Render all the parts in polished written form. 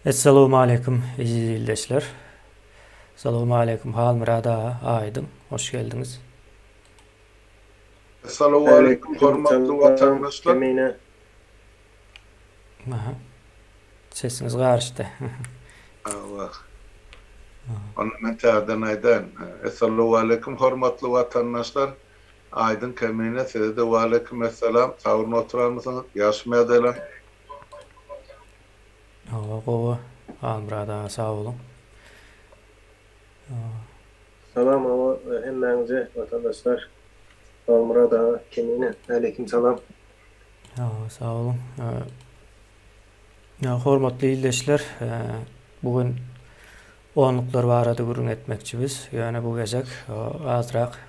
Essalowmaleýkim eziz ildeşler. Salowmaleýkim Halmyrat aga Aýdyň hoş geldiňiz. Essalowmaleýkim hormatly watandaşlar. Kemine. Aha. Sesiňiz garyşdy. Hawa. Onda men täzeden aýdaýyn. Essalowmaleýkim hormatly watandaşlar. Aýdyň Kemine size-de waleýkim essalam. Sagyn oturanmysyňyz? Ýagşymy ýagdaýlar? Hawa gowy Halmyrat aga sag boluň. Salam hawa hemmäňize watandaşlar Halmyrat aga Kemine aleýkim salam. Hawa sag boluň. Hormatly ildeşler bu gün onluklar barada gürrüň etmekçi biz. Ýöne bu gezek azrak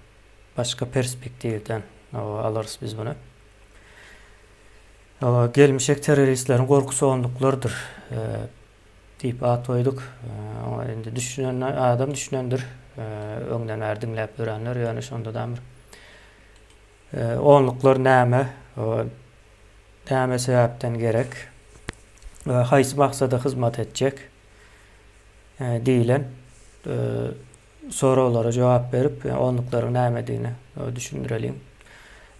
başga perspektiwden alarys biz muny. Gelmişek terroristleriň gorkusy onluklardyr diýip at goýduk. Oňa indi düşünen adam düşünendir. Öňden bäri diňläp ýörenler, ýöne şonda-da bir onluklar näme, näme sebäpden gerek we haýsy maksada hyzmat etjek diýlen soraglara jogap berip, onluklaryň nämedigini düşündireliň.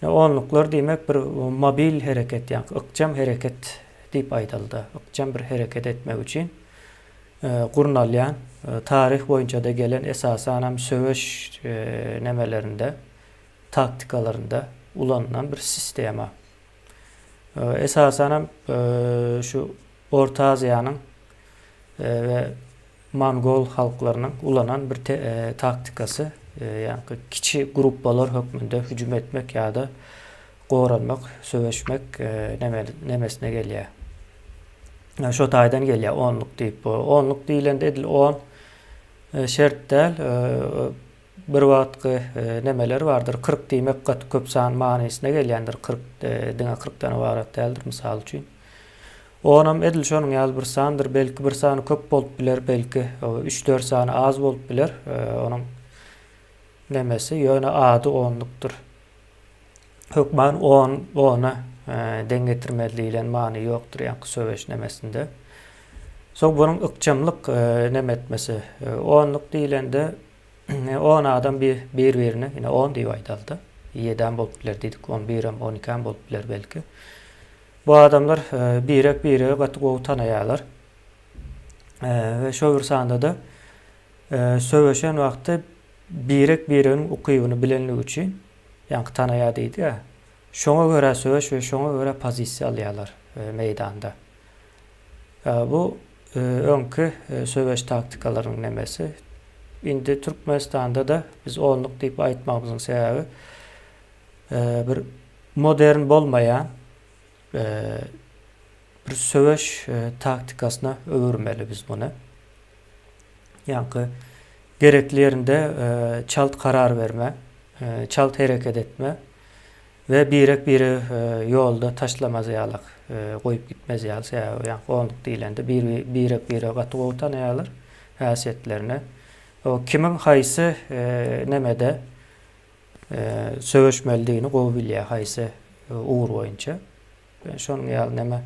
Onluklar diýmek bir mobil hereket, ýagny ykjam hereket diýip aýdyldy. Ykjam bir hereket etmek üçin gurnalýan, taryh boýunça-da gelen esasanam söweş nemelerinde, taktikalarynda ulanylan bir sistema. Esasanam şu Orta Aziýanyň we mongol halklarynyň ulanan bir taktikasy, ýagny kiçi gruppalar hökmünde hüjüm etmek ýa-da goranmak, söweşmek nemesine gelýär. Şo taýdan gelýär onluk diýip. Onluk diýlende edil on şert däl. Bir wagtky nemeler bardyr, 40 diýmek gaty köp san manysyna gelýändir, 40 diňe kyrkdan ybarat däldir mysal üçin. Onam edil şonuň ýaly bir sandyr, belki bir sany köp bolup biler, belki üç-dört sany az bolup biler, onuň nemesi, ýöne ady onlukdyr. Hökman on ona deň getirmeli diýlen many ýokdur ýaňky söweş nemesinde. Soň bunuň ykjamlyk neme etmesi, onluk diýlende on adam bir bir-birine, ine on diýip aýdalyda, ýedem bolup biler diýdik, on birem, on ikem bolup biler belki. Bu adamlar birek-biregi gaty gowy tanaýarlar. We şo bir sanda-da söweşen wagty birek-bireginiň ukybyny bilenligi üçin, ýaňky tanaýar diýdi-ä, şoňa görä söweş we şoňa görä pozisiýa alýarlar meýdanda. Bu öňki söweş taktikalarynyň nemesi. Indi Türkmenistanda-da biz onluk diýip aýtmagymyzyň sebäbi bir modern bolmaýan bir söweş taktikasyna öwürmeli biz muny. Ýaňky gerekli ýerinde çalt karar berme, çalt hereket etme we birek-biri ýolda taşlamaz ýalak, goýup gitmez ýaly, sebäbi ýaňky onluk diýlende birek-biri gaty gowy tanaýarlar häsiýetlerini. O kimiň haýsy nemede söweşmelidigini gowy bilýär, haýsy ugur boýunça. Şonuň ýaly näme.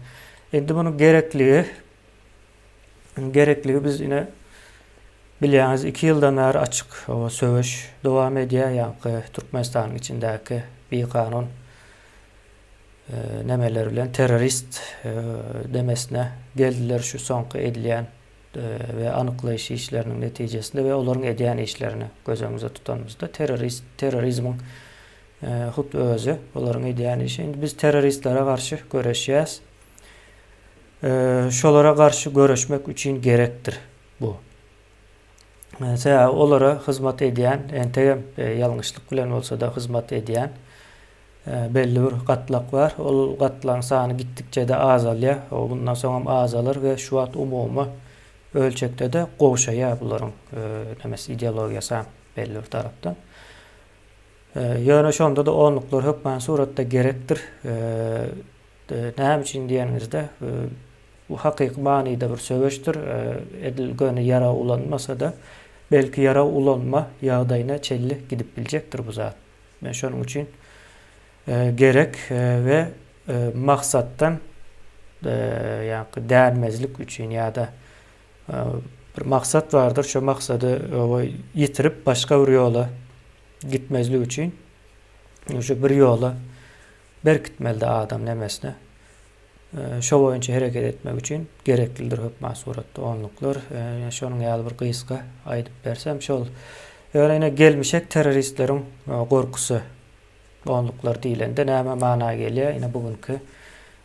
Indi munuň gerekligi gerekligi biz ine bilýäňiz 2 ýyldan bäri açyk söweş dowam edýär, ýaňky Türkmenistanyň içindäki bikanun nemeler bilen terrorist demesine geldiler şu soňky edilýän we anyklaýyş işleriniň netijesinde we olaryň edýän işlerini göz öňümizde tutanymyzda terrorist terrorizmiň hut özi olaryň edýän işi. Indi biz terroristlere garşy göreşýäs. Şolara garşy göreşmek üçin gerekdir bu. Sebäbi olara hyzmat edýän, entegem ýalňyşlyk bilen bolsa-da hyzmat edýän belli bir gatlak bar. Ol gatlagyň sany gitdikçe-de azalýar. O bundan soňam azalar we şu wagt umumy ölçekde-de gowşaýar bularyň nemesi ideologiýasy belli bir tarapdan. Ýöne şonda-da onluklar hökmany suratda gerekdir. Näme üçin diýeniňizde, bu hakyky manyda bir söweşdir. Edil göni ýarag ulanmasa-da, belki ýarag ulanma ýagdaýyna çenli gidip biljekdir bu zat. Men şonuň üçin gerek we maksatdan ýaňky dänmezlik üçin ýa-da. Bir maksat bardyr, şo maksady ýitirip başga bir ýola gitmezlik üçin şu bir ýola berkitmelidi adam nemesine. Şo boýunça hereket etmek üçin gereklidir hökman suratda onluklar. Şonuň ýaly bir gysga aýdyp bersem şol. Ýöne ine gelmişek terroristleriň gorkusy onluklar diýlende näme mana gelýär? Ine bu günki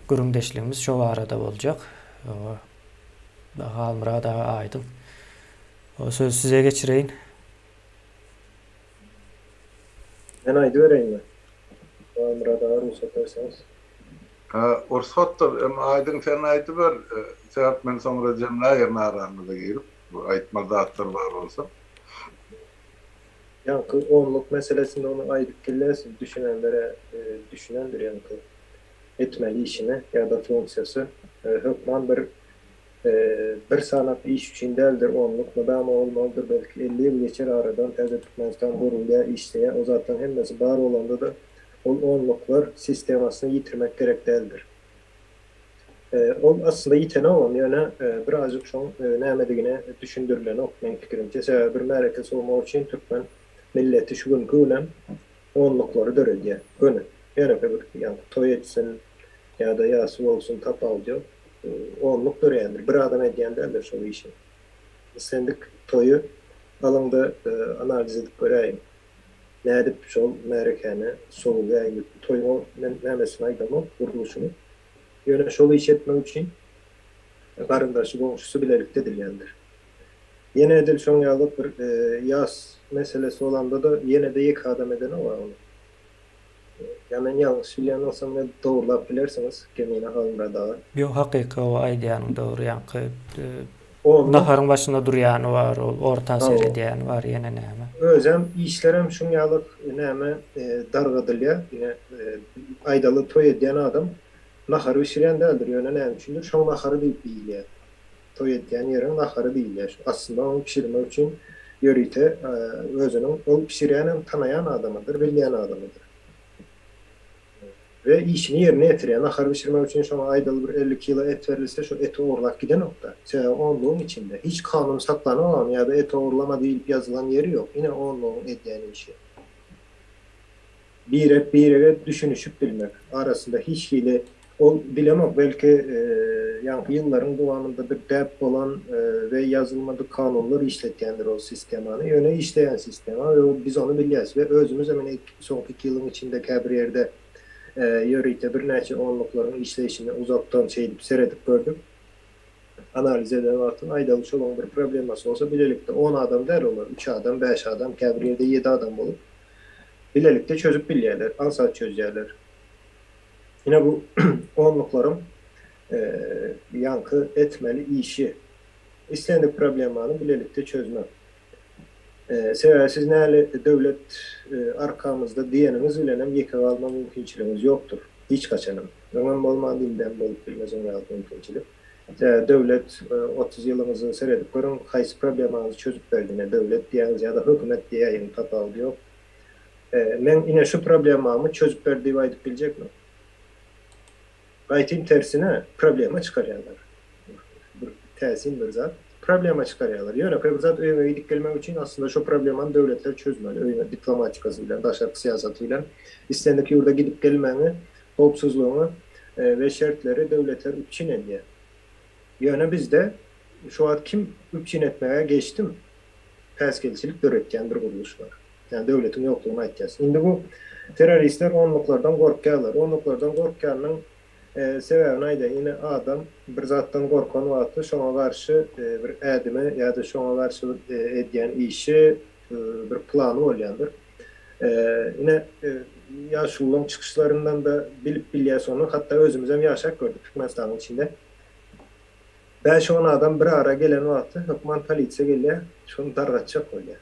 gürrüňdeşligimiz şo barada boljak. Halmyrat aga aýdyň. O sözi size geçireýin. Men aýdybereýinmi? Halmyrat aga rugsat berseňiz. Rugsatdyr. Emma aýdyň sen aýdyber. Sebäp men soňra jemläýerin araňyza girip, aýtmaly zatlar bar bolsa. Ýaňky onluk meselesinde ony aýdyp gelýärsiň, düşünenlere düşünendir ýaňky etmeli işini ýa-da funksiýasy hökman bir Bir sanak iş üçin däldir onluk mydama bolmalydyr belki 50 ýyl geçer aradan täze Türkmenistan gurulýar işleýär o zatlaň hemmesi bar bolanda-da ol onluklar sistemasyny ýitirmek gerek däldir. Ol aslynda ýitenogam ýöne birazjyk şoň nämedigine düşündirilenok meň pikirimçe sebäbi bir märeke sowmak üçin türkmen milleti şu günki günem onluklary döredýär göni ýönekeý bir ýaňky toý etsin ýa-da ýasy bolsun tapawudy ýok. Onluk döreýändir. Bir adam edýän däldir şol işi. Islendik toýy alyňda analiz edip göräýiň. Nädip şol märekäni sowulýar indi toýuň men nämesini aýdamok gurluşyny. Ýöne şol işi etmek üçin garyndaşy goňşusy bilelikde edilýändir. Ýene edil şoň ýaly bir ýas meselesi bolanda-da ýene-de ýeke adam edenok-a ony. Ýa men ýalňyş bilýän bolsam meni dogrulap bilersiňiz Kemine Halmyrat aga. Ýok hakyky o aýdýanyň dogry ýaňky naharyň başynda durýany bar ol orta seredýäni bar ýene näme. Özem işlerem şuň ýaly näme dargadylýar ine aýdaly toý edýän adam nahar bişirýän däldir ýöne näme üçindir şoň nahary diýip iýilýär. Toý edýän ýeriň nahary diýilýär şu. Aslynda ony bişirmek üçin ýörite özüniň ol bişirýänem tanaýan adamydyr, bilýän adamydyr. We işini ýerine ýetirýär. Nahar bişirmek üçin şoňa aýdaly bir 50 kilo et berilse, şo eti ogurlap gidenok-da. Sebäbi onlugyň içinde. Hiç kanun saklanok ony ýa-da et ogurlama diýlip ýazylan ýeri ýok. Ine onlugyň edýän işi. Birek birege düşünişip bilmek arasynda hiç hili ol bilemok belki ýaňky ýyllaryň dowamynda bir däp bolan we ýazylmadyk kanunlar işletýändir ol sistemany ýöne işleýän sistema we biz ony bilýäs we özümizem ine soňky iki ýylyň içinde käbir ýerde ýörite birnäçe onluklaryň işleýşini uzakdan şeýdip seredip gördük analiz eden wagtyň aýdaly şolaň bir problemasy bolsa bilelikde on adam däl olar üç adam bäş adam käbir ýerde ýedi adam bolup bilelikde çözüp bilýärler, aňsat çözýärler. Ine bu onluklaryň ýaňky etmeli işi. Islendik problemany bilelikde çözmek. Sebäbi siz näli döwlet arkamyzda diýeniňiz bilenem ýeke galma mümkinçiligiňiz ýokdur. Hiç haçanam. Öňem bolmandy, indem bolup bilmez oň ýaly mümkinçilik. Sebäbi döwlet 30 ýylyňyzy seredip görüň, haýsy problemaňyzy çözüp berdi, ine döwlet diýýäňiz ýa-da hökümet diýäýiň tapawudy ýok. Meň ine şu problemamy çözüp berdi diýip aýdyp biljekmi? Gaýtym tersine problema çykarýarlar. Bir täsin bir zat. Problema çykarýarlar. Ýönekeý bir zat öýüňe gidip gelmek üçin aslynda şo problemany döwletler çözmeli. Öýüňe diplomatikasy bilen, daşarky syýasaty bilen islendik ýurda gidip gelmegiňi, howpsuzlygyňy we şertleri döwletler üpjün edýär. Ýöne bizde şu wagt kim üpjün etmäge geçdim päsgelçilik döretýän bir gurluş bar. Ýagny döwletiň ýoklugyny aýtýas. Indi bu terroristler onluklardan gorkýarlar. Onluklardan gorkýanynyň sebäbini aýdaýyn. Ine adam bir zatdan gorkan wagty şoňa garşy bir ädimi ýa-da şoňa garşy bir edýän işi bir plany bolýandyr. Ine ýaşulularyň çykyşlaryndan-da bilip bilýäs ony. Hatda özümizem ýaşap gördük Türkmenistanyň içinde. Bäş-on adam bir ara gelen wagty hökman polisiýa gelýär, şony dargatjak bolýar.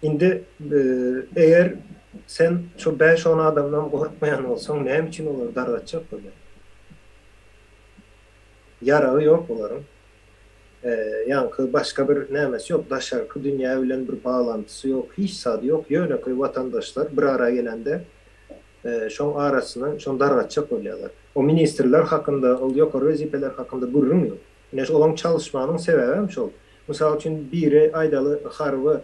Indi eger sen şo bäş-on adamdan gorkmaýan bolsaň, näme üçin olary dargatjak bolýaň? Ýaragy ýok olaryň. Ýaňky başga bir nämesi ýok, daşarky dünýä bilen bir baglantysy ýok, hiç zady ýok. Ýönekeý watandaşlar bir ara gelende şoň arasyny, şony dargatjak bolýarlar. O ministrler hakynda, ol ýokary wezipeler hakynda gürrüň ýok. Ine olaň çalyşmagynyň sebäbem şol. Mysal üçin biri aýdaly harby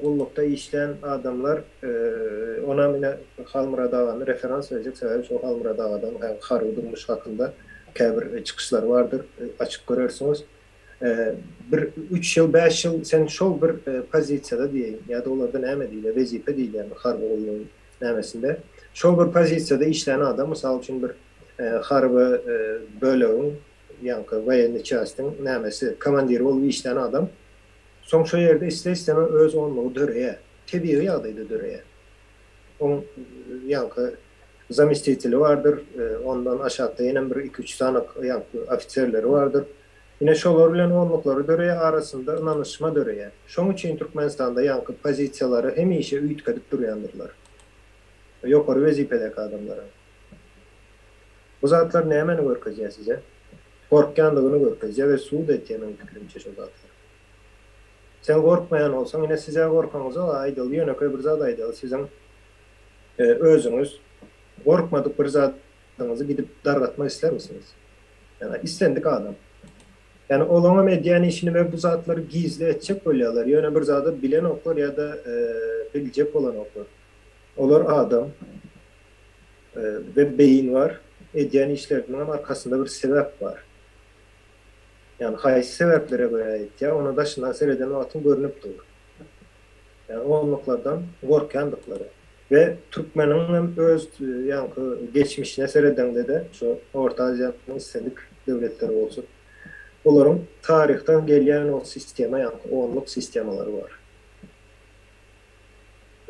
gullukda işlän adamlar onam ine Halmyrat agany referans berjek sebäbi şol Halmyrat agadan harby durmuş hakynda käbir çykyşlary bardyr açyp görersiňiz. Bir üç ýyl bäş ýyl sen şol bir pozisiýada diýeýin ýa-da olarda näme diýilýär wezipe diýilýärmi harby gullugyň nämesinde şol bir pozisiýada işlän adam mysal üçin bir harby bölegiň ýaňky woýennyý çastyň nämesi komandiri bolup işlän adam soň şo ýerde isle-isteme öz onlugy döreýär. Tebigy ýagdaýda döreýär. Oň ýaňky zamestiteli bardyr, ondan aşakda ýenem bir iki-üç sany ýaňky ofiserleri bardyr. Ine şolar bilen onluklary döreýär, arasynda ynanyşma döreýär. Şoň üçin Türkmenistanda ýaňky pozisiýalary hemişe üýtgedip durýandyrlar. Ýokary wezipedäki adamlara. Bu zatlar nämeni görkezýär size? Gorkýandygyny görkezýär we sud etýär meň pikirimçe şo zatlar. Sen gorkmaýan bolsaň ine sizä gorkaňyzok aýdaly ýönekeý bir zat aýdaly siziň özüňiz gorkmadyk bir zadyňyzy gidip dargatmak islärmisiňiz? Ýa islendik adam. Ýani olaňam edýän işini we bu zatlary gizli etjek bolýarlar ýöne bir zada bilenoklar ýa-da biljek bolanoklar. Olar adam. We beýin bar. Edýän işleriniňem arkasynda bir sebäp bar. Ýagny haýsy sebäplere görä etýär, ony daşyndan sereden wagtyň görnüp dur. Ýagny onluklardan gorkýandyklary. We türkmeniňem öz ýaňky geçmişine seredeňde-de, şu Orta Aziýanyň islendik döwletleri bolsun, olaryň taryhdan gelýän o sistema ýaňky onluk sistemalary bar.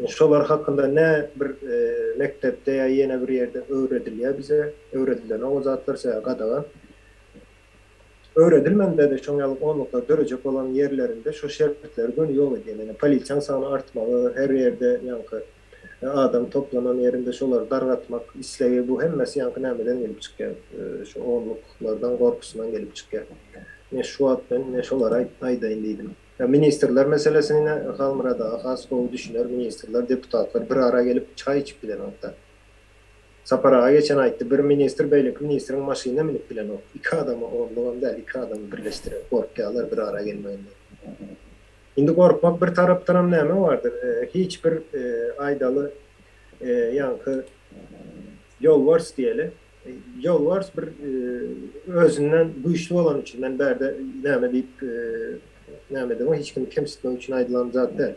Şolar hakynda ne bir mekdepde ýa ýene bir ýerde öwredilýär bize, öwredilenok o zatlar sebäbi gadagan. Öwredilmende-de şoň ýaly onluklar dörejek bolan ýerlerinde şo şertleri göni ýok edýär. Ýöne polisiýaň sany artmagy, her ýerde ýaňky adam toplanan ýerinde şolary dargatmak islegi bu hemmesi ýaňky nämeden gelip çykýar? Şu onluklardan gorkusyndan gelip çykýar. Ine şu wagt men ine şolary aýdaýyn diýdim. Ministrler meselesine ine Halmyrat aga has gowy düşüner, ministrler, deputatlar bir ara gelip çaý içip bilenokda. Sapar aga geçen aýtdy, bir ministr beýleki ministriň maşynyna münüp bilenok. Iki adamy onlugam däl, iki adamy birleşdirer, gorkýarlar bir ara gelmeginden. Indi gorkmak bir tarapdanam näme bardyr, hiç bir aýdaly ýaňky ýolbars diýeli, Ýolbars bir özünden güýçli bolany üçin, men bärde näme diýip näme edemok, hiç kimi kemsitmek üçin aýdylan zat däl.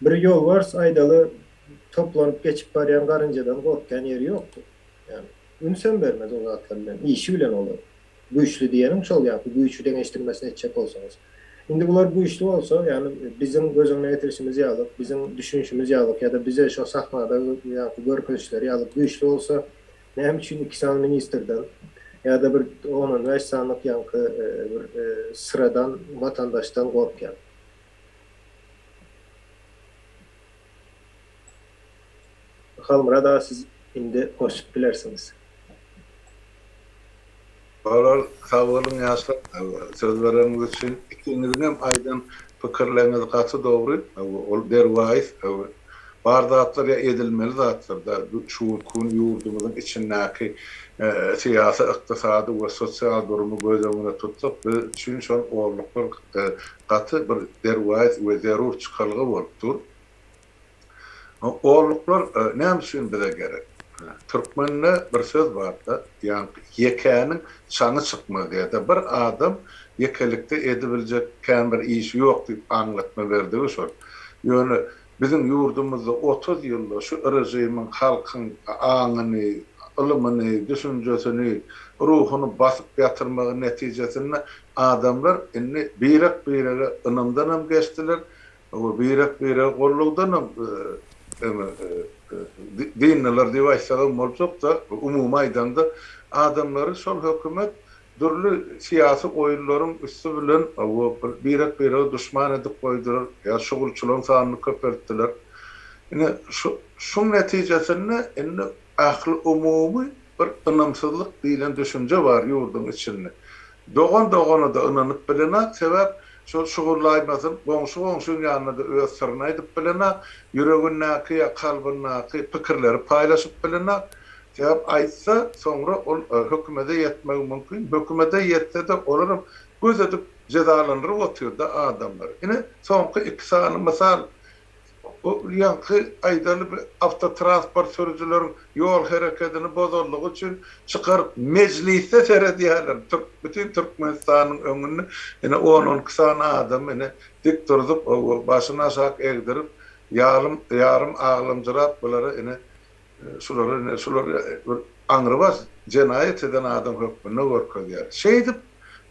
Bir ýolbars aýdaly toplanyp geçip barýan garynjadan gorkýan ýeri ýokdur. Ýagny ünsem bermez o zatlar bilen, işi bilen olar. Güýçli diýeniň şol ýa-da güýçi deňeşdirmesini etjek bolsaňyz. Indi bular güýçli bolsa, ýagny biziň göz öňüne getirişimiz ýaly, biziň düşünişimiz ýaly ýa-da bize şo sahnada ýa-da görkezişleri ýaly güýçli bolsa, näme üçin iki sany ministrden ýa-da bir on-on bäş sanyk ýaňky bir syradan watandaşdan gorkýar? Halmyrat aga siz indi goşup bilersiňiz. Olar sag boluň ýaşlar söz bereniňiz üçin. Ikiňiziňem aýdan pikirleriňiz gaty dogry. Ol derwaýys bar zatlar ýa edilmeli zatlar da şu günki gün ýurdumyzyň içindäki syýasy, ykdysady we sosial durumy göz öňüne tutsak biz üçin şol orluklar gaty bir derwaýys we zerur çykalga bolup dur. Orluklar näme üçin bize gerek? Türkmende bir söz bar-da, ýaňky ýekäniň çaňy çykmaz ýa-da bir adam ýekelikde edibiljek kän bir işi ýok diýip aňlatma berdigi şol. Ýöne biziň ýurdumyzda 30 ýylda şu režimiň halkyň aňyny, ylymyny, düşünjesini, ruhuny basyp ýatyrmagy netijesinde adamlar indi birek-birege ynamdanam geçdiler, Hawa, birek-biregi gollawdanam eme dyndylar diýip aýtsagam boljak-da, umumy aýdaňda, adamlary şol hökümet dürli syýasy oýunlaryň üsti bilen, hawa, birek-birege duşman edip goýdular, ýa şugulçylaryň sanyny köpeltdiler. Ine, şu şuň netijesinde indi ähliumumy bir ynamsyzlyk diýlen düşünje bar ýurduň içinde. Dogan dogana-da ynanyp bilenak, sebäp şol şugullaýmasyn, goňşy goňşyň ýanynda-da öz syryny aýdyp bilenak, ýüregindäki ýa kalbyndaky pikirleri paýlaşyp bilenak. Sebäp aýtsa, soňra ol hökümede ýetmegi mümkin. Hökümede ýetse-de, olaram göz edip jezalandyryp otyr-da adamlary. Ine, soňky iki sany mysal. O ýaňky aýdaly bir awtotransport sürüjileriň ýol herekedini bozanlygy üçin çykaryp mejlisde seredýärler. Türk bütin Türkmenistanyň öňünde ine on-on iki sany adamy ine dik durzup, başyny aşak egdirip, ýalym ýarym aglamjyrap bulara ine Şulary ine şular bir aňrybaş jenaýat eden adam hökmünde görkezýär. Şeýdip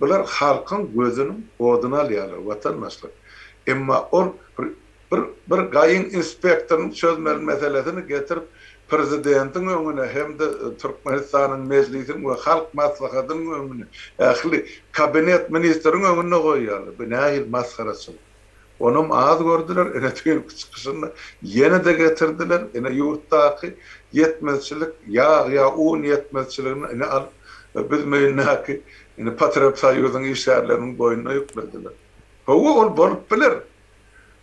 bular halkyň gözüniň oduny alýarlar watandaşlar. Emma ol bir bir bir GAI-iň inspektorynyň çözmeli meselesini getirip prezidentiň öňüne hem-de Türkmenistanyň Mejlisiň we Halk Maslahatynyň öňüne ähli kabinet ministriň öňünde goýýarlar. Bu nähili masgaraçylyk. Onam az gördüler, ine düýnki çykyşynda ýene-de getirdiler, ine ýurtdaky ýetmezçilik, ýag ýa un ýetmezçiligini ine alyp biz möýündäki ine Potrebsoýuzyň işgärleriniň boýnuna ýüklediler. Hawa, ol bolup biler.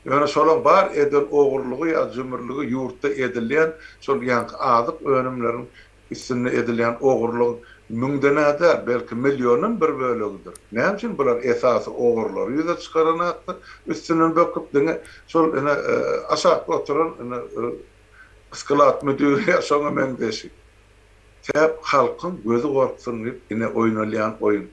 Ýöne şolaň bar eden ogurlygy ýa jümürligi ýurtda edilýän şol ýaňky azyk önümleriň Üstünde edilýän ogurlygyň müňden-ä däl, belki milliondan bir bölegidir. Näme üçin bular esasy ogurlary ýüze çykaranakda üstünden böküp diňe şol ine aşakda oturan ine sklad müdiri ýa şoňa meňzeşi. Sebäp halkyň gözi gorksun diýip ine oýnalýan oýun.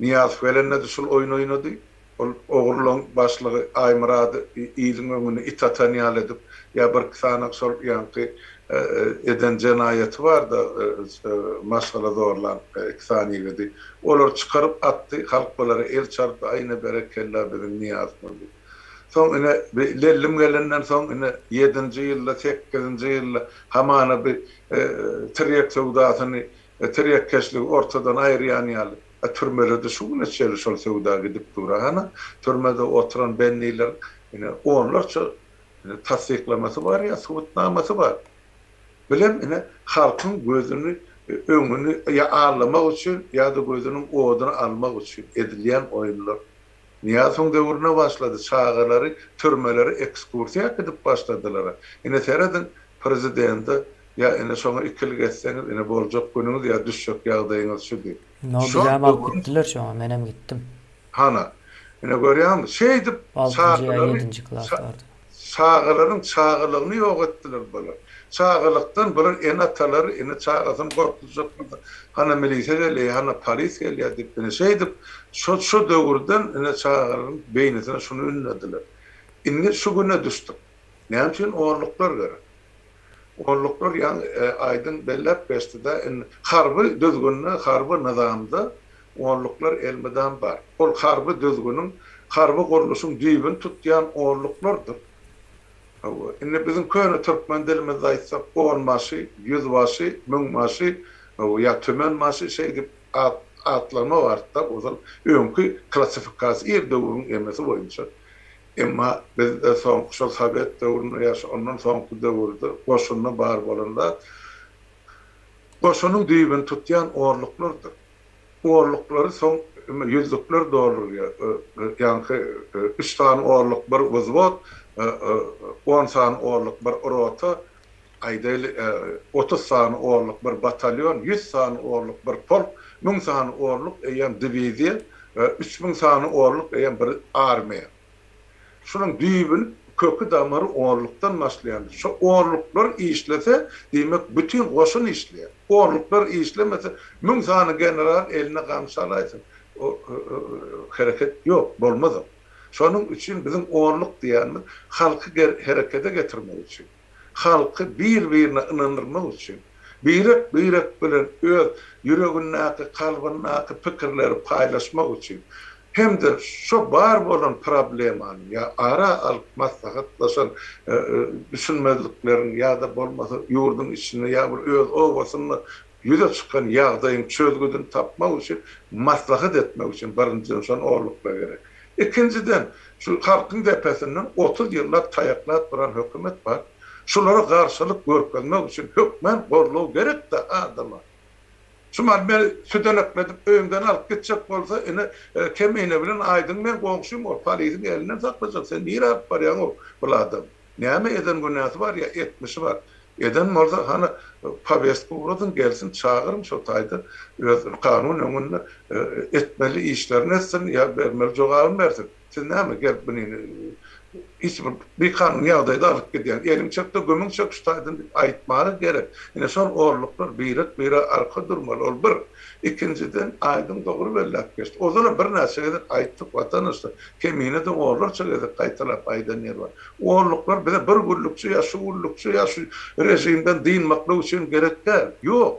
Nyýazow gelende-de şul oýun oýnady. Ol ogurlaň başlygy Aýmyrady iliň öňünde it atan ýaly edip, ýa birki sany şol ýaňky eden jenaýaty bar-da, maşgala zorlan iki sany ýigidi. Olary çykaryp atdy, halk bulara el çarpdy, aý ine berekella biziň Nyýazymyz diýip. Soň ine bi Lellim gelenden soň ine ýedinji ýylda, sekizinji ýylda hamana bi tirýek söwdasyny, tirýekkeşligi ortadan aýyrýan ýaly. A türmelerde şu güne çenli şol söwda gidip dur. Hany, türmede oturan bendileriň ine onlarça ine tassyklamasy bar ýa subutnamasy bar. Bilem ine halkyň gözüni öňüni ýa aldamak üçin ýa-da gözüniň oduny almak üçin edilýän oýunlar. Nyýazowyň döwründe başlady, çagalary türmelere ekskursiýa äkidip başladylar. Ine serediň prezidente ýa ine şoňa ikilik etseňiz ine boljak günüňiz ýa düşjek ýagdaýyňyz şu diýip. No bizem alyp gitdiler şoňa menem gitdim. Hana. Ine görýäňmi? Şeýdip Altynjy ýa ýedinji klaslarda. Çagalaryň çagalygyny ýok etdiler bular. Çagalykdan bular ene-atalary ine çagasyny gorkuzjak bolsa hana milisiýa gelýär hana polis gelýär diýip ine şeýdip şo şo döwürden ine çagalaryň beýnisine şuny ündediler. Indi şu güne düşdük. Näme üçin onluklar gerek? Onluklar ýaňy Aýdyň belläp geçdi-de, indi harby düzgünde, harby nyzamda onluklar elmydam bar. Ol harby düzgüniň, harby gurluşyň düýbüni tutýan onluklardyr. Hawa, indi biziň köne türkmen dilimizde aýtsak, onbaşy, ýüzbaşy, müňbaşy, hawa, ýa tümenbaşy şeýdip at, atlanma bardy-da, ozal öňki klassifikasiýa ir döwrüň emesi boýunça. Emma bizde soňky şol sowet döwründe ýa ondan soňky döwürde goşunda bar bolan zat goşunyň düýbüni tutýan orluklardyr. Orluklary soň ýüzlükler doldurýar. Ýaňky üç sany orluk bir wzwod, on sany orluk bir rota, aýdaýly, 30 sany orluk bir batalýon, 100 sany orluk bir polk, 1000 sany orluk eýýäm diwiziýa, 3000 sany orluk eýýäm bir armiýa. Şunuň düýbüni, köki-damary orlukdan başlaýandyr. Şo orluklar işlese, diýmek, bütin goşun işleýär. Orluklar işlemese, 1000 sany general eline gamçy alaýsyn, o hereket ýok, bolmaz o. Şonuň üçin biziň orluk diýýänimiz halky herekete getirmek üçin. Halky bir-birine ynandyrmak üçin, birek-birek bilen öz ýüregindäki, kalbyndaky pikirleri paýlaşmak üçin hem-de şo bar bolan problemany ýa ara alyp maslahatlaşan düşünmezlikleriň ýa-da bolmasa ýurduň içinde ýa bir öz obasynda ýüze çykan ýagdaýyň çözgüdini tapmak üçin maslahat etmek üçin birinjiden şon orluklar gerek. Ikinjiden, şu halkyň depesinden 30 ýyllap taýaklap duran hökümet bar. Şulara garşylyk görkezmek üçin hökmän goldaw gerek-dä adama. Şu mal meni südenekledip öýümden alyp gitjek bolsa, ine, Kemine bilen Aýdyň meň goňşym ol, polisiň elinden saklajak, sen nirä alyp barýaň-ow bul adamy? Näme eden günäsi bar ýa etmişi bar? Eden bolsa hany powestka ugradyň gelsin çagyryň şo taýda öz kanun öňünde etmeli işlerini etsin ýa bermeli jogabyny bersin. Siz näme gelip muny hiç bir bikanun ýagdaýda alyp gidýäň eliň çekde gömüň çek şu taýdan diýip aýtmaga gerek. Ine şol orluklar birek birege arka durmaly ol bir. Ikinjiden Aýdyň dogry belläp geçdi. Ozalam birnäçe gezek aýtdyk watandaşlar. Kemine-de onlarça gezek gaýtalap aýdan ýeri bar. Onluklar bize bir günlükçe ýa şu günlükçe ýa şu režimden dynmaklyk üçin gerek däl. Ýok.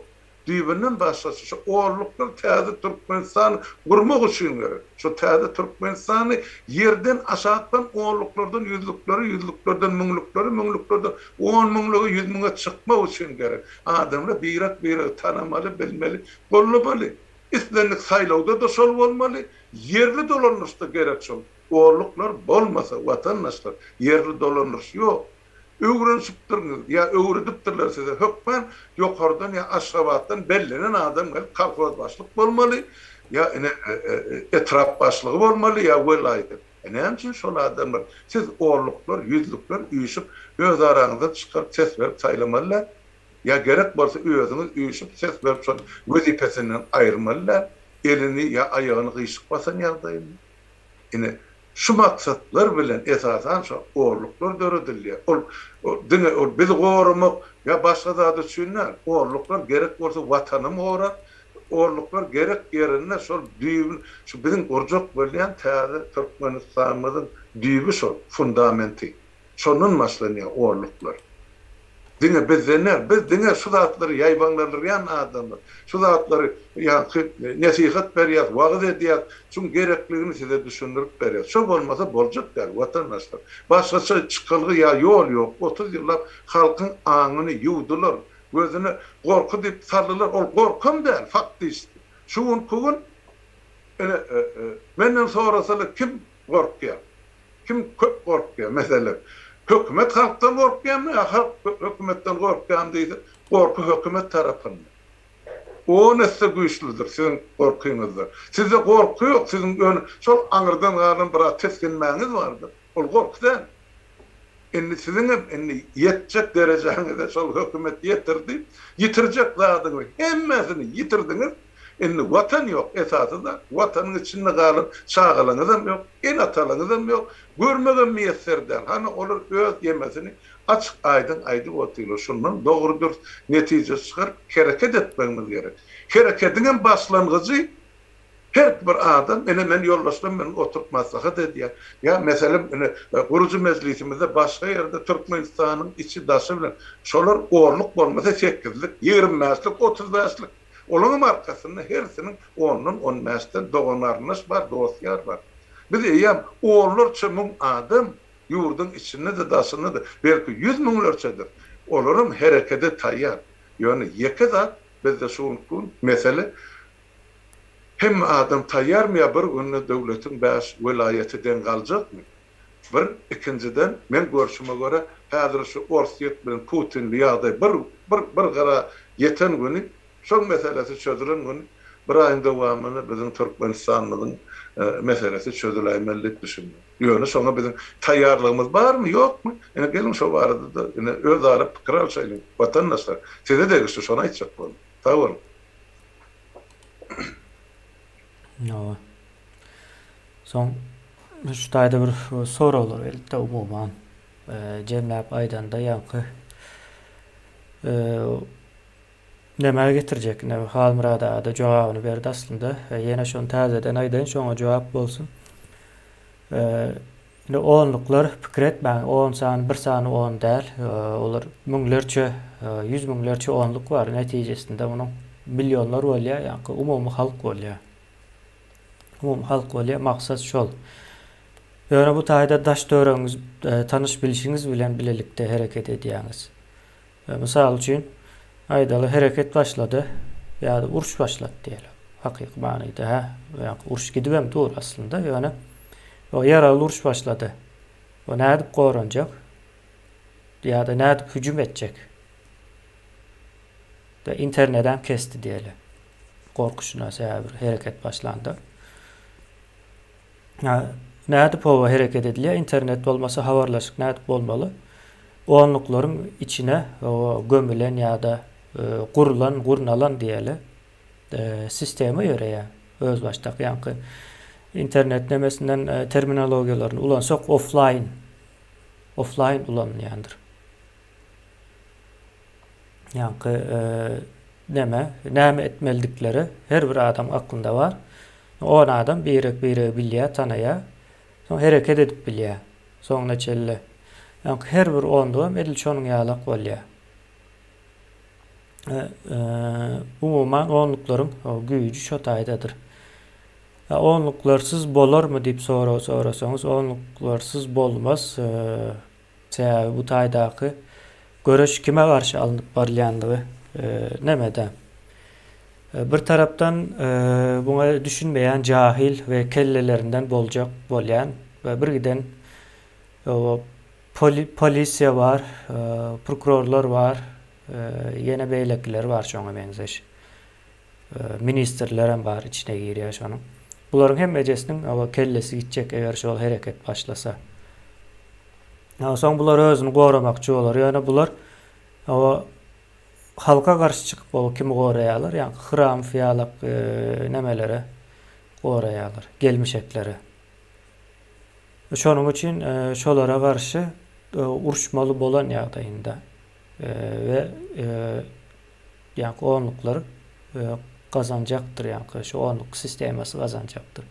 Düýbünden başgaça şu onluklar täze Türkmenistany gurmak üçin gerek. Şu täze Türkmenistany ýerden aşakdan onluklardan ýüzlüklere, ýüzlüklerden müňlüklere, müňlüklerden on müňlüge, ýüzmüňe çykmak üçin gerek. Adamlar birek-biregi tanamaly, bilmeli, gollamaly. Islendik saýlawda-da şol bolmaly, ýerli dolandyryşda gerek şol. Orluklar bolmasa, watandaşlar, ýerli dolandyryş ýok. Öwrenişipdiriňiz ýa öwredipdirler size hökman ýokardan ýa Aşgabatdan bellenen adam gelip kolhoz başlyk bolmaly, ýa ine etrap başlygy bolmaly ýa welaýat. E näme üçin şol adamlar siz onluklar, ýüzlükler üýşüp öz araňyzdan çykaryp ses berip saýlamaly däl? Ýa gerek bolsa özüňiz üýşüp ses berip şol wezipesinden aýyrmaly däl, elini ýa aýagyny gyşyk basan ýagdaýynda? Ine, şu maksatlar bilen esasan şo orluklar döredilýär. Ol diňe ol bizi goramak ýa başga zat üçin däl. Orluklar gerek bolsa Watanam gorar. Orluklar gerek ýerinde şol düýbün, şu biziň gurjak bolýan täze Türkmenistanymyzyň düýbi şol, fundamenti. Şondan başlanýar orluklar. Diňe bizden däl, biz diňe şu zatlary ýaýbaňlandyrýan adamlar. Şu zatlary ýaňky nesihat berýäs, wagyz edýäs, şuň gerekligini size düşündirip berýäs. Şo bolmasa boljak däl, watandaşlar. Başgaça çykalga ýa ýol ýok. 30 ýyllap halkyň aňyny ýuwdular, gözüne gorky diýip saldylar, ol gorkam däl, faktiçki. Şu günki gün ine menden sorasalar kim gorkýar? Kim köp gorkýar? Meselem, hökümet halkdan gorkýarmy ýa halk hökümetden gorkýarmy diýse, gorky hökümet tarapynda. On esse güýçlüdir siziň gorkyňyzdan. Sizde gorky ýok, siziň ýöne şol aňyrdan galan biraz tisginmäňiz bardyr. Ol gorky däl. Indi siziňem indi ýetjek derejäňize şol hökümet ýetirdi. Ýitirjek zadyňyzy hemmesini ýitirdiňiz. Indi Watan ýok, esasy zat, Watanyň içinde galan çagalaňyzam ýok, ene-atalaňyzam ýok, görmegem miýesser däl. Hany olar öz ýemesini açyk-aýdyň aýdyp otyrlar. Şundan dogry-dürs netije çykaryp, hereket etmegimiz gerek. Herekediňem başlangyjy her bir adam, ine men ýoldaşlarym bilen oturyp maslahat edýän, ýa meselem ine gurujy mejlisimizde başga ýerde Türkmenistanyň içi-daşy bilen şolar onluk bolmasa sekizlik, 25-lik, 35-lik Olaryňam arkasynda hersiniň ondan, on bäşden dogan-garyndaş bar, dost-ýar bar. Biz eýýäm onlarça müň adam ýurduň içinde-de, daşynda-da, belki ýüz müňlerçedir. Olaram herekede taýýar. Ýöne ýeke zat bizde şu günki gün mesele, hemme adam taýýarmy ýa bir günde döwletiň bäş welaýaty deň galjakmy? Bir, ikinjiden, meň görşüme görä, häzir şu Orsýet bilen Putinli ýagdaý bir, bir, bir gyra ýeten güni, şoň meselesi çözülen güni, bir aýyň dowamynda biziň Türkmenistanymyzyň meselesi çözüläýmeli diýip düşünýän. Ýöne şoňa biziň taýýarlygymyz barmy, ýokmy? Ine, geliň şo barada-da, ine, özara pikir alşaýlyň, watandaşlar. Size degişli şony aýtjak boldum. Sag boluň. Hawa. Soň şu taýda bir soraglar gelipdi umuman jemläp aýdanda ýaňky nämä getirjek ine Halmyrat aga-da jogabyny berdi aslynda. Ýene şony täzeden aýdaýyn şoňa jogap bolsun. Indi onluklar pikir etmäň on sany bir sany on däl. Olar müňlerçe ýüz müňlerçe onluk bar netijesinde munuň millionlar bolýar ýaňky umumy halk bolýar. Umumy halk bolýar, maksat şol. Ýöne bu taýda daş töweregiňiz e, tanyş bilşiňiz bilen bilelikde hereket edýäňiz. E, mysal üçin, aýdaly hereket başlady ýa-da uruş başlady diýeli. Hakyky manyda, hä? Ýa uruş gidibem dur aslynda, ýöne o ýaragly uruş başlady. O nädip goranjak? Ýa-da nädip hüjüm etjek? Da internedem kesdi diýeli. Gorkuşyna sebäbi bir hereket başlanda. Nädip howa hereket edilýär? Internet bolmasa habarlaşyk nädip bolmaly? Onluklaryň içine gömülen ýa-da gurlan, gurnalan diýeli, sistema ýöreýär. Özbaşdak ýaňky internet nemesinden terminologiýalaryny ulansak offline offline ulanylýandyr. Ýaňky neme, näme etmelidikleri her bir adam aklynda bar. On adam birek-biregi bilýär, tanaýar. Soň hereket edip bilýär. Soňuna çenli. Ýaňky her bir ondugam edil şonuň ýalak bolýar. Umuman onluklaryň güýji şo taýdadyr. Onluklarsyz bolarmy diýip sorag sorasaňyz, onluklarsyz bolmaz. Sebäbi bu taýdaky göreş kime garşy alnyp barylýandygy nemede. Bir tarapdan buňa düşünmeýän jahil we kellelerinden boljak bolýan we birgiden polisiýa bar, prokurorlar bar, ýene beýlekiler bar şoňa meňzeş. Ministrlerem bar içine girýär şonuň. Bularyň hemmejesiniň kellesi gitjek eger şol hereket başlasa. Soň bular özüni goramakçy bolar. Ýöne bular halka garşy çykyp o kimi goraýarlar? Ýaňky Hramow ýalak nemelere goraýarlar, gelmişeklere. Şonuň üçin şolara garşy uruşmaly bolan ýagdaýynda we ýaňky onluklar gazanjakdyr, ýaňky şu onluk sistemasy gazanjakdyr.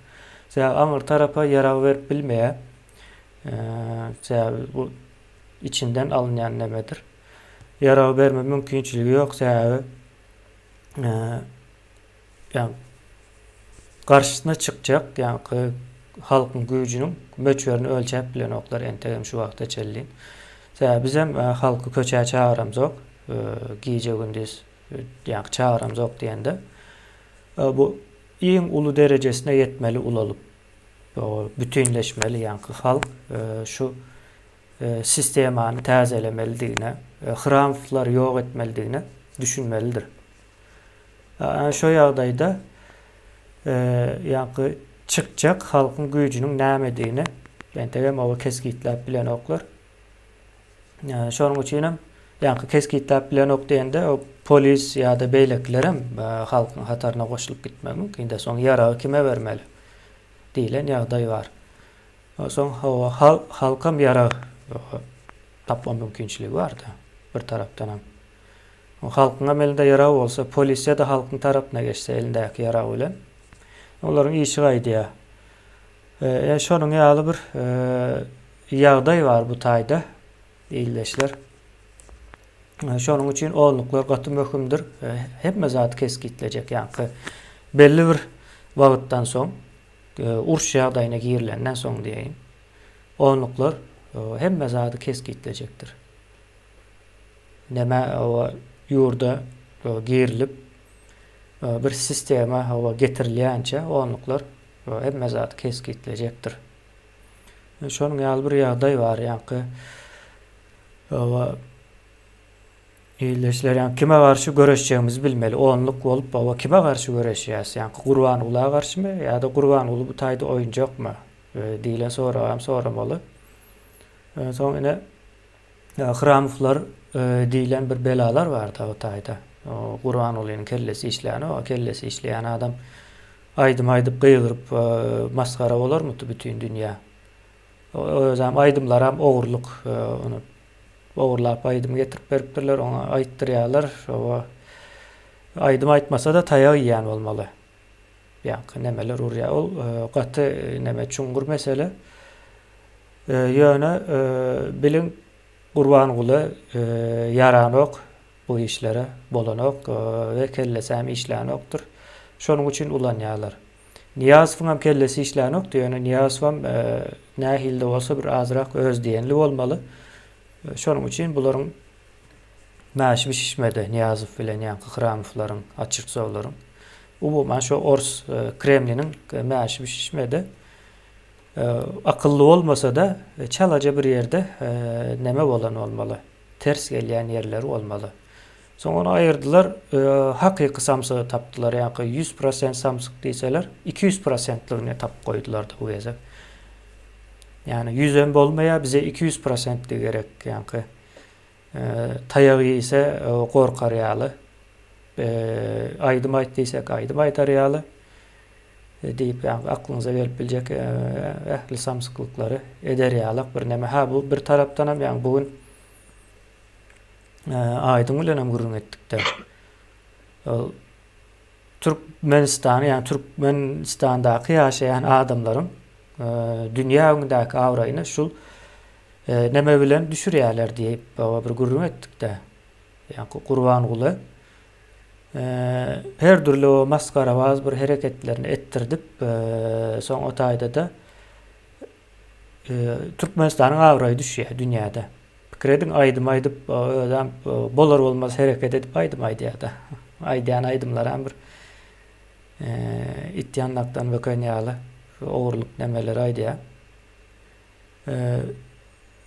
Sebäbi aňyr tarapa ýarag berip bilmeýär. Sebäbi bu içinden alynýan nemedir. Ýarag berme mümkinçiligi ýok, sebäbi ýa garşysyna çykjak, ýaňky halkyň güýjüniň möçberini ölçäp bilenoklar entegem şu wagta çenli. Sebäbi bizem halky köçä çagyramzok, gije-gündiz ýaňky çagyramzok diýende, bu iň uly derejesine ýetmeli ulalyp, bütinleşmeli ýaňky halk şu sistemany täzelemelidigine, hramflary ýok etmelidigine düşünmelidir. Şo ýagdaýda ýaňky çykjak halkyň güýjüniň nämedigini entegem oba kesgitläp bilenoklar. Şonuň üçinem ýaňky kesgitläp bilenok diýende o polis ýa-da beýlekilerem halkyň hataryna goşulyp gitmegi mümkin-de. Soň ýaragy kime bermeli diýlen ýagdaý bar. Soň hawa halkam ýarag tapma mümkinçiligi bar-da bir tarapdanam. Halkyňam elinde ýarag bolsa, polisiýa-da halkyň tarapyna geçse elindäki ýarag bilen, olaryň işi gaýdýar. E, şonuň ýaly bir ýagdaý bar bu taýda, ildeşler. Şonuň üçin onluklar gaty möhümdir. Hemme zady kesgitlejek, ýaňky belli bir wagtdan soň, uruş ýagdaýyna girilenden soň diýeýin, onluklar hemme zady kesgitlejekdir. Näme oba ýurda girilip bir sistema oba getirilýänçä onluklar hemme zady kesgitlejekdir. Şonuň ýaly bir ýagdaý bar ýaňky oba ildeşler ýaňky kime garşy göreşjegimizi bilmeli. Onluk bolup oba kime garşy göreşýäs? Ýaňky Gurbangula garşymy ýa-da Gurbanguly bu taýda oýunjakmy diýlen soragam soramaly. Soň ine Hramowlar diýlen bir belalar bardy o taýda. Gurbangulynyň kellesi işlänok, kellesi işleýän adam aýdym aýdyp gygyryp masgara bolarmydy bütin dünýä. Özem aýdymlaram ogurlyk, ony ogurlap aýdym getirip beripdirler, oňa aýtdyrýarlar. Şowa aýdym aýtmasa-da taýak iýýän bolmaly. Ýaňky nemeler urýar. Ol gaty neme çuňňur mesele. Ýöne biliň Gurbanguly ýaranok bu işlere bolanok we kellesem işlänokdyr. Şonuň üçin ulanýarlar. Nyýazowyňam kellesi işlänokdy ýöne Nyýazowam nähili-de bolsa bir azrak öz diýenli bolmaly. Şonuň üçin bularyň mäşi bişişmedi Nyýazow bilen ýaňky Hramowlaryň, Açyrtsowlaryň. Umuman şo ors Kremliniň mäşi bişişmedi. Akylly bolmasa-da, çalaja bir ýerde neme bolan bolmaly, ters gelýän ýerleri bolmaly. Soň ony aýyrdylar, hakyky samsygy tapdylar, ýaňky 100% samsyk diýseler, 200 prosentligini tapyp goýdular-da bu gezek. Ýagny ýüzem bolmaýar, bize 200 prosentligi gerek ýaňky. Taýak iýse gorkar ýaly, aýdym aýt diýsek aýdym aýdar ýaly diýip, ýaňky aklyňyza gelip biljek ähli samsyklyklary eder ýalak bir neme. Ha bu bir tarapdanam ýaňy bu gün Aýdyň bilenem gürrüň etdik-de. Ol Türkmenistany, ýagny Türkmenistandaky ýaşaýan adamlaryň dünýä öňündäki abraýyny şul neme bilen düşürýärler diýip bir gürrüň etdik-de. Ýagny Gurbanguly her dürli o masgarabaz bir hereketlerini etdirdip, soň o taýda-da Türkmenistanyň abraýy düşýär dünýäde. Pikir ediň aýdym aýdyp özem bolar bolmaz hereket edip aýdym aýdýarda. Aýdýan aýdymlaram bir it ýandakdan böken ýaly ogurlyk nemeleri aýdýar.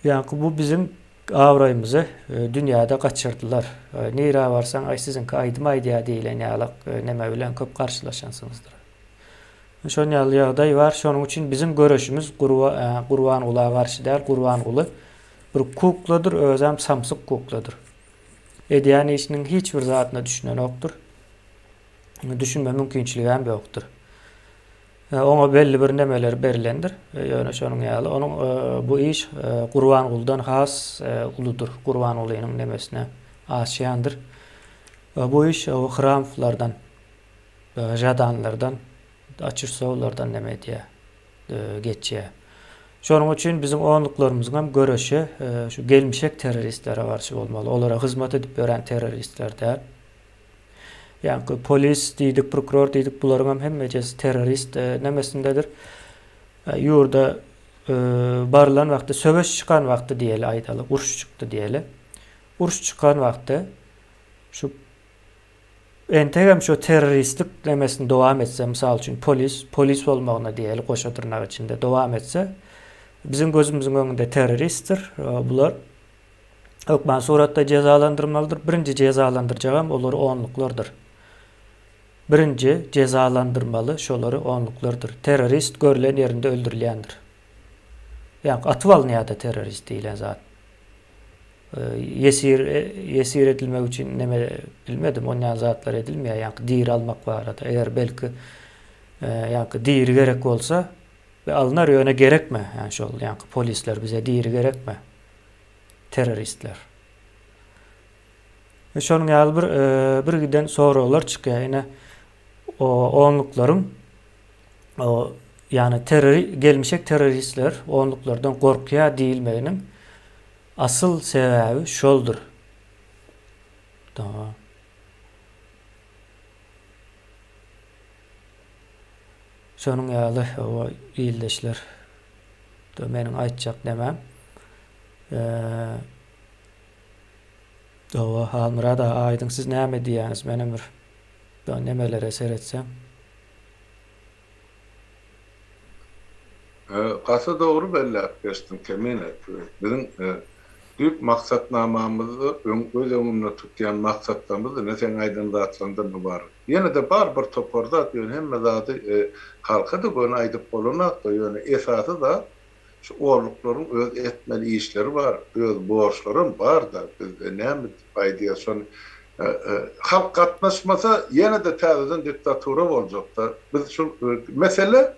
Ýaňky bu biziň abraýymyzy dünýäde gaçyrdylar. Nirä barsaň aý siziňki aýdym aýdýar diýlen ýalak neme bilen köp garşylaşansyňyzdyr. Şon ýaly ýagdaý bar. Şonuň üçin biziň göreşimiz Gurbangula garşy däl. Gurbanguly bir kukladyr, özem samsyk kukladyr. Edýän işiniň hiç bir zadyna düşünenokdyr. Düşünme mümkinçiligem ýokdur. Oňa belli bir nemeler berlendir. Ýöne şonuň ýaly onuň bu iş Gurbanguldan has uludyr. Gurbangulynyň nemesine aşýandyr. Bu iş Hramowlardan Žadanlardan, Açyrsowlardan neme edýär, geçýär. Şonuň üçin biziň onluklarymyzyň hem göreşi şu gelmişek terroristlere garşy bolmaly. Olara hyzmat edip ýören terroristler däl. Ýaňky polis diýdik, prokuror diýdik, bularyň hem hemmejesi terrorist nemesindedir. Ýurda barylan wagtda, söweş çykan wagty diýeli aýdaly, uruş çykdy diýeli. Uruş çykan wagty şu Entegem şo terroristlik nemesini dowam etse, mysal üçin polis, polis bolmagyna diýeli goşa dyrnak içinde dowam etse, biziň gözümiziň öňünde terroristdir. Bular hökman suratda jezalandyrmalydyr. Birinji jezalandyrjagam olary onluklardyr. Birinji jezalandyrmaly şolary onluklardyr. Terrorist görlen ýerinde öldürilýändir. Ýa atyp alynýar-da terrorist diýlen zat. Ýesir ýesir edilmek üçin neme bilmedim onýan zatlar edilmeýär ýaňky diri almak barada eger belki ýaňky diri gerek bolsa we alnar ýöne gerekme ýa şol ýaňky polisler bize diri gerekme terroristler. We şonuň ýaly bir bir giden soraglar çykýar ine o onluklaryň o ýany terror gelmişek terroristler onluklardan gorkýar diýilmeginiň Asyl sebäbi şoldur. Tamam. Şonuň ýaly hawa ildeşler. Da meniň aýtjak nemem. Eee Hawa Halmyrat aga aýdyň siz näme diýýäňiz menem bir da nemelere seretsem. Gaty dogry belläp geçdiň Kemine. Biziň düýp maksatnamamyzda öň göz öňünde tutýan maksatlarymyz ine seň aýdan zatlaryňdan ybarat. Ýene-de bar bir topar zat ýöne hemme zady halka-da göni aýdyp bolanok-da ýöne esasy zat şu orluklaryň öz etmeli işleri bar, öz borçlaram bar-da biz näme diýip aýdýas şony halk gatnaşmasa ýene-de täzeden diktatura boljakda biz şu mesele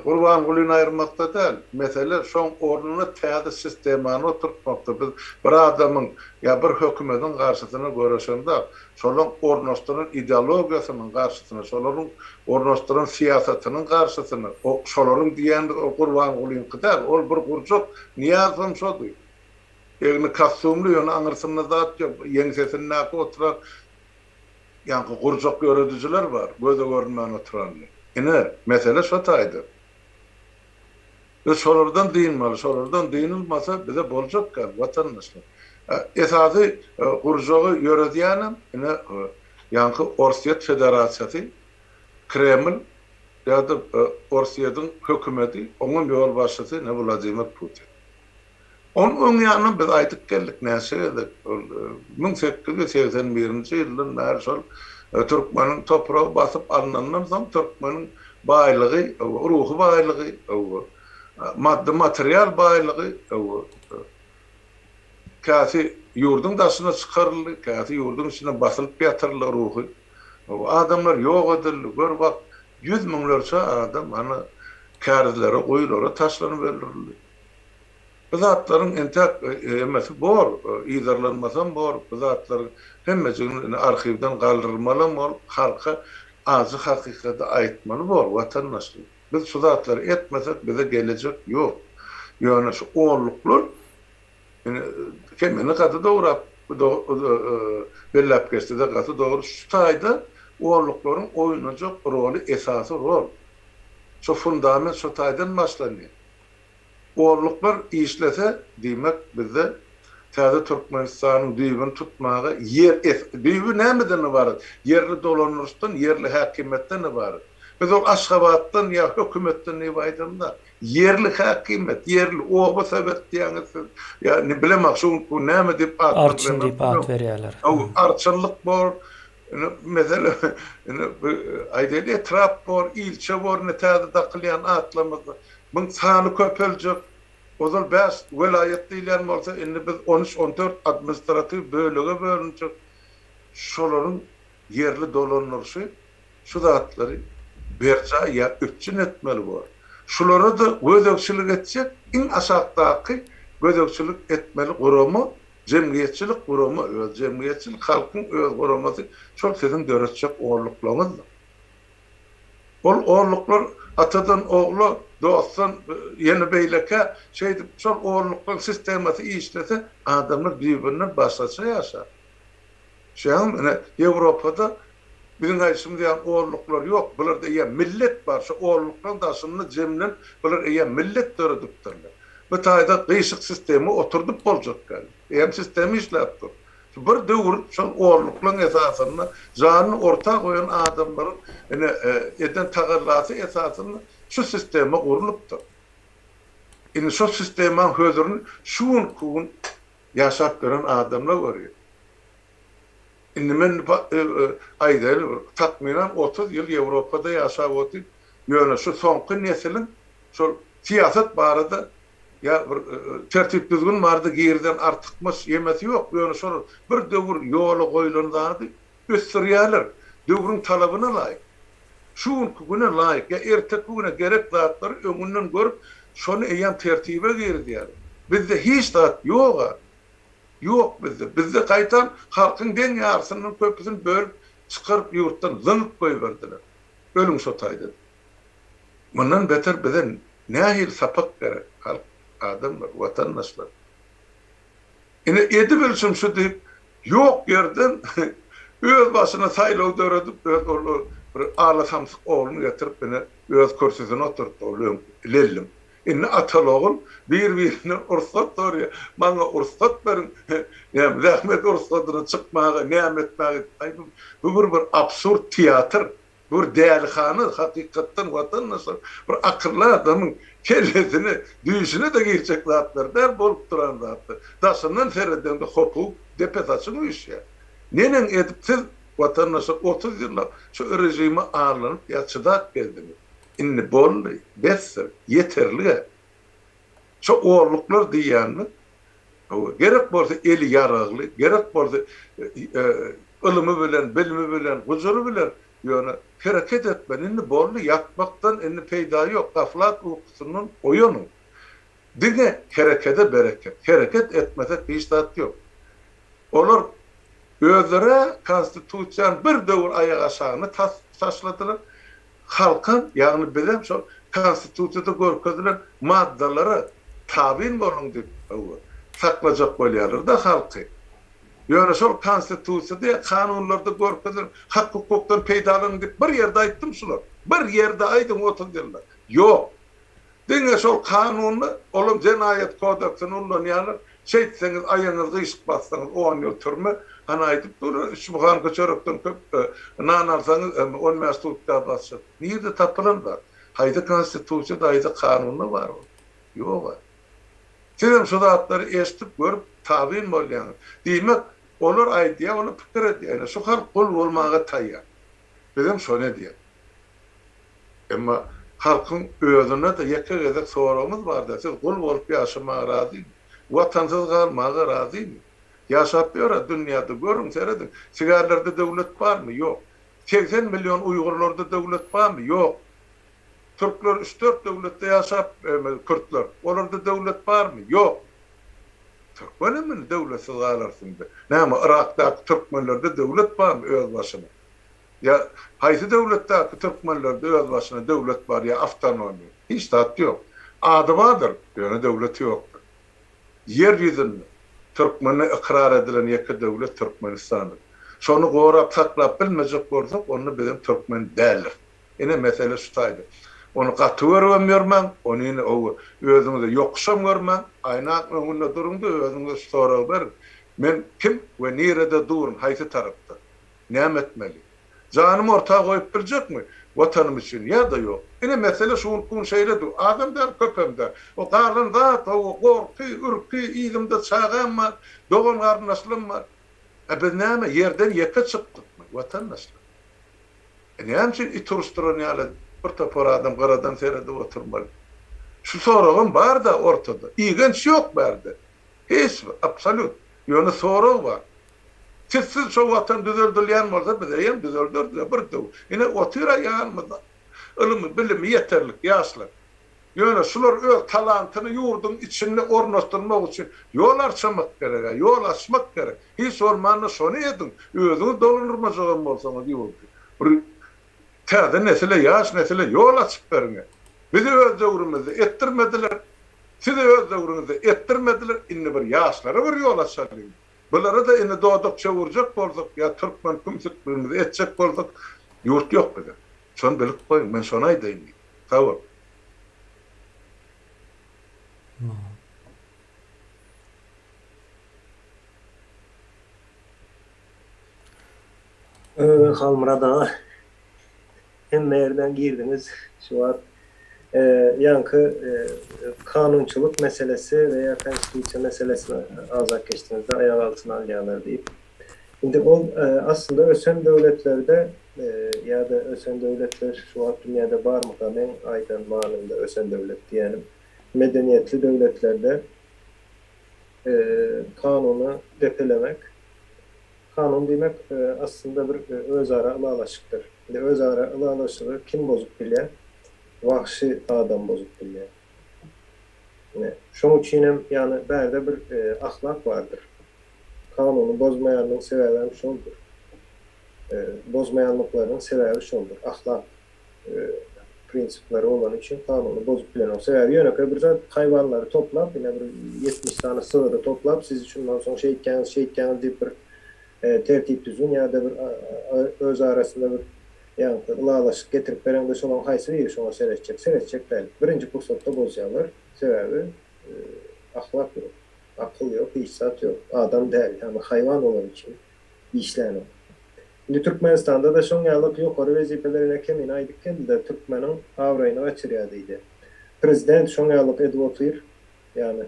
Gurbangulyny aýyrmakda däl, mesele şoň ornuna täze sistemany oturtmakda. Biz bir adamyň ýa bir hökümediň garşysyna göreşemzok, şolaň ornaşdyran ideologiýasynyň garşysyna, şolaryň ornaşdyran syýasatynyň garşysyna, o şolaryň diýýänimiz ol Gurbangulyňky däl, ol bir gurjak, Nyýazowam şody. Egni kostumly, ýöne aňyrsynda zat ýok, ýeňsesindäki oturan Ýaňky gurjak ýöredijiler bar, göze görünmän oturanly. Ine, mesele şo taýda. Biz şolardan dynmaly, şolardan dynylmasa bize boljak däl, watandaşlar. Esasy gurjagy ýöredýänem, ine, ýaňky Orsýet Federasiýasy, Kreml ýa-da Orsýetiň hökümeti, oňam ýolbaşçysy, ine, Wladimir Putin. Onuň öň ýanynam biz aýdyp geldik näçe gezek, ol 1881-nji ýyldan bäri şol türkmeniň topragy basyp alnandan soň türkmeniň baýlygy, ruhy baýlygy, maddy material baýlygy. Käsi ýurduň daşyna çykaryldy, käsi ýurduň içinde basylyp ýatyryldy ruhy. Adamlar ýok edildi. Gör bak, ýüz müňlerçe adam hany kärizlere, guýulara taşlanyp öldürildi. Bu zatlaryň entäk hemmesi bor, yzarlanmasam bor, bu zatlaryň hemmejigini indi arhiwden galdyrmalam bor, halka ajy hakykaty aýtmaly bor, watandaşlar. Biz şu zatlary etmesek bize gelejek ýok. Ýöne şu onluklar indi Kemine gaty dograp belläp geçdide gaty dogry şu taýda onluklaryň oýnajak roly esasy rol. Şu fundament şu taýdan başlanýar. Onluklar işlese, diýmek, bizde täze Türkmenistanyň düýbüni tutmaga ýer es düýbi nämeden ybarat? Ýerli dolandyryşdan, ýerli häkimiýetden ybarat. Biz ol Aşgabatdan ýa hökümetden diýip aýdamda, ýerli häkimiýet, ýerli oba sowet diýýäňiz siz, ýa indi bilemok şu günki gün näme diýip Arçyn diýip at berýärler. Arçynlyk bor, indi mesele indi aýdaýly etrap bor, ilçe bor indi täze dakylýan atlarymyzda. Muň sany köpeljek. Ozal bäş welaýat diýilýän bolsa, indi biz on üç, on dört administratiw bölege bölünjek. Şolaryň ýerli dolandyryşy şu zatlary berjaý ýa üpjün etmeli bor. Şulara-da gözegçilik etjek iň aşakdaky gözegçilik etmeli gurama, jemgyýetçilik gurama, öz jemgyýetçilik, halkyň öz guramasy şol siziň döretjek onluklaryňyzdyr. Ol onluklar atadan ogla, dostdan ýene beýlekä, şeýdip şol onluklaryň sistemasy işlese, adamlar düýbünden başgaça ýaşar. Şeýdip ine Ýewropada biziň aýdyşymyz ýaly onluklar ýok. Bularda eýýäm millet bar. Şu onluklaryň daşynda jemlenip bular eýýäm millet döredipdirler. Bu taýda gyşyk sistema oturdyp boljak däl. Eýýäm sistema işläp dur. Bir döwür şol orluklaryň esasynda janyny orta goýan adamlaryň ine eden tagallasy esasynda şu sistema gurlupdyr. Indi şol sistemaň hözirini şu günki gün ýaşap ýören adamlar görýär. Indi men aýdaýly bir takmynan 30 ýyl Ýewropada ýaşap otyryn. Ýöne şu soňky nesiliň şol syýasat barada Ýa bir tertip-düzgün bardy, girizen artykmaç ýemesi ýok, ýöne şol bir döwür ýola goýlan zady ösdürýärler, döwrüň talabyna laýyk, şu günki güne laýyk ýa erteki güne gerek zatlary öňünden görüp, şony eýýäm tertibe girizýärler. Bizde hiç zat ýog-a, ýok bizde. Bizde gaýtam halkyň deň ýarysyndan köpüsini bölüp çykaryp ýurtdan zyňyp goýberdiler. Ölüň şo taýda diýip. Mundan beter bize nähili sapak gerek, halk, adamlar, watandaşlar? Ine, edibilşim şu diýip, ýok ýerden öz başyna saýlaw döredip, öz ol bir ala samsyk ogluny getirip, ine, öz kürsüsine oturtdy ol öňki lellim. Indi ataly-ogul bir-birinden rugsat soraýar. Maňa rugsat beriň, näme, zähmet rugsadyna çykmaga, näme etmäge. Aý, bu bir bir absurd teatr. Bir dälihana hakykatdan watandaşlar bir akylly adamyň kellesine düýşüne-de girjek zatlar däl bolup duran zatlar. Daşyndan seredeňde hopugyp depe saçyň üýşýär. Neneň edip siz watandaşlar 30 ýyllap şu režime allanyp ýa çydap geldiňiz. Indi boldy, besdir, ýeterlig-ä. Şo orluklar diýýänimiz, hawa, gerek bolsa eli ýaragly, gerek bolsa ylymy bilen, bilimi bilen, gujury bilen, ýöne hereket etmeli. Indi boldy, ýatmakdan indi peýda ýok, gaflat ukusyndan oýanyň. Diňe herekede bereket. Hereket etmesek hiç zat ýok. Olar özleri-ä Konstitusiýany bir döwür aýak aşagyna taşladylar. Halkam, ýagny bizem şol Konstitusiýada görkezilen maddalara tabyn boluň diýip, hawa, saklajak bolýarlar-da halky. Ýöne şol Konstitusiýada ýa kanunlarda görkezilen hak-hukukdan peýdalanyň diýip bir ýerde aýtdymy şular? Bir ýerde aýdyň 30 ýylda. Ýok. Diňe şol kanunda, olam jenaýat kodeksini ullanýarlar, şeýtseňiz aýagyňyzy gyşyk bassaňyz on ýyl türme, hany aýdyp durlar, üç buhanka çörekden köp nan alsaňyz on bäş sutka basjak. Nirde tapylan zat? Haýsy konstitusiýada, haýsy kanunda bar ol? Ýog-a. Sizem şu zatlary eşidip, görüp tabyn bolýaňyz. Diýmek, olar aýdýar, olar pikir edýär. Ine, şu halk gul bolmaga taýýar. Bizem şony edýäs. Emma halkyň özüne-de ýeke gezek soragymyz barda, siz gul bolup ýaşamaga razymy? Watansyz galmaga razymy? Ýaşap ýör-ä dünýäde, görüň, serediň. Sigärlerde döwlet barmy? Ýok. 80 million uýgurlarda döwlet barmy? Ýok. Türkler üç-dört döwletde ýaşap, kürtler. Olarda döwlet barmy? Ýok. Türkmenem indi döwletsiz galarsyň-da. Näme, Yrakdaky türkmenlerde döwlet barmy öz başyna? Ýa haýsy döwletdäki türkmenlerde öz başyna döwlet bar ýa awtonomiýa? Hiç zat ýok. Ady bardyr, ýöne döwleti ýokdur. Ýer ýüzünde türkmene ykrar edilen ýeke döwlet Türkmenistandyr. Şony gorap saklap bilmejek bolsak, onda bizem türkmen däldiris. Ine mesele şu taýda. Ony gaty görübem ýörmäň, ony ine ow özüňize ýokuşam görmäň, aýnaň öňünde duruň-da özüňize şu soragy beriň, Men kim we nirede durun, haýsy tarapda? Näme etmeli? Janymy orta goýup biljekmi Watanym üçin ýa-da ýok? Ine mesele şu günki gün şeýle dur. Azam däl, köpem däl. O galan zat, hawa, gorky, ürki, yzymda çagam bar, dogan-garyndaşlarym bar. A biz näme, ýerden ýeke çykdykmy, watandaşlar? E näme üçin it uruşdyran ýaly bir topar adam gyradan seredip oturmaly? Şu soragam bar-da ortada. Igenç ýok bärde. Hiç bir, absolýut. Ýöne sorag bar. Sizsiz şo watan düzeldilýän bolsa bizeýem düzelderdiler bir döw. Ine otyr-a ýanymyzda ylymy, bilimi ýeterlik ýaşlar. Ýöne şular öz talantyny ýurduň içinde ornaşdyrmak üçin ýol arçamak gereg-ä, ýol açmak gerek. Hiç bolmanda şony ediň, özüňiz dolandyrmajagam bolsaňyz ýurdy. Bir täze nesile, ýaş nesile ýol açyp beriň-ä. Bizi öz döwrümizde etdirmediler, sizi öz döwrüňizde etdirmediler, indi bir ýaşlara bir ýol açalyň. Bulara-da indi dodak çöwürjek bolsak ýa türkmen kümsükligimizi etjek bolsak, ýurt ýok bize. Şony bilip goýuň, men şony aýdaýyn diýdim. Sag boluň. Halmyrat aga, hemme ýerden girdiňiz şu wagt. Ýaňky kanunçylyk meselesi we ýa konstitusiýa meselesini agzap geçdiňizde aýak altyna alýarlar diýip. Indi ol aslynda ösen döwletlerde ýa-da ösen döwletler şu wagt dünýäde barmyka meň aýdan manymda ösen döwlet diýýänim medeniýetli döwletlerde kanuny depelemek Kanun diýmek aslynda bir özara ylalaşykdyr. Indi özara ylalaşygy kim bozup bilýär? Wagşy adam bozup bilýär. Ine, şoň üçin hem ýagny bärde bir ahlak bardyr. Kanuny bozmaýanynyň sebäbem şoldur. Bozmaýanlyklarynyň sebäbi şoldur. Ahlak prinsipleri bolany üçin kanuny bozup bilenok. Sebäbi ýönekeý bir zat, haýwanlary toplap, ine bir 70 sany sygyry toplap, siz şundan soň şeýtýäňiz, şeýtýäňiz diýip bir tertip-düzgün ýa-da bir öz arasynda bir ýaňky ylalaşyk getirip bereňde şolaryň haýsy biri şoňa seretjek? Seretjek däl. Birinji pursatda bozýarlar. Sebäbi ahlak ýok, akyl ýok, hiç zat ýok. Adam däl, ýagny haýwan bolany üçin işlänok. Indi Türkmenistanda-da şoň ýalyk ýokary wezipeler ine Kemine aýdyp geldi-de türkmeniň abraýyny gaçyrýar diýdi. Prezident şoň ýalyk edip otyr. Ýagny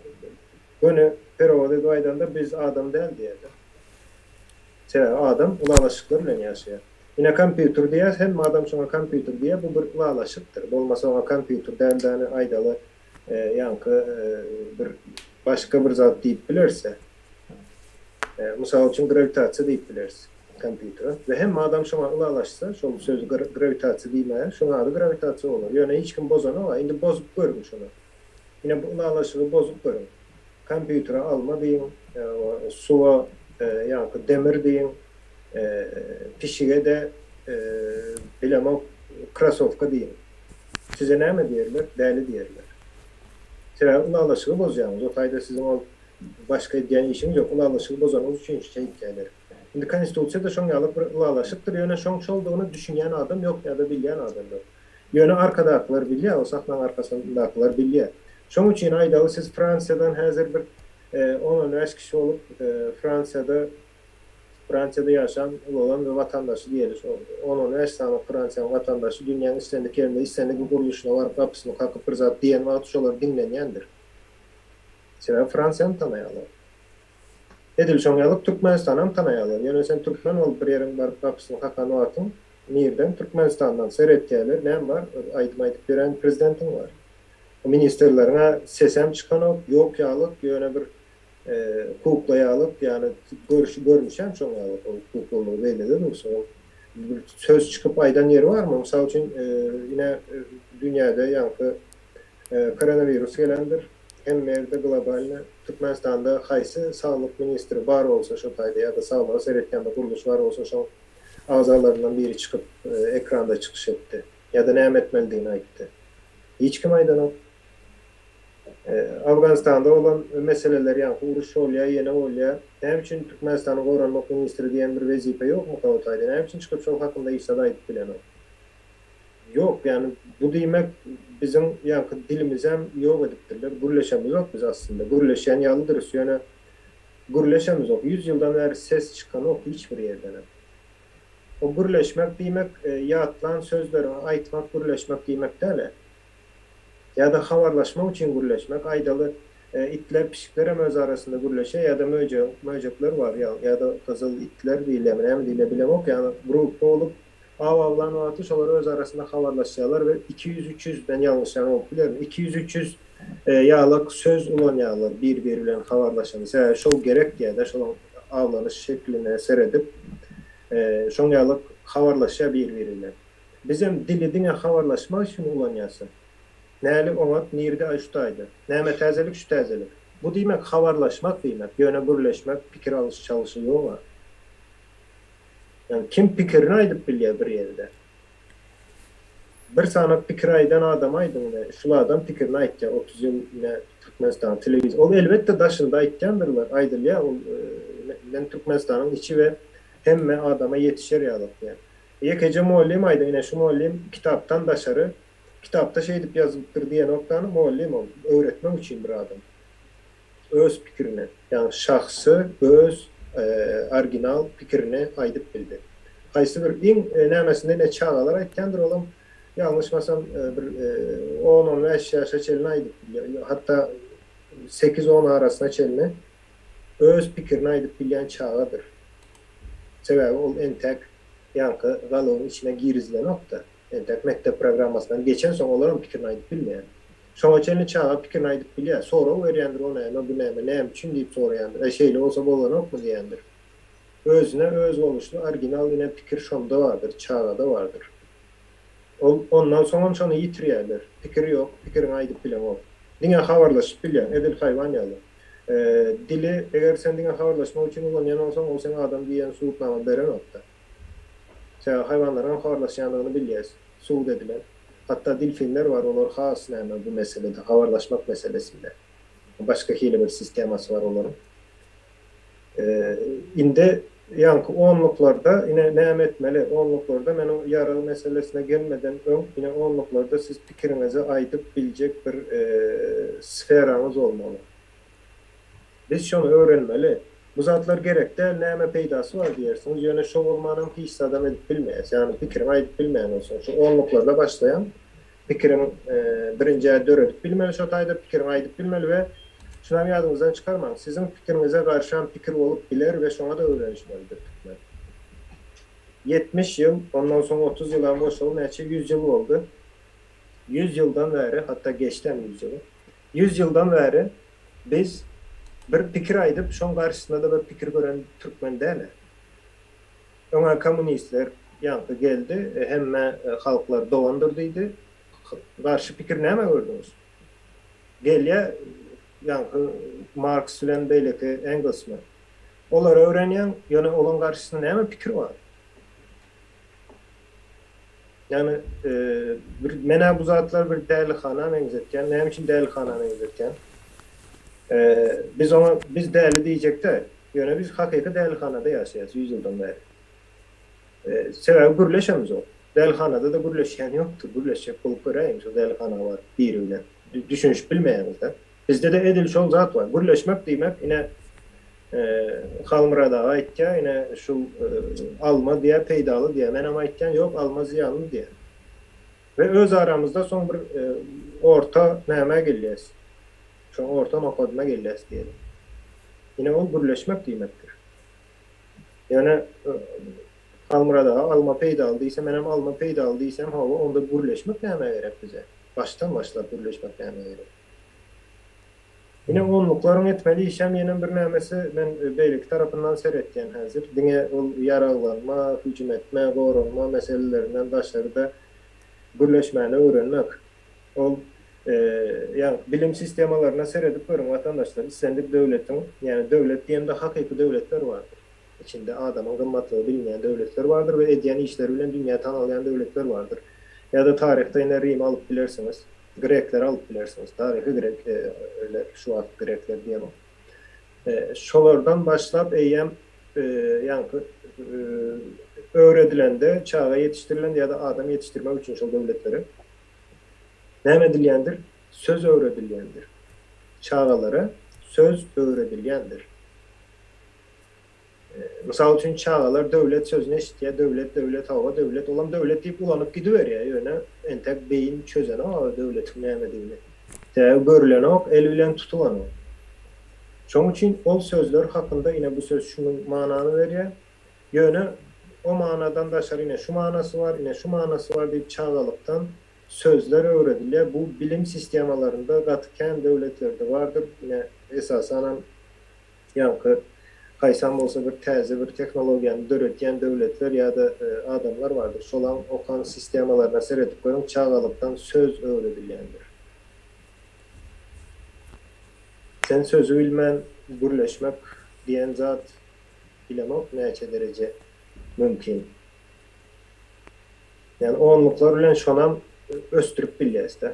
göni perowod edip aýdanda biz adam däl diýýär-de. Sebäbi adam ylalaşyklar bilen ýaşaýar. Ine kompýuter diýýäs hemme adam şoňa kompýuter diýýär bu bir ylalaşykdyr. Bolmasa oňa kompýuter däl-de aýdaly ýaňky bir başga bir zat diýip bileris-ä. Mysal üçin grawitasiýa diýip bileris kompýutere. We hemme adam şoňa ylalaşsa, şol sözi grawitasiýa diýmäge, şoň ady grawitasiýa bolar. Ýöne hiç kim bozanok-a. Indi bozup görüň şuny. Ine bu ylalaşygy bozup görüň. Kompýutere alma diýiň, suwa ýaňky demir diýiň, pişige-de bilemok krasowka diýiň. Size näme diýerler? Däli diýerler. Sebäbi ylalaşygy bozýaňyz. O taýda siziň ol başga edýän işiňiz ýok. Ylalaşygy bozanyňyz üçin şeýtýärler. Indi Konstitusiýa-da şoň ýaly bir ylalaşykdyr. Ýöne şoň şoldugyny düşünýän adam ýok ýa-da bilýän adam ýok. Ýöne arkadakylar bilýär, o sahnaň arkasyndakylar bilýär. Şoň üçin aýdaly siz Fransiýadan häzir bir on-on bäş kişi bolup Fransiýada Fransiýada ýaşan, ulalan we watandaşy diýeli, şo on-on bäş sany Fransiýanyň watandaşy dünýäň islendik ýerinde, islendik bir gurluşyna baryp gapysyny kakyp bir zat diýen wagty şolar diňlenýändir. Sebäbi Fransiýany tanaýarlar. Edil şoň ýalyk Türkmenistanam tanaýarlar. Ýöne sen türkmen bolup bir ýeriň baryp gapysyny kakan wagtyň nirden? Türkmenistandan. Seretýärler, näme bar? Aýdym aýdyp ýören prezidentiň bar. Ministrleriň-ä sesem çykanok, ýok ýalyk, ýöne bir. Kukla ýalyk, ýagny görüşi görnüşem şoň ýalyk, ol kuklalygy beýlede dursun, ol bir söz çykyp aýdan ýeri barmy? Mysal üçin, ine dünýäde ýaňky koronawirus gelendir, hemme ýerde globalny, Türkmenistanda haýsy saglyk ministri bar bolsa şo taýda ýa-da saglyga seretýän bir gurluş bar bolsa şoň agzalaryndan biri çykyp ekranda çykyş etdi ýa-da näme etmelidigini aýtdy. Hiç kim aýdanok. Afganistanda bolan meseleler ýaňky uruş bolýa ýene bolýa. Näme üçin Türkmenistanyň goranmak ministri diýen bir wezipe ýokmyka o taýda? Näme üçin çykyp şol hakynda hiç zat aýdyp bilenok? Ýok, ýagny bu diýmek biziň ýaňky dilimizem ýok edipdirler. Gürleşemizok biz aslynda. Gürleşýän ýalydyrys ýöne gürleşemizok. Ýüz ýyldan bäri ses çykanok hiç bir ýerdenem. O gürleşmek diýmek ýatlan sözleriňi aýtmak gürleşmek diýmek däl-ä. Ýa-da habarlaşmak üçin gürleşmek, aýdaly, itler, pişikler hem öz arasynda gürleşýär, ýa-da möjek, möjekler bar, ýa, ýa-da gyzyl itler diýilýärmi, näme diýilýär bilemok, ýagny gruppa bolup aw awlan wagty şolar öz arasynda habarlaşýarlar we 200, 300, men ýalňyşýan bolup bilerin, 200, 300 ýalak söz ulanýarlar bir-biri bilen habarlaşanda, sebäbi şol gerek diýýär-de, şolaň awlanyş şekline seredip, şoň ýalak habarlaşýar bir-biri bilen. Bizem dili diňe habarlaşmak üçin ulanýasy. Näli oňat nirde aý şu taýda. Näme täzelik şu täzelik. Bu diýmek habarlaşmak diýmek, ýöne gürleşmek, pikir alyş çalyşy ýoga. Ýagny kim pikirini aýdyp bilýär bir ýerde. Bir sany pikir aýdan adamy aýdyň ine şul adam pikirini aýtýar 30 ýyl ine Türkmenistanyň telewiz ol elbetde daşynda aýtýandyrlar aýdylýar ol men Türkmenistanyň içi we hemme adama ýetişer ýaly diýýän. Ýekeje mugallym aýdyň ine şu mugallym kitapdan daşary kitapda şeýdip ýazylypdyr diýenokdany mugallym ol öwretmek üçin bir adam öz pikirini ýagny şahsy öz original pikirini aýdyp bildi. Haýsy bir iň nämesinde ine çagalar aýtýandyr olam ýalňyşmasam bir on 15 ýaşa çenli aýdyp bilýär hatda sekiz on arasyna çenli öz pikirini aýdyp bilýän çagadyr. Sebäbi ol entäk ýaňky galybyň içine girizilenok-da. Entäk mekdep programmasyndan geçensoň olaram pikirini aýdyp bilmeýär. Şoňa çenli çaga pikirini aýdyp bilýär. Sorag berýändir, o näme, bu näme, näme üçin diýip soraýandyr. Äý şeýle bolsa bolanokmy diýýändir. Özüne özboluşly original ine pikir şonda bardyr, çagada bardyr. Ol ondan soňam şony ýitirýärler. Pikir ýok, pikiriňi aýdyp bileňok. Diňe habarlaşyp bilýäň, edil haýwan ýaly. Dili eger sen diňe habarlaşmak üçin ulanýan bolsaň, ol seň adam diýen subutnama berenok-da. Sebäbi haýwanlaryňam habarlaşýandygyny bilýäs, subut edilen. Hatda delfinler bar, olar has näme bu meselede, habarlaşmak meselesinde. Başga hili bir sistemasy bar olaryň. Indi ýaňky onluklarda ine näme etmeli? Onluklarda men o ýarag meselesine gelmeden öň ine onluklarda siz pikiriňizi aýdyp biljek bir sferaňyz bolmaly. Biz şony öwrenmeli. Bu zatlar gerek däl, näme peýdasy bar diýersiňiz, ýöne şo bolmanam hiç zadam edip bilmeýäs. Ýagny pikiriňi aýdyp bilmeýän bolsaň, şu onluklarda başlaýaň. Pikiriň birinjä döredip bilmeli şo taýda pikiriňi aýdyp bilmeli we şunam ýadyňyzdan çykarmaň siziň pikiriňize garşam pikir bolup biler we şoňa-da öwrenişmelidir türkmen. 70 ýyl ondan soň 30 ýylam goşaly näçe 100 ýyl boldy. 100 ýyldan bäri hatda geçdem 100 ýyly. 100 ýyldan bäri biz bir pikir aýdyp şoň garşysynda-da bir pikir gören türkmen däl-ä. Öňe kommunistler ýaňky geldi, hemme halklar dogandyr diýdi. Garşy pikir näme gördüňiz? Gelýä ýaňky Marks bilen beýleki Engelsmi. Olary öwrenýäň, ýöne olaň garşysynda näme pikir bar? Ýagny bir men-ä bu zatlary bir dälihana meňzetýän. Näme üçin dälihana meňzetýän? Biz oňa biz däli diýjek-dä. Ýöne biz hakyky dälihanada ýaşaýas ýüz ýyldan bäri. Sebäbi gürleşemizok. Dälihanada-da gürleşýän ýokdur. Gürleşjek bolup göräýiň şo dälihana baryp biri bilen. Düşünişip bilmeýäňiz-de. Bizde-de edil şol zat bar. Gürleşmek diýmek ine Halmyrat aga aýtýar, ine şu alma diýýär peýdaly diýýär. Menem aýtýan ýok alma zyýanly diýýär. We öz aramyzda soň bir orta nämä gelýäs. Şoň orta nokadyna gelýäs diýeli. Ine ol gürleşmek diýmekdir. Ýöne Halmyrat aga alma peýdaly diýse menem alma peýdaly diýsem hawa onda gürleşmek nämä gerek bize? Başdan başlap gürleşmek nämä gerek? Ine onluklaryň etmeli işem ýenem bir nämesi men beýleki tarapyndan seretýän häzir. Diňe ol ýaraglanma, hüjüm etme, goranma meselelerinden daşary-da gürleşmäni öwrenmek. Ol ýagny bilim sistemalaryna seredip görüň watandaşlar islendik döwletiň, ýagny döwlet diýemde hakyky döwletler bardyr. Içinde adamyň gymmatlygy bilinýän döwletler bardyr we edýän işleri bilen dünýä tanalýan döwletler bardyr. Ýa-da taryhda ine Rimi alyp bilersiňiz. Grekleri alyp bilersiňiz. Taryhy grekler, şu wagt grekler diýemok. Şolardan başlap eýýäm ýaňky öwredilende, çaga ýetişdirilende ýa-da adam ýetişdirmek üçin şol döwletlere näme edilýändir? Söz öwredilýändir. Çagalara söz öwredilýändir. Mysal üçin çagalar döwlet sözüni eşitýär, döwlet, döwlet, hawa döwlet, olam döwlet diýip ulanyp gidiberýär, ýöne entek beýin çözenok o döwletiň nämedigini. Sebäbi görülenok, el bilen tutulanok. Şoň üçin ol sözler hakynda ine bu söz şu manany berýär, ýöne o manadan daşary ine şu manasy bar, ine şu manasy bar diýip çagalykdan sözler öwredilýär. Bu bilim sistemalarynda gaty kän döwletlerde bardyr, ine esasanam Ýaňky haýsam bolsa bir täze bir tehnologiýany döredýän döwletler ýa-da adamlar bardyr. Şolaň okan sistemalaryna seredip görüň, çagalykdan söz öwredilýändir. Sen sözi bilmän gürleşmek diýen zat bilemok näçe dereje mümkin. Ýagny onluklar bilen şonam ösdürip bilýäs-de.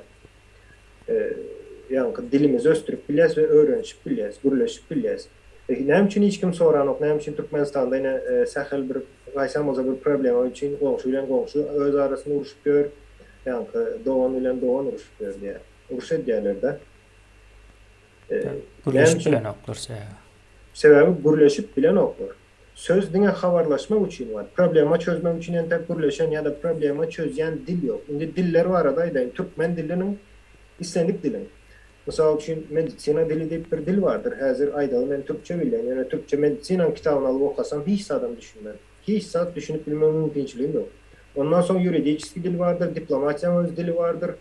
Ýaňky dilimizi ösdürip bilýäs we öwrenişip bilýäs, gürleşip bilýäs. Näme üçin hiç kim soranok, näme üçin Türkmenistanda ine sähel bir haýsam bolsa bir problema üçin goňşy bilen goňşy öz arasynda urşup ýör, ýaňky dogan bilen dogan urşup ýör diýýär. Uruş edýärler-de. Gürleşip bilenoklar sebäbi. Sebäbi gürleşip bilenoklar. Söz diňe habarlaşmak üçin bar. Problema çözmek üçin entek gürleşen ýa-da problema çözýän dil ýok. Indi diller barada aýdaýyn. Türkmen diliniň, islendik diliň, mysal üçin, medisina dili diýip bir dil bardyr. Häzir aýdaly men türkçe bilýän, ýöne türkçe medisinaň kitabyny alyp okasam hiç zadam düşünmen. Hiç zat düşünip bilme mümkinçiligim ýok. Ondan soň ýuridiçeskiý dil bardyr, diplomatiýaň öz dili bardyr,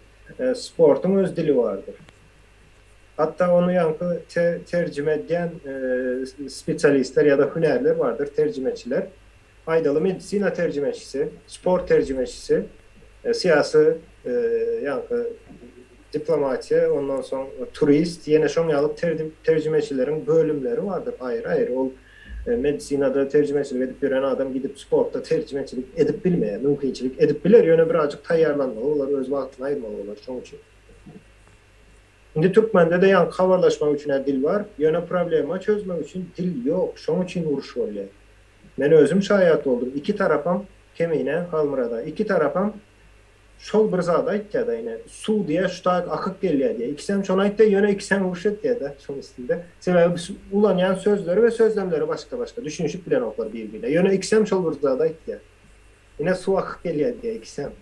sportuň öz dili bardyr. Hatda ony ýaňky terjime edýän spesialistler ýa-da hünärler bardyr, terjimeçiler. Aýdaly, medisina terjimeçisi, sport terjimeçisi, syýasy ýaňky diplomatiýa, ondan soň turist, ýene şoň ýaly terjimeçileriň bölümleri bardyr aýry-aýry. Ol medisinada terjimeçilik edip ýören adam gidip sportda terjimeçilik edip bilmeýär, mümkinçilik edip biler, ýöne birazjyk taýýarlanmaly bolar, öz wagtyny aýyrmaly bolar şoň üçin. Indi türkmende-de ýaňky habarlaşmak üçin-ä dil bar, ýöne problema çözmek üçin dil ýok, şoň üçin uruş bolýar. Men özüm şaýat boldum, iki tarapam, Kemine, Halmyrada, iki tarapam şol bir zady aýtýada, ine, suw diýýär, şu taýyk akyp gelýär diýýär. Ikisem şony aýtýar, ýöne ikisem uruş etýär-de şoň üstünde. Sebäbi ulanýan sözleri we sözlemleri başga-başga, düşünişip bilenoklar bir-birine. Ýöne ikisem şol bir zady aýtýar. Ine, suw akyp gelýär diýýär ikisem.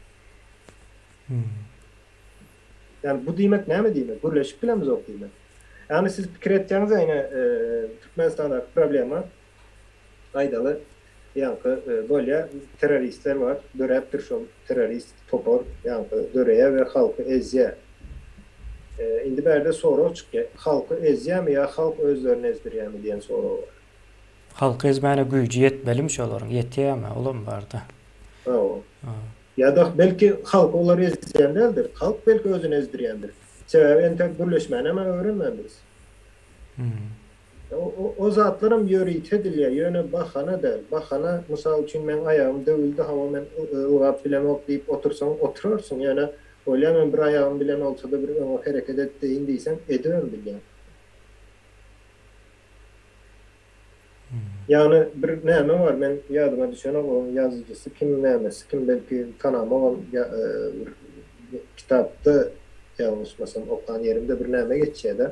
Ýagny bu diýmek näme diýmek? Gürleşip bilemizok diýmek. Ýagny siz pikir etýäňiz-ä ine Türkmenistandaky problema aýdaly ýaňky bolýa terroristler bar döräpdir şol terrorist topar ýaňky döreýä we halky ezýä. Indi bärde sorag çykýa halky ezýämi ýa halk özlerini ezdirýämi diýen sorag bar. Halky ezmäne güýji ýetmelimi şolaryň ýetýämi olam barda. Hawa. Ýa-da belki halky olar ezýän däldir. Halk belki özüni ezdirýändir. Sebäbi entek gürleşmänem-ä öwrenmändiris. O zatlaram ýörite edilýär, ýöne bahana däl. Bahana, mysal üçin, meň aýagym döwüldi, hawa men ylgap bilemok diýip otursaň, oturarsyň, ýöne bolýa men bir aýagym bilen bolsa-da bir öňe hereket etdeýin diýseň, edibem bilýäň. Ýagny bir näme bar men ýadyma düşenok oň ýazyjysy kim nämesi kim belki tanamogam bir kitapda ýalňyşmasam okan ýerimde bir näme geçýädä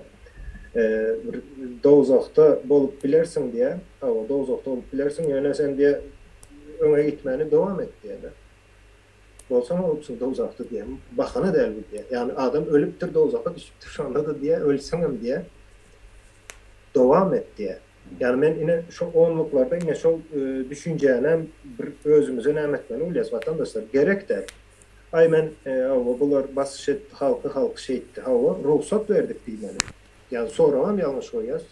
bir dowzahda bolup bilersiň diýä hawa dowzahda bolup bilersiň ýöne sen diýä öňe gitmäni dowam et diýädä bolsaň bolupsyň dowzahda diýä bahana däl bu diýä ýagny adam ölüpdir dowzaha düşüpdir şonda-da diýä ölseňem diýä dowam et diýä. Ýagny men ine şo onluklarda ine şol düşünjänem bir özümize näme etmeli bolýas watandaşlar gerek däl. Aý men hawa bular basyş etdi halky halky şeýtdi hawa rugsat berdik diýmeli. Ýa soragam ýalňyş goýýas.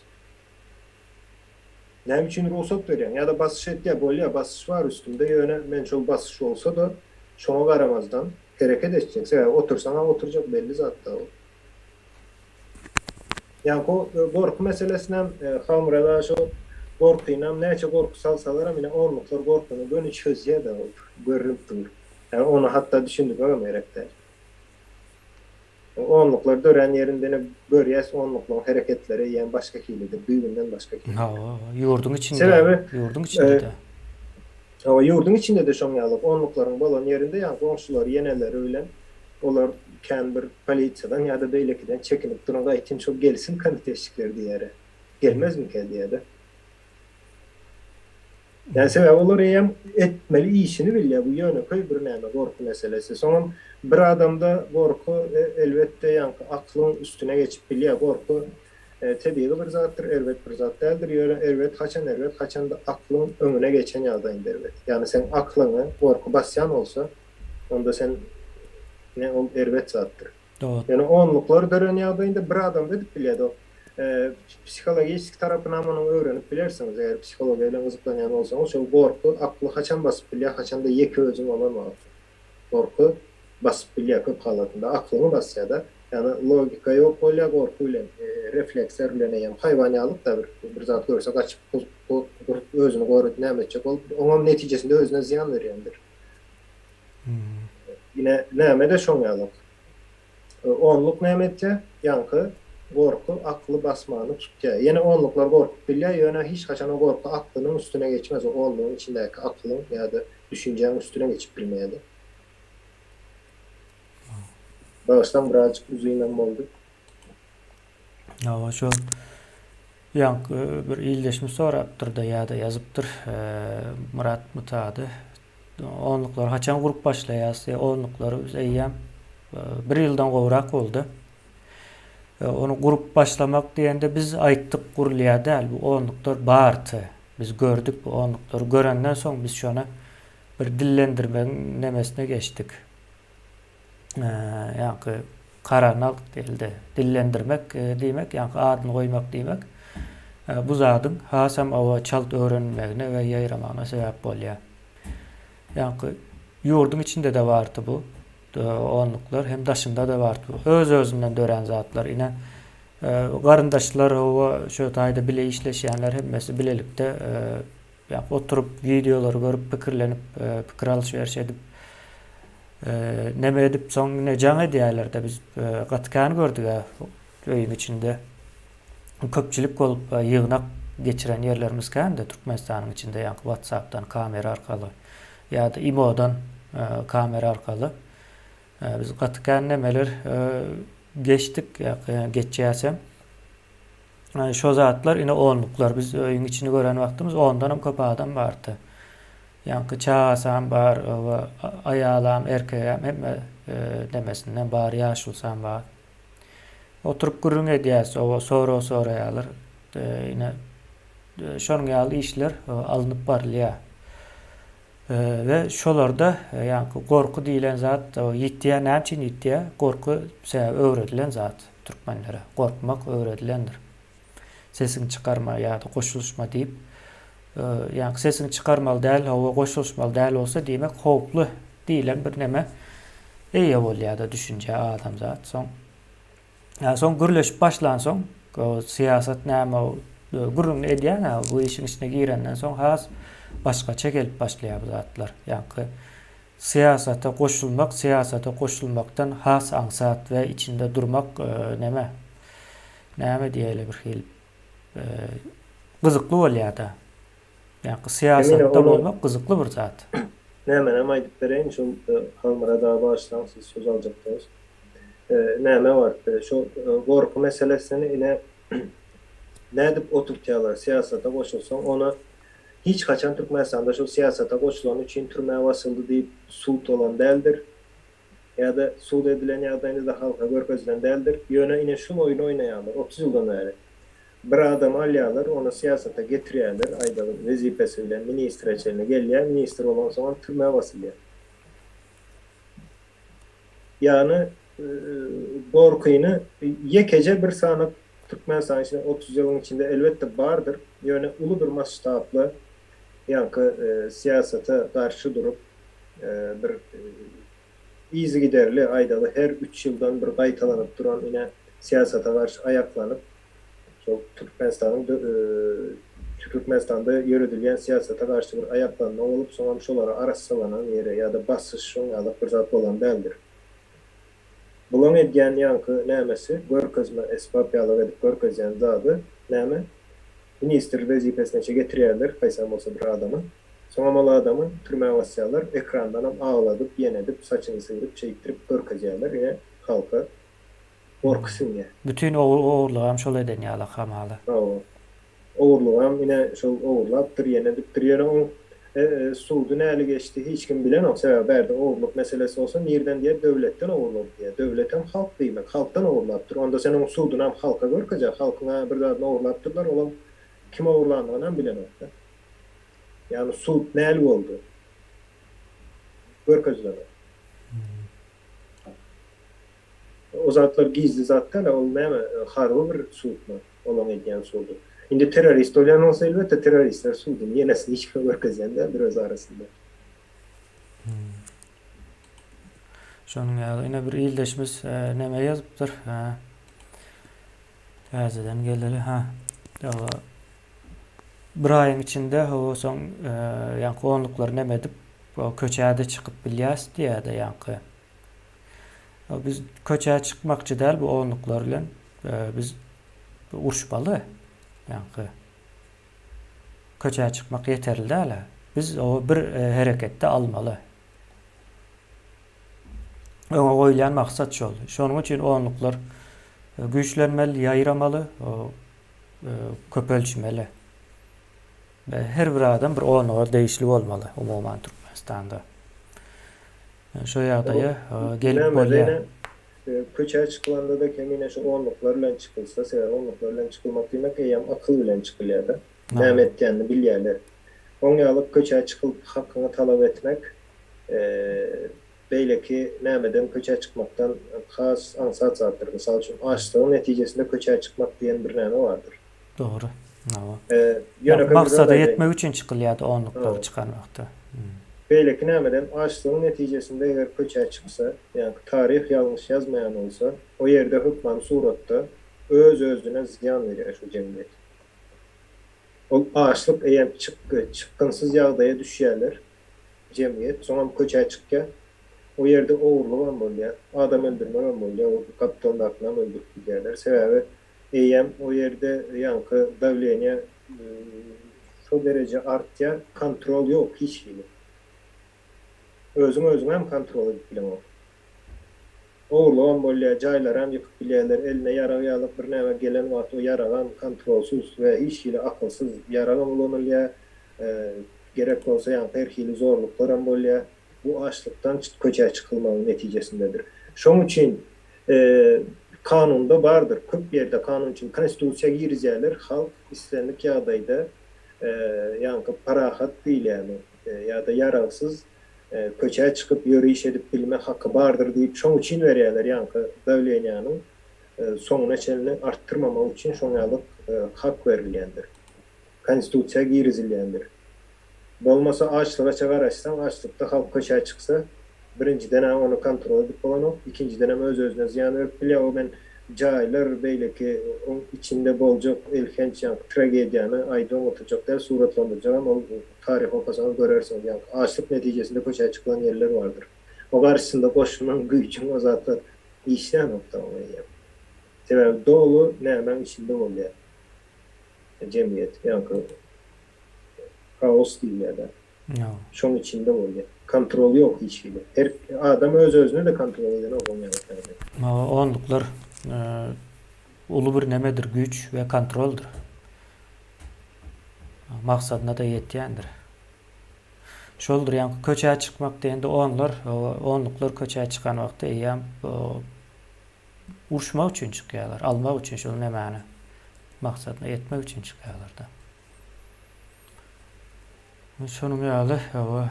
Näme üçin rugsat berýäň? Ýa-da basyş etýär, bolýar, basyş bar üstümde, ýöne men şol basyş bolsa-da, şoňa garamazdan hereket etjek. Sebäbi otursaň-a oturjak, belli zat-da ol. Ýaňky o gorky meselesinem Halmyrat aga şo gorkynam näçe gorky salsalaram ine onluklar gorkyny göni çözýär-de ol görnüp dur. Ýagny ony hatda düşündirmegem gerek däl. Onluklar dörän ýerinde ine görýäs onluklaryň hereketleri eýýäm başga hilidir, düýbünden başga hilidir. Hawa, ýurduň içinde, Sebäbi ýurduň içinde-de. Hawa, ýurduň içinde-de şoň ýaly onluklaryň bolan ýerinde ýaňky goňşulary, ýeneleri bilen olar kän bir polisiýadan ýa-da beýlekiden çekinip duran gaýtym şol gelsin komiteşçikler diýýär. Gelmezmikä diýýär-de. Ýa sebäbi olar eýýäm etmeli işini bilýär, bu ýönekeý bir näme gorky meselesi. Soňam bir adamda gorky elbetde ýaňky aklyň üstüne geçip bilýär. Gorky tebigy bir zatdyr, erbet bir zat däldir. Ýöne erbet haçan erbet, haçanda aklyň öňüne geçen ýagdaýynda erbet. Ýagny seň aklyňy gorky basýan bolsa, onda sen ne ol erbet zatdyr. Dogry. Ýöne onluklar dörän ýagdaýynda bir adam edip bilýär. O psihologiçki tarapynam onuň öwrenip bilersiňiz, eger psihologiýa bilen gyzyklanýan bolsaňyz, şol gorky akly haçan basyp bilýär, haçanda ýeke özüň bolan wagty. Gorky basyp bilýär köp halatynda, aklyňy basýar-da. Ýagny logika ýok bolýar gorky bilen, refleksler bilen eýýäm haýwan ýalyk-da bir bir zat görse gaçyp özüni goradyp näme etjek bolup, oňam netijesinde özüne zyýan berýändir. Ine, näme-de şoň ýalyk. Onluk näme etýär? Ýaňky gorky akly basmany tutýar. Ýene onluklar gorkup bilýär, ýöne hiç haçan o gorky aklynyň üstüne geçmez, o onlugyň içindäki akylyň ýa-da düşünjäň üstüne geçip bilmeýär-de. Bagyşlaň, birazjyk uzynam boldy. Hawa, şo ýaňky bir ildeşimiz sorapdyr-da ýa-da ýazypdyr, Myrat Mutady. Onluklary haçan gurup başlaýas? Onluklary biz eýýäm bir ýyldan gowrak boldy. Ony gurup başlamak diýende biz aýtdyk gurulýar däl. Bu onluklar bardy. Biz gördük bu onluklary. Görenden soň biz şony bir dillendirmegiň nemesine geçdik. Ýaňky kararyny aldyk diýildi. Dillendirmek diýmek, ýaňky adyny goýmak diýmek bu zadyň hasam oba çalt öwrenilmegine we ýaýramagyna sebäp bolýar. Ýaňky ýurduň içinde-de bardy bu onluklar, hem daşynda-da bardy bu. Öz-özünden dörän zatlar. Ine, garyndaşlar, hawa, şu taýda bile işleşýänler hemmesi bilelikde Ýa oturyp wideolary görüp pikirlenip pikir alyş-beriş edip neme edip soň ine jaň edýärler-de biz gaty kän gördük-ä öýüň içinde köpçülik bolup ýygnak geçiren ýerlerimiz kän-de Türkmenistanyň içinde ýaňky WhatsApp-dan kamera arkaly ýa-da imo-dan kamera arkaly biz gaty kän nemeler geçdik ýa geçýäsem. Şo zatlar ine onluklar. Biz öýüň içini gören wagtymyz ondanam köp adam bardy. Ýaňky çagasam bar, aýalam, erkegem hemme nemesinden bar, ýaşulusam bar. Oturyp gürrüň edýäs, oba sorag soraýarlar. Ine şonuň ýaly işler alnyp barylýar. We şolarda ýaňky gorky diýlen zat ýitýär. Näme üçin ýitýär? Gorky sebäbi öwredilen zat türkmenlere. Gorkmak öwredilendir. Sesiňi çykarma ýa-da goşulyşma diýip. Ýaňky sesiňi çykarmaly däl, hawa goşulyşmaly däl bolsa diýmek howply diýlen bir neme eýe bolýar-da düşünjä adamzat. Soň Soň gürleşip başlansoň, syýasat näme gürrüňini edýäň-ä, bu işiň içine girenden soň has başgaça gelip başlaýar bu zatlar. Ýaňky syýasata goşulmak, syýasata goşulmakdan has aňsat we içinde durmak neme, näme diýeli bir hili gyzykly bolýar-da. Ýaňky syýasatda bolmak gyzykly bir zat. Nämenem aýdyp bereýin, şol Halmyrat aga bagyşlaň siz söz aljakdyňyz. Näme bar, şo gorky meselesini ine nädip oturtýarlar, syýasata goşulsaň, ony hiç haçan Türkmenistanda şol syýasata goşulany üçin türmä basyldy diýip sud bolan däldir. Ýa-da sud edilen ýagdaýynda-da halka görkezilen däldir. Ýöne ine şul oýny oýnaýarlar 30 ýyldan bäri. Bir adamy alýarlar, ony syýasata getirýärler, aýdaly wezipesi bilen ministre çenli gelýär, ministr bolansoňam türmä basylýar. Ýagny gorkyny ýekeje bir sany. Türkmenistanyň içinde 30 ýylyň içinde elbetde bardyr, ýöne uly bir masştably ýaňky syýasata garşy durup bir yzygiderli aýdaly her üç ýyldan bir gaýtalanyp duran ine syýasata garşy aýaklanyp şol Türkmenistanyň Türkmenistanda ýöredilýän syýasata garşy bir aýaklanma bolup soňam şolara arassalanan ýere ýa-da basyş şoň ýalak bir zat bolan däldir. Bulaň edýän ýaňky nämesi görkezme esbap ýalak edip görkezýän zady näme ministr wezipesineçe getirýärler haýsam bolsa bir adamy soňam ol adamy türmä basýarlar ekrandanam agladyp ýenedip saçyny syryp şeýtdirip görkezýärler ine halka gorky siňýär. Bütin ogurlygam şol eden ýalak hamala. Hawa. Ogurlygam ine şol ogurlapdyr, ýenedipdir. Ýöne oň sudy näli geçdi hiç kim bilenok. Sebäbi bärde ogurlyk meselesi bolsa nirden diýer döwletden ogurlady diýer. Döwletem halk diýmek, halkdan ogurlapdyr. Onda sen oň sudunam halka görkezýär. Halkyň-a bir zadyny ogurlapdyrlar, olam kim ogurlandygynam bilenokda. Ýagny sud näli boldy? Görkezilenok. O zatlar gizli zat däl, ol näme, harby bir sudmy olaň edýän sudy. Indi terrorist bolýan bolsa elbetde terroristler suduny ýenesini hiç kime görkezýän däldir öz arasynda. Şonuň ýaly ine bir ildeşimiz neme ýazypdyr. Täzeden geleli ha. Bir aýyň içinde ho soň ýaňky onluklary neme edip köçä-de çykyp bilýäs diýýär-de ýaňky. Biz köçä çykmakçy däl bu onluklar bilen. Biz uruşmaly. Ýaňky köçä çykmak ýeterli däl. Biz o bir hereketde almaly. Öňe goýulýan maksat şol. Şonuň üçin onluklar güýçlenmeli, ýaýramaly, köpelişmeli. Her bir adam bir onluga degişli bolmaly umuman Türkmenistanda. Şo ýagdaýa gelip bolýar. Köçä çykylanda-da kemine şu onluklar bilen çykylsa, sebäbi onluklar bilen çykylmak diýmek eýýäm akyl bilen çykylýar-da. Näme etýänini bilýärler. Oň ýaly köçä çykylyp hakyňy talap etmek beýleki nämeden köçä çykmakdan has aňsat zatdyr. Mysal üçin, açlygyň netijesinde köçä çykmak diýen bir näme bardyr. Dogry. Hawa. Ýöne maksada ýetmek üçin çykylýardy onluklary çykan wagty. Beýleki nämeden açlygyň netijesinde eger köçä çyksa, ýaňky taryh ýalňyş ýazmaýan bolsa, o ýerde hökmany suratda öz-özüne zyýan berýär şu jemgyýet. Ol açlyk eýýäm çykgynsyz ýagdaýa düşýärler jemgyýet, soňam köçä çykýar. O ýerde ogurlygam bolýar, adam öldürmegem bolýar, o gapdaldakyny öldürip gidýärler. Sebäbi Eýýäm o ýerde ýaňky dawleniýe şo dereje artýar, kontrol ýok hiç hili. Özüň özüňem kontrol edip bileňok. Ogurlygam bolýar, jaýlaram ýykyp bilýärler, eline ýarag ýalyk bir näme gelen wagty o ýaragam kontrolsyz we hiç hili akylsyz ýaragam ulanylýar, gerek bolsa ýaňky her hili zorluklaram bolýar. Bu açlykdan köçä çykylmagyň netijesindedir. Şoň üçin Kanunda bardyr, köp ýerde kanun üçin konstitusiýa girizýärler, halk islendik ýagdaýda ýaňky parahat diýilýämi ýa-da ýaragsyz köçä çykyp ýöriş edip bilme haky bardyr diýip şoň üçin berýärler ýaňky dawleniýanyň soňuna çenli artdyrmamak üçin şoň ýaly hak berilýändir. Konstitusiýa girizilýändir. Bolmasa açlygaça garaşsaň, açlykda halk köçä çyksa, birinjiden-ä ony kontrol edip bolanok, ikinjidenem öz-özüne zyýan berip bilýär, o men jaýlar, beýleki oň içinde boljak elhenç ýaňky tragediýany aýdybam oturjak däl, suratlandyrjagam ol taryh okasaňyz görersiňiz, ýaňky açlyk netijesinde köçä çykylan ýerler bardyr. O garşysynda goşunyň, güýjüň o zatlar işlänok-da oň eýýäm. Sebäbi doly nämäň içinde bolýar jemgyýet, ýaňky Haos diýilýär-dä. Şoň içinde bolýar. Kontrol ýok hiç hili. Her adam öz-özüne-de kontrol edenok oň ýaly ýagdaýda. Onluklar uly bir nemedir, güýç we kontroldyr. Maksadyna-da ýetýändir. Şoldur, ýaňky köçä çykmak diýende onlar, onluklar köçä çykan wagty eýýäm uruşmak üçin çykýarlar, almak üçin şol nemäni, maksadyna ýetmek üçin çykýarlar-da. Şonuň ýaly, hawa.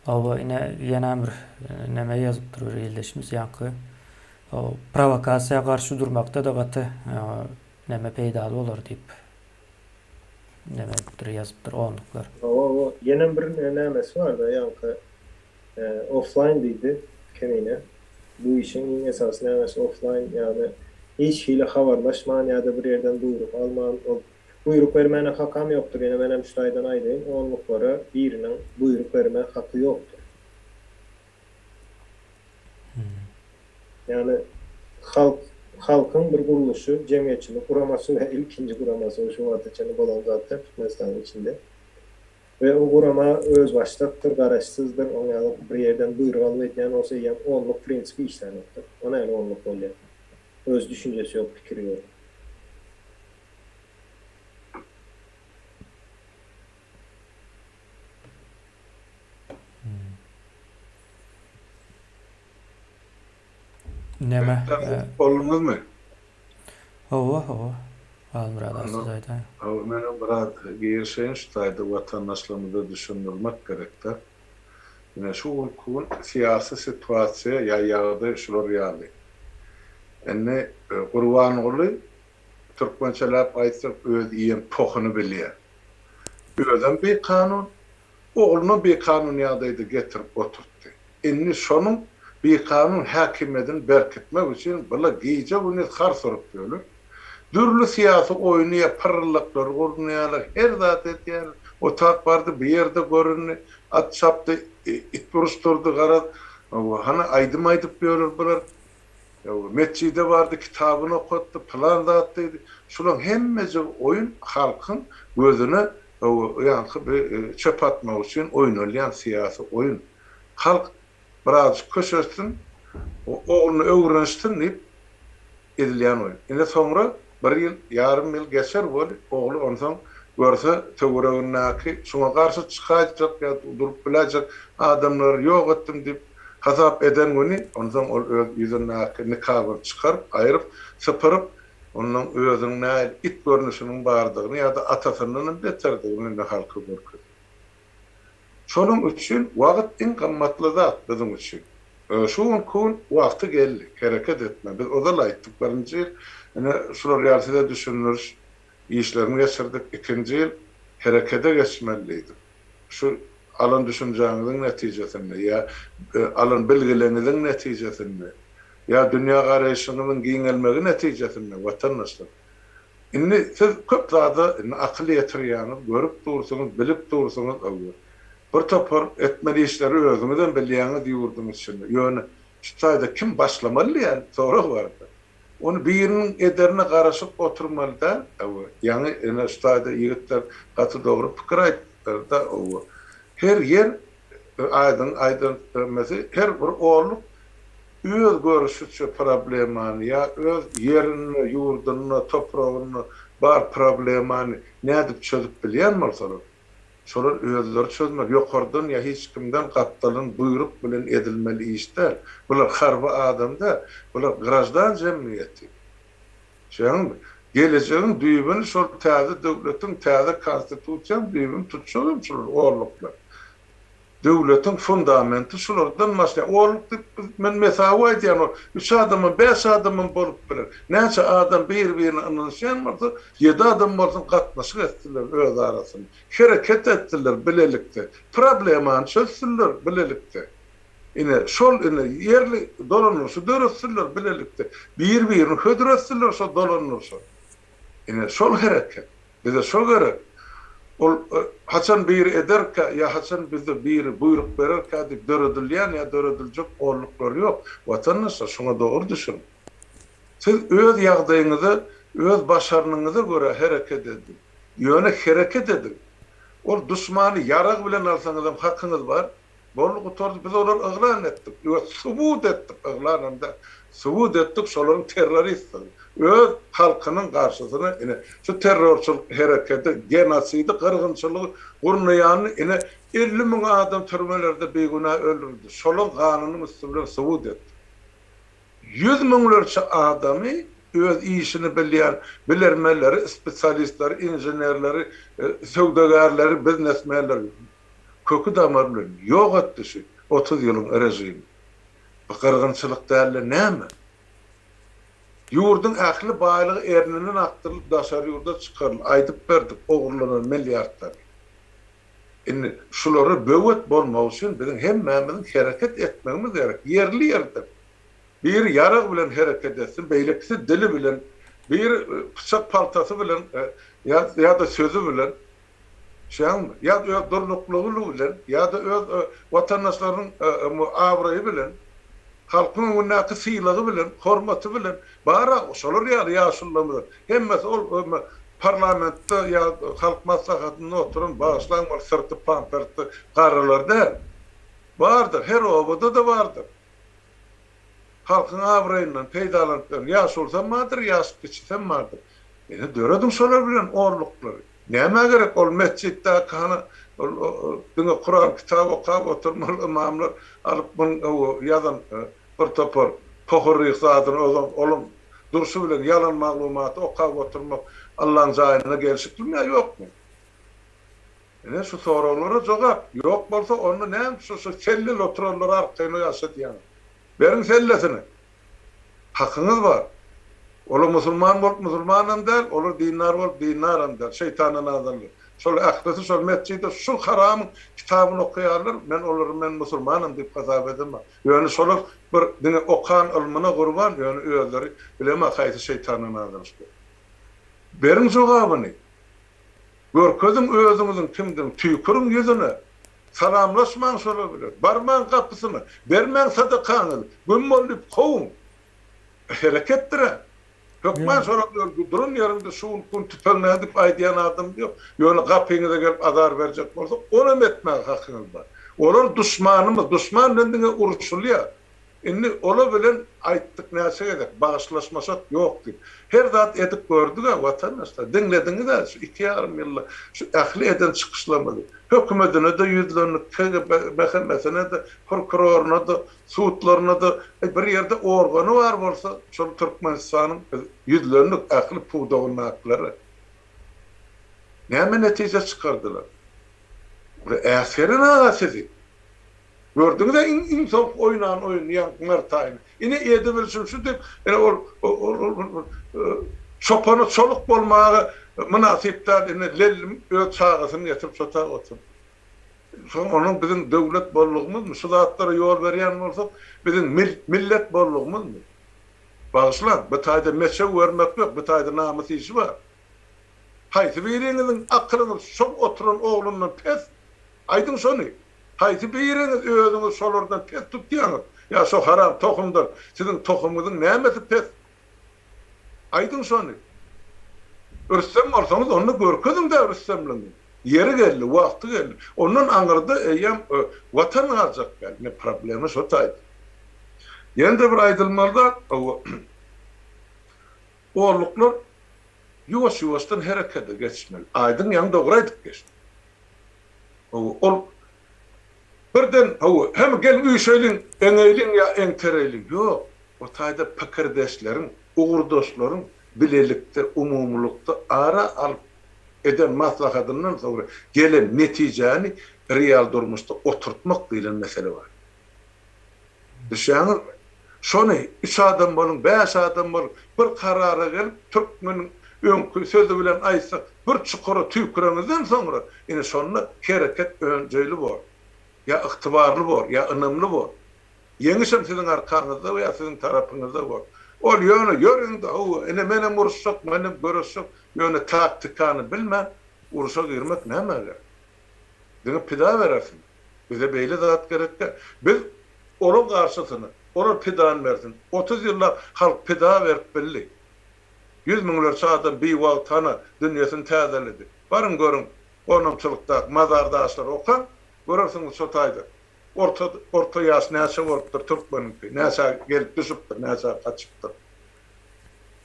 Hawa, ine, ýene bir neme ýazypdyr bir ildeşimiz, ýaňky. Prowokasiýa garşy durmakda-da gaty neme peýdaly bolar diýip neme edipdir, ýazypdyr onluklar. Hawa, hawa. Ýenem bir nämesi bar-da, ýaňky offline diýdi Kemine. Bu işiň iň esasy nämesi offline, ýagny hiç hili habarlaşman ýa-da bir ýerden buýruk alman, ol buýruk bermäne hakam ýokdur, ýöne menem şu taýdan aýdaýyn, onluklara biriniň buýruk berme haky ýokdur. Ýagny halk halkyň bir gurluşy, jemgyýetçilik guramasy we ilkinji guramasy şu wagta çenli bolan zatlar Türkmenistanyň içinde. We o gurama özbaşdakdyr, garaşsyzdyr, oň ýaly bir ýerden buýruk alyp edýän bolsa eýýäm onluk prinsipi işlänokdyr. O näme onluk bolýar? Öz düşünjesi ýok, pikiri ýok. Neme? Bolduňyzmy? Hawa, hawa. Halmyrat aga siz aýdaýyň. Hawa, menem biraz girişeýin şu taýda watandaşlarymyza düşündirmek gerekde. Ine şu günki gün syýasy situasiýa ýa ýagdaý şular ýaly. Indi Gurbanguly türkmençeläp aýtsak öz iýen pohuny bilýär. Özem bikanun, oglunam bikanun ýagdaýda getirip oturtdy. Indi şonuň bikanun häkimiýedini berkitmek üçin bula gije-gündiz hars urup ýörler. Dürli syýasy oýny ýa pyrryldaklary gurnaýarlar, her zat edýärler. Otap bardy, bu ýerde göründi, at çapdy, it buruşdyrdy, garaz, hany aýdym aýdyp ýörler bular. Metjide bardy, kitabyny okatdy, pylan zat diýdi. Şulaň hemmejigi oýun halkyň gözüne ýaňky bir çöp atmak üçin oýnalýan syýasy oýun. Halk birazjyk köşeşsin, ogluny öwrenişsin diýip edilýän oýun. Ine soňra bir ýyl, ýarym ýyl geçer weli, ogly onsoň görse töweregindäki şuňa garşy çykaýjak ýa durup biläýjek adamlary ýok etdim diýip hasap eden güni onsoň ol öz ýüzündäki nikabyny çykaryp, aýryp, sypyryp, ondan özüniň nähili it görnüşiniň bardygyny ýa-da atasyndanam beterdigini indi halka görkezer. Şonuň üçin wagt iň gymmatly zat biziň üçin. Şu günki gün wagty geldi, hereket etme. Biz ozal aýtdyk, birinji ýyl ine şular ýaly size düşündiriş işlerini geçirdik, ikinji ýyl herekede geçmeli diýdik. Şu alan düşünjäňiziň netijesinde ýa alan bilgileňiziň netijesinde ýa dünýägaraýşyňyzyň giňelmegi netijesinde watandaşlar, Indi siz köp zada indi akyl ýetirýäňiz, görüp dursuňyz, bilip dursuňyz, hawa. Bir topar etmeli işleri özüňizem bilýäňiz ýurduň içinde. Ýöne şu taýda kim başlamaly diýen sorag barda. Ony biriniň ederine garaşyp oturmaly däl, hawa. Ýaňy ine şu taýda ýigitler gaty dogry pikir aýtdylar-da, hawa. Her ýer Aýdyň aýdan hemmesi her bir olluk öz görüşiçe problemany ýa öz ýerinde, ýurdunda, topragynda bar problemany nädip çözüp bilýän bolsalar, şolar özleri çözmeli. Ýokardan ýa hiç kimden gapdaldan buýruk bilen edilmeli iş däl. Bular harby adam däl. Bular graždan jemgyýeti. Şeýdäňmi? Gelejegiň düýbüni şol täze döwletiň, täze konstitusiýaň düýbüni tutjak hem şular, orluklar. Döwletiň fundamenti şulardan başlaýar. Orluk diýip biz, men mesawy aýdýan, ol üç adamam, bäş adamam bolup biler. Näçe adam bir-birine ynanyşýan bolsa, ýedi adam bolsun gatnaşyk etsinler öz arasynda. Hereket etsinler bilelikde. Problemany çözsünler bilelikde. Ine, şol ine, ýerli dolandyryşy döretsinler bilelikde. Bir-birini hödür etsinler şo dolandyryşa. Ine, şol hereket. Bize şo gerek. Ol haçan biri ederkä ýa haçan bize biri buýruk bererkä diýip döredilýän ýa dörediljek olluklar ýok. Watandaşlar, şuňa dogry düşüniň. Siz öz ýagdaýyňyza, öz başarnygyňyza görä hereket ediň. Ýöne hereket ediň. Ol duşmany ýarag bilen alsaňyzam hakyňyz bar. Boldy gutardy biz olary yglan etdik we subut etdik yglanam däl subut etdik şolaryň terroristdigini öz halkynyň garşysyna ine şu terrorçylyk herekedi genosidi gyrgynçylygy gurnaýanyny ine 50 müň adam türmelerde bigünä öldürildi şolaň ganynyň üsti bilen subut etdik ýüz müňlerçe adamy öz işini bilýän bilermenleri spesialistleri inženerleri söwdagärleri biznesmenleri Köki damary bilen ýok etdi şu 30 ýylyň režimi. Bu gyrgynçylyk dälde näme? Ýurduň ähli baýlygy erninden akdyrylyp daşary ýurda çykaryldy. Aýdyp berdik ogurlanan milliardlary. Indi şulara böwet bolmak üçin biziň hemmämiziň hereket etmegimiz gerek. Ýerli-ýerden. Biri ýarag bilen hereket etsin, beýlekisi dili bilen, biri pyçak paltasy bilen ýa-da sözi bilen. Şeýdäňmi? Ýa öz durnuklylygy bilen, ýa-da öz watandaşlarynyň abraýy bilen, halkyň öňündäki sylagy bilen, hormaty bilen, bar-a şolar ýaly ýaşulularymyz. Hemmesi ol parlamentde ýa Halk Maslahatynda oturan, bagyşlaň, ol syrty pampersli garrylar däl. Bardyr, her obada-da bardyr. Halkyň abraýyndan peýdalanyp ýören ýaşulusam bardyr, ýaş kiçisem bardyr. Ine, dörediň şolar bilen orluklary. Nämä gerek ol metjitdäki hany ol diňe Kuran kitap okap oturmaly ymamlar alyp muň ýazan bir topar pohurryh zadyny ozam olam durşy bilen ýalan maglumaty okap oturmak Allaň jaýynda gelşiklimi ýa ýokmy? Ine şu soraglara jogap ýok bolsa onda näme üçin şu selleli oturanlary arkaýyn ýaşadýaňyz? Beriň sellesini. Hakyňyz bar. Olar musulman bolup musulmanam däl, olar dindar bolup dindaram däl, şeýtandan azanlar. Şol ählisi şol metjide şu haramyň kitabyny okaýarlar, men olary men musulmanam diýip hasap edemok. Ýöne şolar bir diňe okan ylmyna gurban, ýöne özleri bilemok haýsy şeýtandan azanyşdyr. Beriň jogabyny. Görkeziň özüňiziň kimdigini, tüýküriň ýüzüne. Salamlaşmaň şolar bilen. Barmaň gapysyna. Bermäň sadakaňyzy. Güm bol diýip kowuň. Hereketdir-ä. Hökman şolar bilen duran ýeriňde şu gün kun tüpeň nädip aýdýan adam ýok. Ýöne gapyňyza gelip azar berjek bolsa, onam etmäge hakyňyz bar. Olar duşmanymyz. Duşman bilen diňe uruşylýar. Indi ola bilen aýtdyk näçe gezek, bagyşlaşmaşak ýok diýip. Her zat edip gördüg-ä watandaşlar, diňlediňiz-ä şu iki ýarym ýylda şu ähli eden çykyşlarymyzy. Hökümedine-de ýüzlendik, KGB, MHM-sine-de, prokuroryna-da, sudlaryna-da, bir ýerde organy bar bolsa, şol Türkmenistanyň biz ýüzlendik ähli pudagyndakylara. Näme netije çykardylar? Uly äsgeren aga sizi. Gördüňiz-ä iň iň soňky oýnan oýnuny ýaňky mart aýyny. Ine edibilşim şu diýip, ine ol ol çopana çoluk bolmaga mynasyp däl, ine lellim öz çagasyny getirip şo taýda oturdy. Soň onuň biziň döwlet bollugymyzmy? Şu zatlara ýol berýän bolsak, biziň millet bollugymyzmy? Bagyşlaň, bu taýda meçew bermek ýok, bu taýda namys işi bar. Haýsy biriňiziň akylyňyz şol oturan oglundan pes? Aýdyň şony. Haýsy biriňiz özüňizi şolardan pes tutýaňyz? Ýa şo haram tohumdan siziň tohumyňyzyň nämesi pes? Aýdyň şony. Rüstem bolsaňyz onda görkeziň-dä rüstemligiňizi. Ýeri geldi, wagty geldi. Ondan aňyrda eýýäm Watan galjak däl. Ine problema şo taýda. Ýene-de bir aýdylmaly zat, Orluklar ýuwaş-ýuwaşdan herekete geçmeli. Aýdyň ýaňy dogry aýdyp geçdi. Hawa, ol birden, hawa, hem geliň üýşeýliň, eňeýliň ýa eňtereýliň. Ýok, o taýda pikirdeşleriň, ugurdaşlaryň bilelikde, umumylykda ara alyp eden maslahatyndan soňra gelen netijäni real durmuşda oturtmak diýlen mesele bar. Düşýäňizmi? Şony üç adam boluň, bäş adam boluň, bir karara gelip, türkmeniň öňki sözi bilen aýtsak, bir çukura tüýküreňizden soňra, ine şonda hereket önjeýli bor. Ýa ygtybarly bor, ýa ynamly bor. Ýeňişem siziň arkaňyzda ýa siziň tarapyňyzda bor. Ol ýöne ýörüň-de, hawa, ine menem uruşjak, menem göreşjek, ýöne taktikany bilmän urşa girmek nämä gerek? Diňe pida berersiň. Bize beýle zat gerek däl. Biz olaň garşysyna, olar pidany bersin. 30 ýyllap halk pida berip bildi. Ýüz müňlerçe adam biwagt hana dünýesini täzeledi. Baryň görüň, gonamçylykdaky mazar daşlary okaň, görersiňiz şo taýda orta orta ýaş näçe bolupdyr türkmeniňki, näçä gelip düşüpdir, näçä gaçypdyr.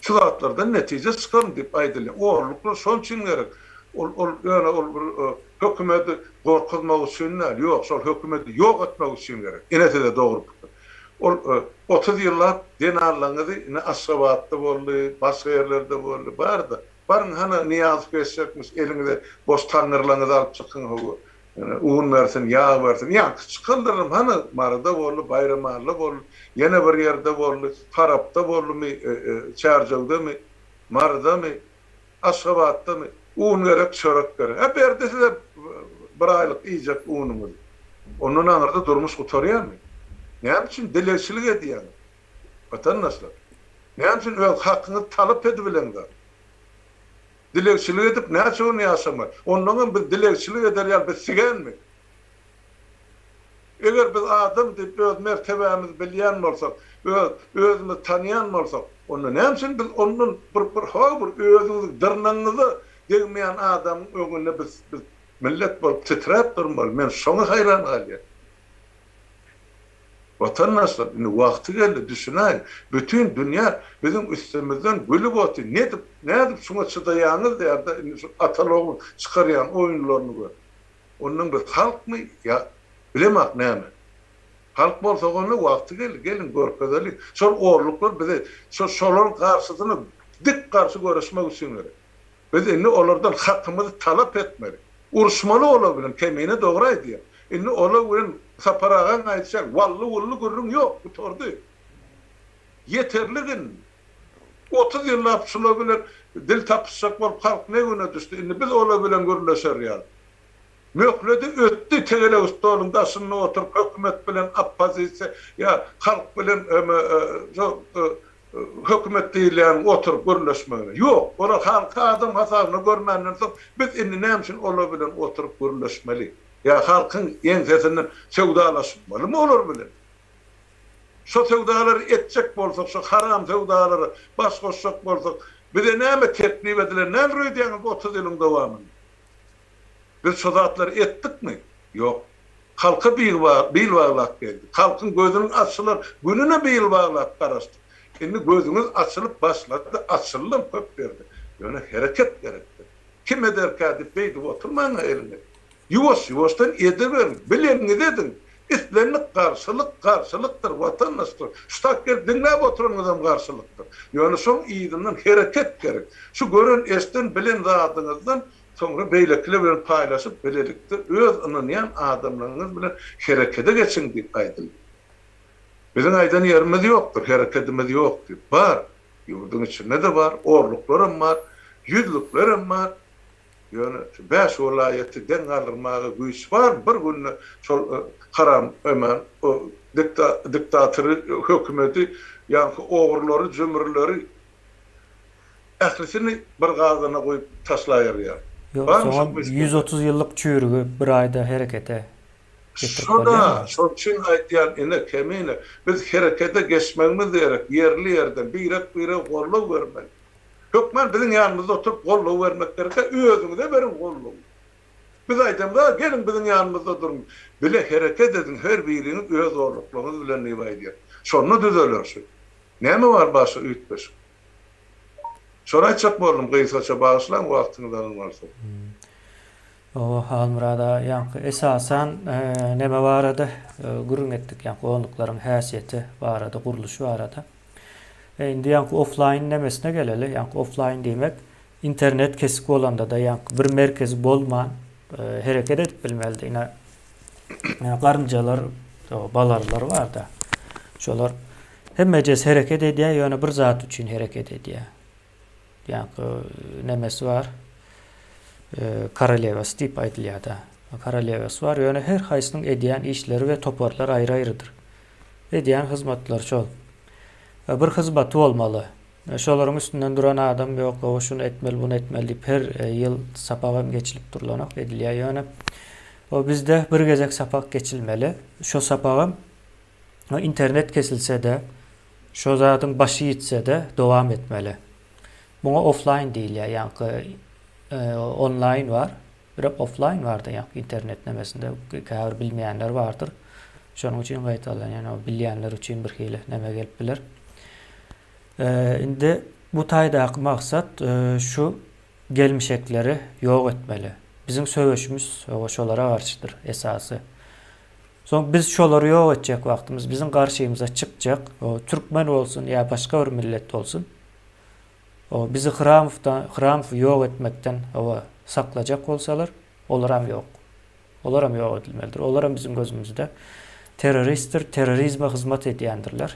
Şu zatlardan netije çykaryň diýip aýdylýar. Ogurlyklar şonuň üçin gerek. Ol ol ýöne ol bir hökümeti gorkuzmak üçin däl. Ýok, şol hökümeti ýok etmek üçin gerek. Ine size dogry pikir. Ol 30 ýyllap zenanlaryňyzy ine Aşgabatda boldy, başga ýerlerde boldy. Bar-da, baryň hany Nyýazow geçjekmiş, eliňize boş taňňyrlaryňyzy alyp çykyň hawa. Un bersin, ýag bersin. Ýaňky çykandyram hany Maryda boldy, Baýramalla boldy, ýene bir ýerde boldy, Farapda boldumy, Çärjewdemi, Marydamy, Aşgabatdamy, un gerek, çörek gerek. Hä berdi size bir aýlyk iýjek unuňyzy. Ondan aňyrda durmuş gutarýarmy? Näme üçin dilegçilik edýäňiz? Watandaşlar, näme üçin öz hakyňyzy talap edibileňzok? Dilegçilik edip näçe gün ýaşamaly? Onnoňam biz dilegçilik eder ýaly biz sigenmi? Eger biz adam diýip öz mertebämizi bilýän bolsak, öz özümizi tanýan bolsak, onda näme üçin biz ondan bir bir ho bir özüňiziň dyrnagyňyza degmeýän adamyň öňünde biz biz millet bolup titräp durmaly? Men şoňa haýran galýan. Watandaşlar, indi wagty geldi, düşünäýiň, bütin dünýä biziň üstümizden gülüp otyr, nedip, nädip şuňa çydaýaňyz diýýär-de, indi şu ataly-ogul çykarýan oýunlaryny gör. Ondan biz halkmy ýa bilemak näme? Halk bolsak onda wagty geldi, geliň görkezeliň. Şol orluklar bize şo şolaryň garşysyna dik garşy göreşmek üçin gerek. Biz indi olardan hakymyzy talap etmeli. Uruşmaly olar bilen, Kemine dogry aýdýar. Indi olar bilen Sapar agaň aýdyşy ýaly wally-wully gürrüň ýok, gutardy. Ýeterlik indi. 30 ýyllap şular bilen dil tapyşjak bolup halk ne güne düşdi, indi biz olar bilen gürleşer ýaly. Möhledi ötdi tegelek stoluň daşynda oturyp hökümet bilen oppozisiýa ýa halk bilen şo hökümet diýilýäniň oturyp gürleşmegine. Ýok, olar halky adam hasabyna görmänden soň biz indi näme üçin olar bilen oturyp gürleşmeli? Ýa halkyň ýeňsesinden söwdalaşmalymy olar bilen? Şo söwdalary etjek bolsak, şo haram söwdalara baş goşjak bolsak, bize näme teklip edilen däldir öýdýäňiz bu 30 ýylyň dowamynda? Biz şo zatlary etdikmi? Ýok. Halka bil baglap geldik. Halkyň gözüniň açylar gününe bil baglap garaşdyk. Indi gözüňiz açylyp başlady, açyldam köp ýerde. Ýöne hereket gerekdir. Kim ederkä diýip beýdip oturmaň-a eliňizi. Ýuwaş-ýuwaşdan ediberiň, bileniňizi ediň. Islendik garşylyk garşylykdyr, watandaşlar. Şu tak gelip diňläp oturanyňyzam garşylykdyr. Ýöne şoň yzyndan hereket gerek. Şu gören, eşden, bilen zadyňyzdan soňra beýlekiler bilen paýlaşyp, bilelikde öz ynanýan adamlaryňyz bilen herekede geçiň diýip aýdyldy. Biziň aýdan ýerimiz ýokdur, herekedimiz ýok diýip. Bar. Ýurduň içinde-de bar, orluklaram bar, ýüzlüklerem bar. Ýöne şu bäş welaýaty deň galdyrmaga güýç barmy? Bir günde şol haram emen o diktatory hökümeti ýaňky ogrulary jümrüleri ählisini bir gazana guýup taşlaýerýär. Ýok, soňam 130 ýyllyk çüýrügi bir aýda herekete getirip bolýarmy? Şo-da, şoň üçin aýdýan ine Kemine, biz herekete geçmegimiz gerek, ýerli-ýerden birek-birege goldaw bermeli. Hökman biziň ýanymyzda oturyp goldaw bermek gerekkä, özüňize beriň goldawy. Biz aýdamyzda, geliň biziň ýanymyzda duruň, bile hereket ediň, her biriňiz öz zorluklaryňyz bilen diýip aýdýar. Şonda düzeler şu. Näme bar başga üýtgeşik? Şony aýtjak boldum gysgaça, bagyşlaň wagtyňyzy alan bolsam. Hawa Halmyrat aga, ýaňky esasan neme barada gürrüň etdik, ýaňky onluklaryň häsiýeti barada, gurluşy barada. Indi ýaňky offlaýn nemesine geleli. Ýaňky offlaýn diýmek internet kesik bolanda-da ýaňky bir merkezi bolman hereket edip bilmelidi. Ine garynjalar, balarylar bar-da. Şolar hemmejes hereket edýär, ýöne bir zat üçin hereket edýär. Ýaňky nemesi bar. Korolewasy diýip aýdylýar-da. Korolewasy bar, ýöne her haýsynyň edýän işleri we toparlar aýry-aýrydyr. Edýän hyzmatlary şol. Bir hyzmaty bolmaly. Şolaryň üstünden duran adam ýok, oba şuny etmeli, buny etmeli diýip her ýyl sapagam geçilip durlanok, edilýär ýöne. O bizde bir gezek sapak geçilmeli. Şo sapagam internet kesilse-de, şo zadyň başy ýitse-de dowam etmeli. Muňa offlaýn diýilýär, ýaňky onlaýn bar. Birem offlaýn barda ýaňky internet nemesinde käbir bilmeýänler bardyr. Şonuň üçin gaýtalanýan o bilýänler üçin bir hili neme gelip biler. Indi bu taýdaky maksat şu gelmişekleri ýok etmeli. Biziň söweşimiz şolara garşydyr esasy. Soň biz şolary ýok etjek wagtymyz biziň garşymyza çykjak türkmen bolsun ýa başga bir millet bolsun O bizi Hramowdan, Hramowy ýok etmekden, hawa, saklajak bolsalar, olaram ýok. Olaram ýok edilmelidir. Olaram biziň gözümizde terroristdir, terrorizme hyzmat edýändirler.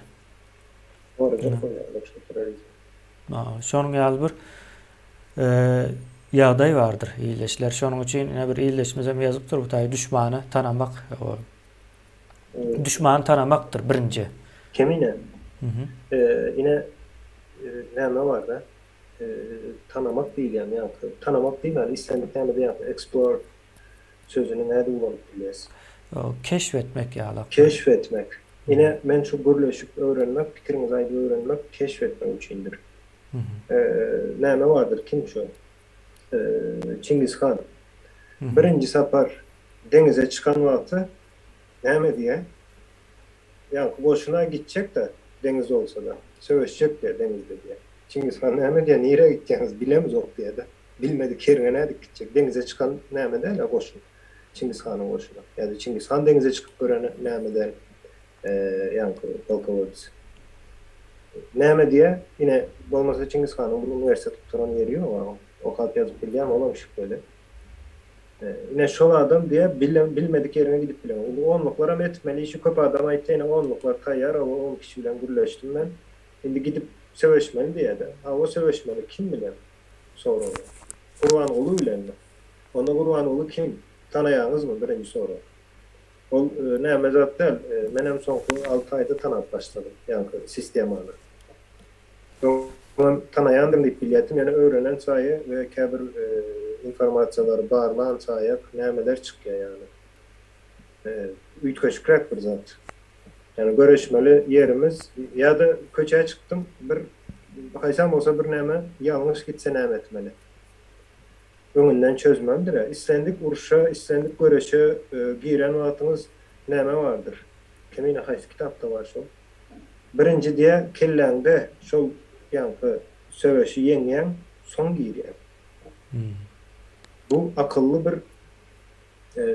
Gorajak bolýarlar şu terrorizmi. Şonuň ýaly bir ýagdaý bardyr ildeşler. Şonuň üçin ine bir ildeşimiz hem ýazypdyr bu taýy düşmany tanamak. Düşmany tanamakdyr birinji. Kemine. Ine näme barda? Tanamak diýilýän ýa-da tanamak diýmän islendik näme diýýän explore sözüni nädip ulanyp bilýäs? Keşf etmek ýaly. Keşf etmek. Ine, men şu gürleşip öwrenmek, pikiriňizi aýdyp öwrenmek keşf etmek üçindir. Näme bardyr, kim şu? Çingiz han. Birinji sapar deňize çykan wagty näme diýýär? Ýaňky goşuna gitjek-de, deňiz bolsa-da, söweşjek diýýär deňizde diýýär. Çingiz han näme diýýär, nirä gitýäňiz, bilemzok diýýär-de. Bilmedik ýeriňe nädip gitjek? Deňize çykan näme däl-ä goşun. Çingiz hanyň goşuny. Ýa-da Çingiz han deňize çykyp gören näme däl, ýaňky polkowodec. Näme diýýär? Ine, bolmasa Çingiz hanyň bir uniwersitet gutaran ýeri ýok-a. Okap ýazyp bilýärmi, olam şübheli. Ine, şol adam diýýär, bilmedik ýeriňe gidip bileňok. Indi onluklaram etmeli işi köp adam aýtdy, ine onluklar taýýar, oba on kişi bilen gürleşdim men. Indi gidip söweşmeli diýýär-de. Hawa, söweşmeli. Kim bilen? Soragy. Gurbanguly bilenmi? Onda Gurbanguly kim? Tanaýaňyzmy? Birinji sorag. Ol näme zat däl. Menem soňky alty aýda tanap başladym, ýaňky sistemany. Öňem tanaýandyryn diýip bilýärdim, ýöne öwrenen saýy we käbir informasiýalary barlan saýak nämeler çykýar ýagny. Üýtgeşikräk bir zat. Ýagny göreşmeli ýerimiz ýa-da köçä çykdym bir haýsam bolsa bir näme ýalňyş gitse näme etmeli? Öňünden çözmelidir-ä. Islendik urşa, islendik göreşe giren wagtyňyz näme bardyr? Kemine haýsy kitapda bar şol? Birinji diýä kelläňde şol ýaňky söweşi ýeňýäň, soň girýäň. Bu akylly bir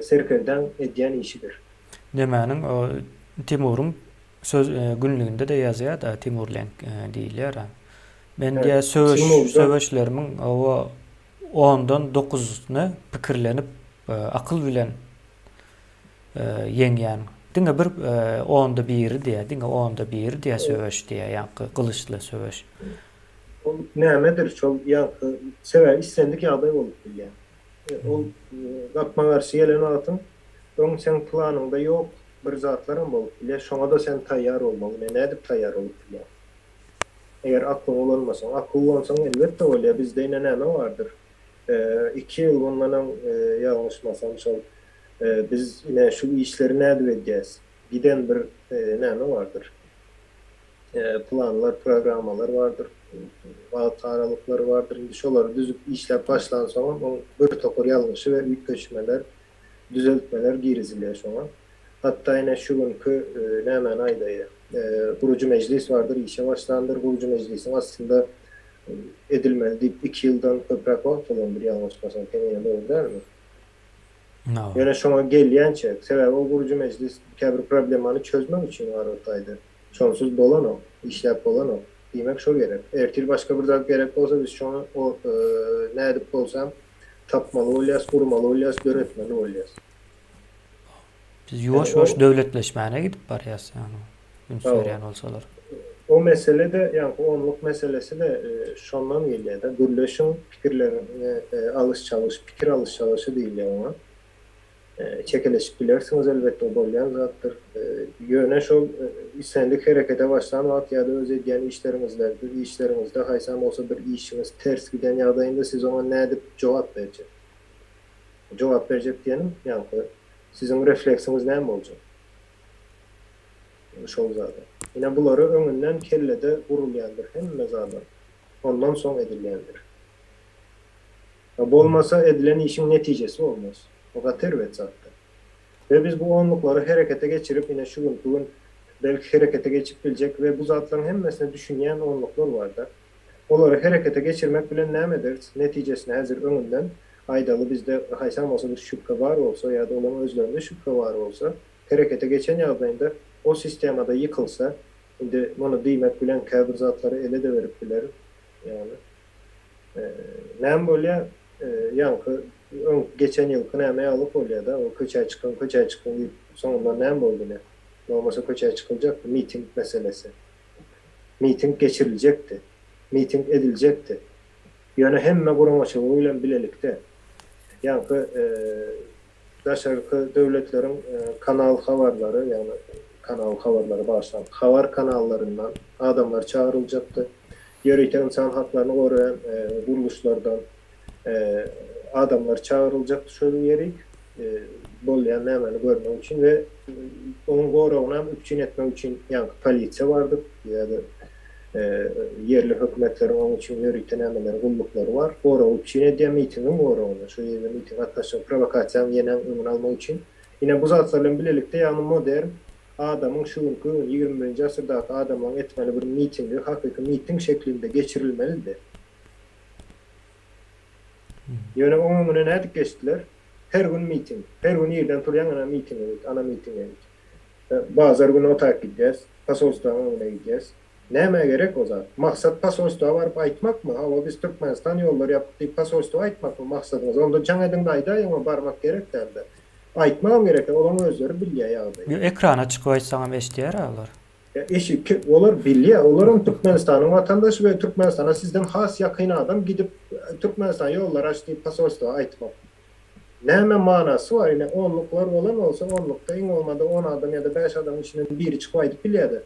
serkerdäň edýän işidir. Nemäniň o Timuryň söz günlüginde-de ýazýar-da Timur Lenk diýilýär-ä. Men diýýär söweş söweşlerimiň o ondan dokuzysyny pikirlenip akyl bilen ýeňýän. Diňe bir onda biri diýýär, diňe onda biri diýýär söweş diýýär, ýaňky gylyçly söweş. Ol nämedir şol ýaňky sebäbi islendik ýagdaý bolup bilýär. Ol gapma-garşy gelen wagtyň öň seň planyňda ýok bir zatlaram bolup bilýär, şoňa-da sen taýýar bolmaly. Ine nädip taýýar bolup bilýäň? Eger aklyňy ulanmasaň. Akyl ulansaň elbetde bolýar. Bizde ine näme bardyr? Iki ýyl mundan öň ýalňyşmasam şol biz ine şu işleri nädip edýäs? Giden bir näme bardyr? Planlar, programmalar bardyr, wagt aralyklary bardyr. Indi şolary düzüp işläp başlansoňam oň bir topar ýalňyşy we üýtgeşmeler, düzeltmeler girizilýär şoňa. Hatda ine şu günki nämäni aýdaýa, gurujy mejlis bardyr, işe başlandyr. Gurujy mejlisiň aslynda edilmeli diýip iki ýyldan köpräk wagt bolandyr ýalňyşmasam, Kemine dogry dälmi? Ýöne şoňa gelýänçä, sebäbi o gurujy mejlis käbir problemany çözmek üçin bar o taýda. Şonsuz bolanok, işläp bolanok. Diýmek şo gerek. Ertir başga bir zat gerek bolsa biz şony o nädip bolsam tapmaly bolýas, gurmaly bolýas, döretmeli bolýas. Biz ýuwaş-ýuwaş döwletleşmäne gidip barýas ýagny üns berýän bolsalar. O mesele-de ýaňky onluk meselesi-de şondan gelýär-de, gürleşiň, pikirleriňi alyş-çalyş, pikir alyş-çalyşy diýilýär oňa. Çekeleşip bilersiňiz elbetde o bolýan zatdyr. Ýöne şol islendik herekete başlan wagt ýa-da öz edýän işleriňizlerde işleriňizde haýsam bolsa bir işiňiz ters giden ýagdaýynda siz oňa nädip jogap berjek? Jogap berjek diýenim ýaňky siziň refleksiňiz näme boljak? Şol zada. Ine bulary öňünden kellede gurulýandyr hemme zadam. Ondan soň edilýändir. Bolmasa edilen işiň netijesi bolmaz. O gaty erbet zatdyr. We biz bu onluklary herekete geçirip ine şu günki gün belki herekete geçip biljek we bu zatlaryň hemmesine düşünýän onluklar barda. Olary herekete geçirmek bilen näme ederis? Netijesini häzir öňünden aýdaly bizde haýsam bolsa bir şübhe bar bolsa ýa-da olaryň özlerinde şübhe bar bolsa herekete geçen ýagdaýynda o sistemada ýykylsa indi muny diýmek bilen käbir zatlary ele-de berip bilerin ýagny Näme bolýar? Ýaňky. öň geçen ýylky näme ýaly bolýar-da, o köçä çykyň, köçä çykyň diýip, soňundan näme boldy ine? Bolmasa köçä çykyljakdy, miting meselesi. Miting geçiriljekdi. Miting ediljekdi. Ýöne hemme guramaçylygy bilen bilelikde. Ýaňky daşarky döwletleriň kanal habarlary, ýagny kanal habarlary bagyşlaň, habar kanallaryndan adamlar çagyryljakdy. Ýörite ynsan haklaryny goraýan gurluşlardan adamlar çagyryljakdy şol ýerik bolýan nämäni görmek üçin we onuň goragyny hem üpjün etmek üçin ýaňky polisiýa bardy ýa-da ýerli hökümetleriň onuň üçin ýörite nämeleri gulluklary bar. Goragy üpjün edýär mitingiň goragyny, şu ýerde miting gatnaşjak prowokasiýanyň ýene öňüni almak üçin. Ine bu zatlar bilen bilelikde ýagny modern adamyň şu günki gün ýigrimi birinji asyrdaky adamlaryň etmeli bir mitingi hakyky miting şeklinde geçirilmelidi. Ýöne oň öňüne nädip geçdiler? Her gün miting. Her gün irden turýaň ana mitinge git, ana mitinge git. Bazar güni otaýyp gidýäs, posolstwaň öňüne gidýäs. Nämä gerek o zat? Maksat posolstwa baryp aýtmakmy? Hawa biz Türkmenistan ýollary ýapyk diýip posolstwa aýtmakmy maksadyňyz? Onda jaň ediň-de aýdaýyň o barmak gerek dälde. Aýtmagam gerek däl, olaň özleri bilýä ýagdaýy. Ýo ekrana çykyp aýtsaňam eşidýär-ä olar. Ýa eşik olar bilýä, olaram Türkmenistanyň watandaşy we Türkmenistana sizden has ýakyn adam gidip Türkmenistan ýollary aç diýip posolstwa aýtmak. Näme manasy bar ine onluklar bolan bolsa onlukda iň bolmanda on adam ýa-da bäş adamyň içinden biri çykyp aýdyp bilýädi.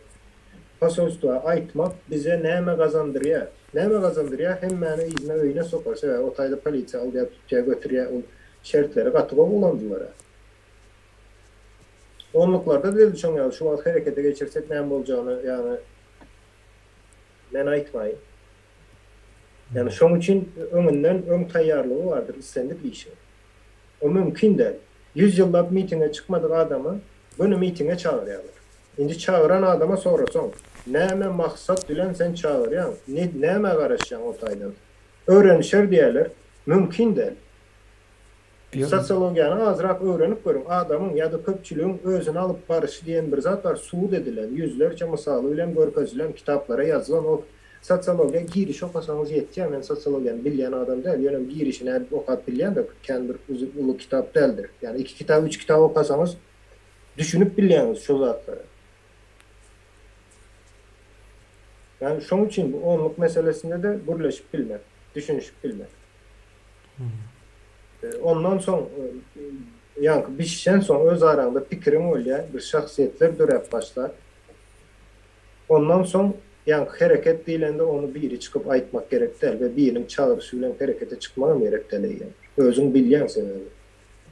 Posolstwa aýtmak bize näme gazandyrýa? Näme gazandyrýa hemmäni yzyna öýüne sokar sebäbi o taýda polisiýa alýa tutýa götürýä ol şertleri gaty gowy ulandylara. Onluklarda da edil şoň ýaly şu wagt herekete geçirsek näme boljagyny ýagny men aýtmaýyn. Ýagny şoň üçin öňünden öň taýýarlygy bardyr islendik işiň. O mümkin däl. Ýüz ýyllap mitinge çykmadyk adamy göni mitinge çagyrýarlar. Indi çagyran adama sorasaň, näme maksat bilen sen çagyrýaň, ne nämä garaşýaň o taýdan? Öwrenişer diýerler. Mümkin däl. Sosiologiýany azrak öwrenip görüň, adamyň ýa-da köpçüligiň özüni alyp baryşy diýen bir zat bar, subut edilen, ýüzlerçe mysaly bilen görkezilen, kitaplara ýazylan ol sosiologiýa giriş okasaňyz ýetýär, men sosiologiýany bilýän adam däl, ýöne girişi nädip okap bilýän-de, kän bir uly kitap däldir. Ýagny iki kitap, üç kitap okasaňyz düşünip bilýäňiz şol zatlara. Ýagny şoň üçin bu onluk meselesinde-de gürleşip bilmek, düşünişip bilmek. Ondan soň ýaňky bişişen soň öz araňda pikiriň bolýar, bir şahsyýetler döräp başlar. Ondan soň ýaňky hereket diýlende ony biri çykyp aýtmak gerek däl we biriniň çagyryşy bilen herekete çykmagam gerek däl eýýäm. Özüň bilýäň sebäbi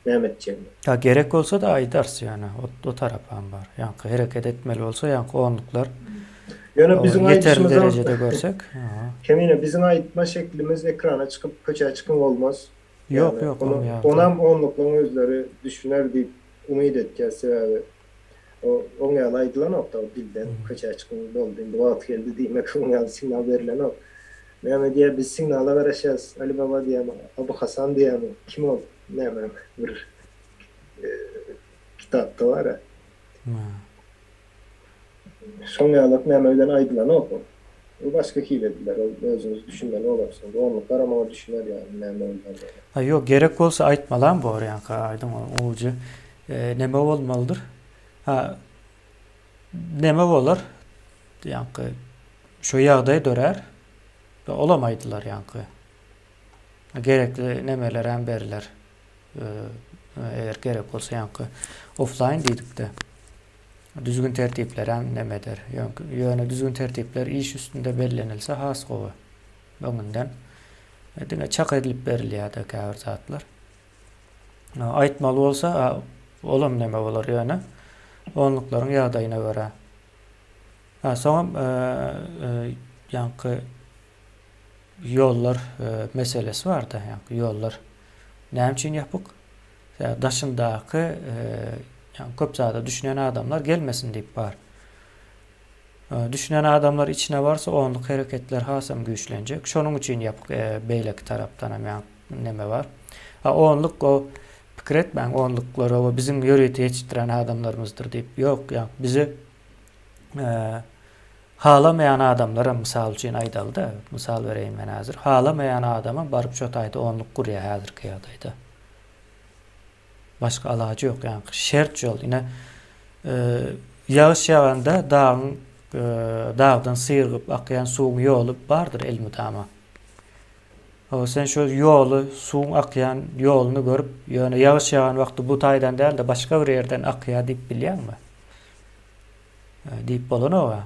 näme etjegini. Ýa gerek bolsa-da aýdarys ýöne o tarapam bar. Ýaňky hereket etmeli bolsa ýaňky onluklar Ýöne biziň ýeterli derejede görsek. Kemine biziň aýtma şeklimiz ekrana çykyp köçä çykyň bolmaz. Ýok ýok ony onam onluklaryň özleri düşüner diýip umyt etýäs sebäbi o oň ýaly aýdylanokda o dilden köçä çykyň boldy indi wagt geldi diýmek oň ýaly signal berilenok. Näme diýýär biz signala garaşýas Ali baba diýýärmi Abu Hasan diýýärmi kim ol näme bir kitapda bar-a. Şoň ýalak näme bilen aýdylanok ol. Ol başga hili ediler, ol özüňiz düşünmeli bolarsyňyz. Onluklaram oňa düşüner ýaly näme bolýandygyna. A ýok gerek bolsa aýtmalam bor ýaňky aýdyň ujy neme bolmalydyr. Ha neme bolar ýaňky şo ýagdaý dörär we olam aýdylar ýaňky. Gerekli nemelerem beriler. Eger gerek bolsa ýaňky offline diýdikde. Düzgün tertiplerem neme eder. Ýöne düzgün tertipler iş üstünde bellenilse has gowy. Öňünden diňe çak edilip berilýär-de käbir zatlar. Aýtmaly bolsa, olam neme bolar ýöne onluklaryň ýagdaýyna görä. Ha, soňam ýaňky ýollar meselesi bar-da, ýaňky ýollar näme üçin ýapyk? Sebäbi daşyndaky ýagny köp zada düşünen adamlar gelmesin diýip bar. Düşünen adamlar içine barsa onluk hereketler hasam güýçlenjek. Şonuň üçin ýapyk beýleki tarapdan hem ýagny neme bar. Ha onluk o pikir etmäň onluklar o biziň ýörite ýetişdiren adamlarymyzdyr diýip. Ýok, ýagny bizi halamaýan adamlaram mysal üçin aýdaly-da, mysal bereýin men häzir. Halamaýan adamam baryp şo taýda onluk gurýar häzirki ýagdaýda. Başga alajy ýok. Ýagny şert şol. Ine ýagyş ýaganda dagyň dagdan syrygyp akýan suwuň ýoly bardyr elmydama. Hawa, sen şo ýoly, suwuň akýan ýoluny görüp, ýöne ýagyş ýagan wagty bu taýdan däl-de, başga bir ýerden akýar diýip bilýäňmi? Diýip bolanok-a.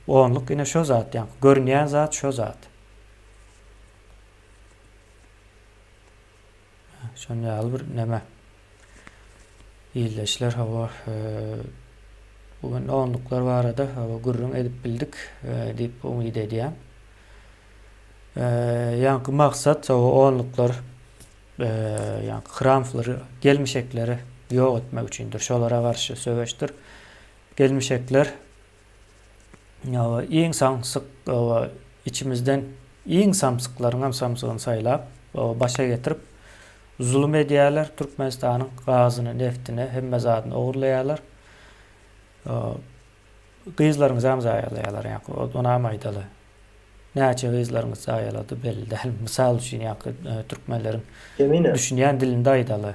Onluk ine şo zat, ýaňky görünýän zat şo zat. Şon ýaly bir neme. Ildeşler hawa, bu gün onluklar barada hawa gürrüň edip bildik diýip umyt edýän. Ýaňky maksat hawa onluklar ýaňky hramflary gelmişekleri ýok etmek üçindir. Şolara garşy söweşdir. Gelmişekler Hawa, iň samsyk, hawa, içimizden iň samsyklaryňam samsygyny saýlap, hawa, başa getirip, zulum edýärler, Türkmenistanyň gazyny, neftini, hemme zadyny ogurlaýarlar. Gyzlaryňyzam zaýalaýarlar, ýaňky, onam aýdaly. Näçe gyzlaryňyz zaýalady belli däl. Mysal üçin, ýaňky, türkmenleriň Kemine. düşünýän dilinde aýdaly.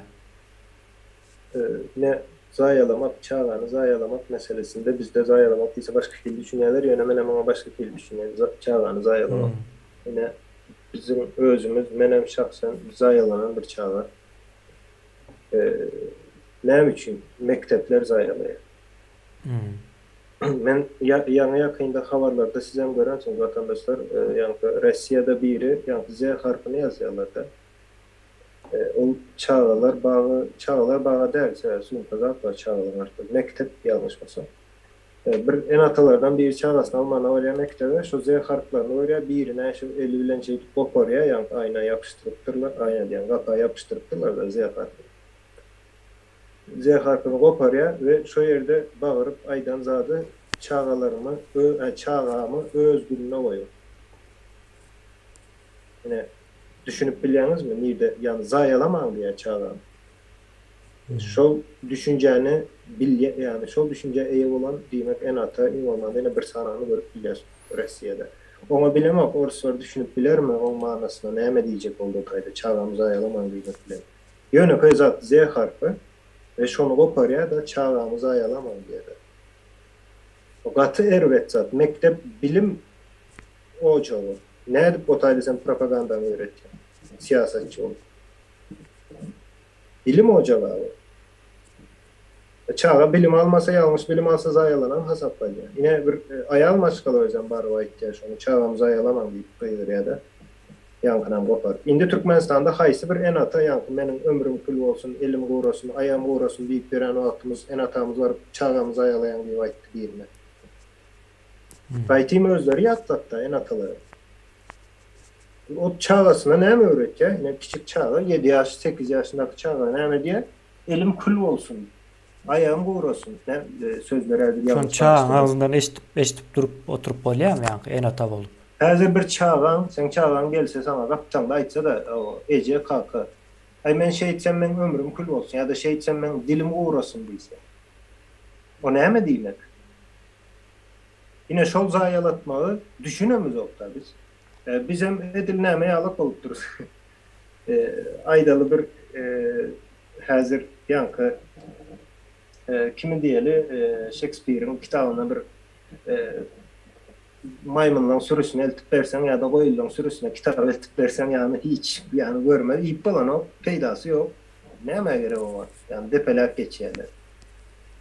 Ine, zaýalamak, çagany zaýalamak meselesinde bizde zaýalamak diýse başga hili düşünýärler, ýöne menem oňa başga hili düşünýän, çagany zaýalamak. Ine, biziň özümiz, menem şahsen zaýalanan bir çaga. Näme üçin mekdepler zaýalaýar? Men ýaňy-ýakynda habarlarda sizem görensiňiz watandaşlar, ýaňky Rossiýada biri ýaňky Z harpyny ýazýarlar-da. Ol çagalar bagy, çagalar bagy däl, sebäbi sumka zat bar çagalaryň arasynda. Mekdep ýalňyşmasam. Bir ene-atalardan biri çagasyny almana barýar mekdebe, şo Z harplaryny görýär, birine şu eli bilen şeýdip goparýar, ýaňky aýna ýapyşdyrypdyrlar, aýna diýýän, gapa ýapyşdyrypdyrlar-da Z harpyny. Z harpyny goparýar we şo ýerde bagyryp aýdan zady çagalarymy, çagamy öz gününe goýuň. Ine, düşünip bilýäňizmi, nirde, ýagny zaýalamaň diýýär çagany. Şol düşünjäni bilýä, ýagny şol düşünjä eýe bolan, diýmek, ene-ata iň bolmanda ine bir sanany görüp bilýär Rossiýada. Oňa bilemok, oruslar düşünip bilermi oň manysyna, näme diýjek boldy o taýda, çagamy zaýalamaň diýmek bilen. Ýönekeý zat Z harpy we şony goparýar-da, çagamy zaýalamaň diýýär. O gaty erbet zat. Mekdep bilim ojagy. Nädip o taýda sen propagandaňy öwretýäň? Syýasatçy bolup. Bilim ojagy o. Çaga bilim almasa, ýalňyş bilim alsa zaýalanan hasaplanýar. Ine bir aýal maşgala özem baryp aýtýar şony, çagamy zaýalamaň diýip gygyrýar-da. Ýaňkynam goparyp. Indi Türkmenistanda haýsy bir ene-ata ýaňky meniň ömrüm kül bolsun, elim gurasyn, aýagym gurasyn diýip ýören wagtymyz ene-atamyz baryp çagamy zaýalaýaň diýip aýtdy birine. Gaýtym özleri ýatlatda ene-atalary. O çagasyna näme öwretýär? Ine kiçik çaga, ýedi ýaş, sekiz ýaşyndaky çaga näme diýýär? Elim kül bolsun, aýagym gurasyn. Näme sözler häzir Şony ýalňyş çagaň bagyşlaň. agzyndan eşidip, eşidip durup oturyp bolýarmy ýaňky ene-ata bolup? Häzir bir çagaň, seň çagaň gelse saňa gapdaňda aýtsa-da, eje, kaka, aý men şeýtsem meň ömrüm kül bolsun ýa-da şeýtsem meň dilim gurasyn diýse. O näme diýmek? Ine şol zaýalatmagy düşünemizok-da biz. Bizem edil näme ýalak bolup durus. Aýdaly bir häzir ýaňky kimi diýeli Şekspiriň kitabynda bir maýmynlaň sürüsini eltip berseň ýa-da goýunlaň sürüsine kitap eltip berseň ýagny hiç ýagny görmez iýip bolanok peýdasy ýok. Nämä gerek oňa? Ýagny depeläp geçýärler.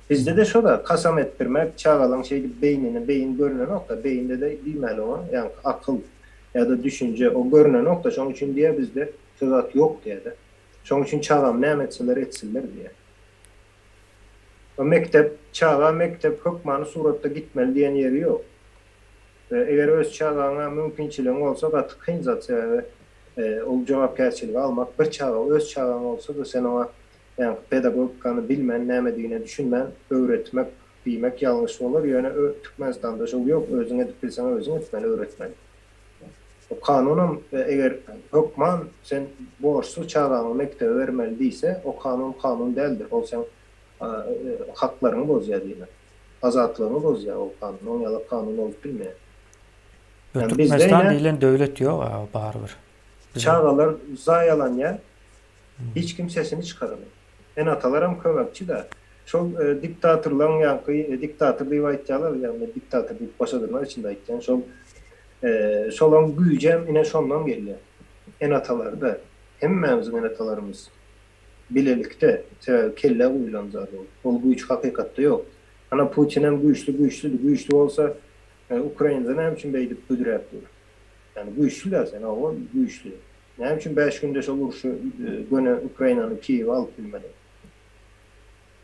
Bizde-de şo-da, kasam etdirmek, çagalaň şeýdip beýnini, beýin görnenok-da, beýinde-de diýmäli oňa, ýaňky akyl ýa-da düşünje, o görnenok-da, şoň üçin diýýär bizde şo zat ýok diýýär-de. Şoň üçin çagam näme etseler etsinler diýýär. O mekdep, çaga mekdep hökmany suratda gitmeli diýen ýeri ýok. Eger öz çagaňa mümkinçiligiň bolsa gaty kyn zat, sebäbi ol jogapkärçiligi almak bir çaga, öz çagaň bolsa-da sen oňa Ýaňky pedagogikany bilmän, nämedigine düşünmän öwretmek diýmek ýalňyş bolar, ýöne Türkmenistanda şol ýok, özüň edip bilseň özüň etmeli, öwretmeli. O kanunam eger hökman sen borçsuz çagaňy mekdebe bermeli diýse, o kanun kanun däldir, ol seň haklaryňy bozýar diýmek. Azatlygyňy bozýar ol kanun, oň ýaly kanun bolup bilmeýär. Ýok, Ýani bizde Türkmenistan ine diýlen döwlet ýok aga barybir. Biziň. Çagalar zaýalanýar. Hiç kim sesini çykaranok. Ene-atalaram kömekçi-dä. Şol diktatorlaryň ýaňky diktator diýip aýtýarlar, ýagny diktator diýip goşa dyrnak içinde aýtýan, şol şolaň güýjem ine şondan gelýär. Ene-atalarda, hemmämiziň ene-atalarymyz bilelikde, sebäbi kellä guýlan zat ol. Ol güýç hakykatda ýok. Ana Putinem güýçli güýçlüdi, güýçli bolsa Ukrainada näme üçin beýdip büdräp dur? Ýagny güýçli-dä sen, hawa güýçli. Näme üçin bäş günde şol urşy göni Ukrainany Kiýewi alyp bilmediň?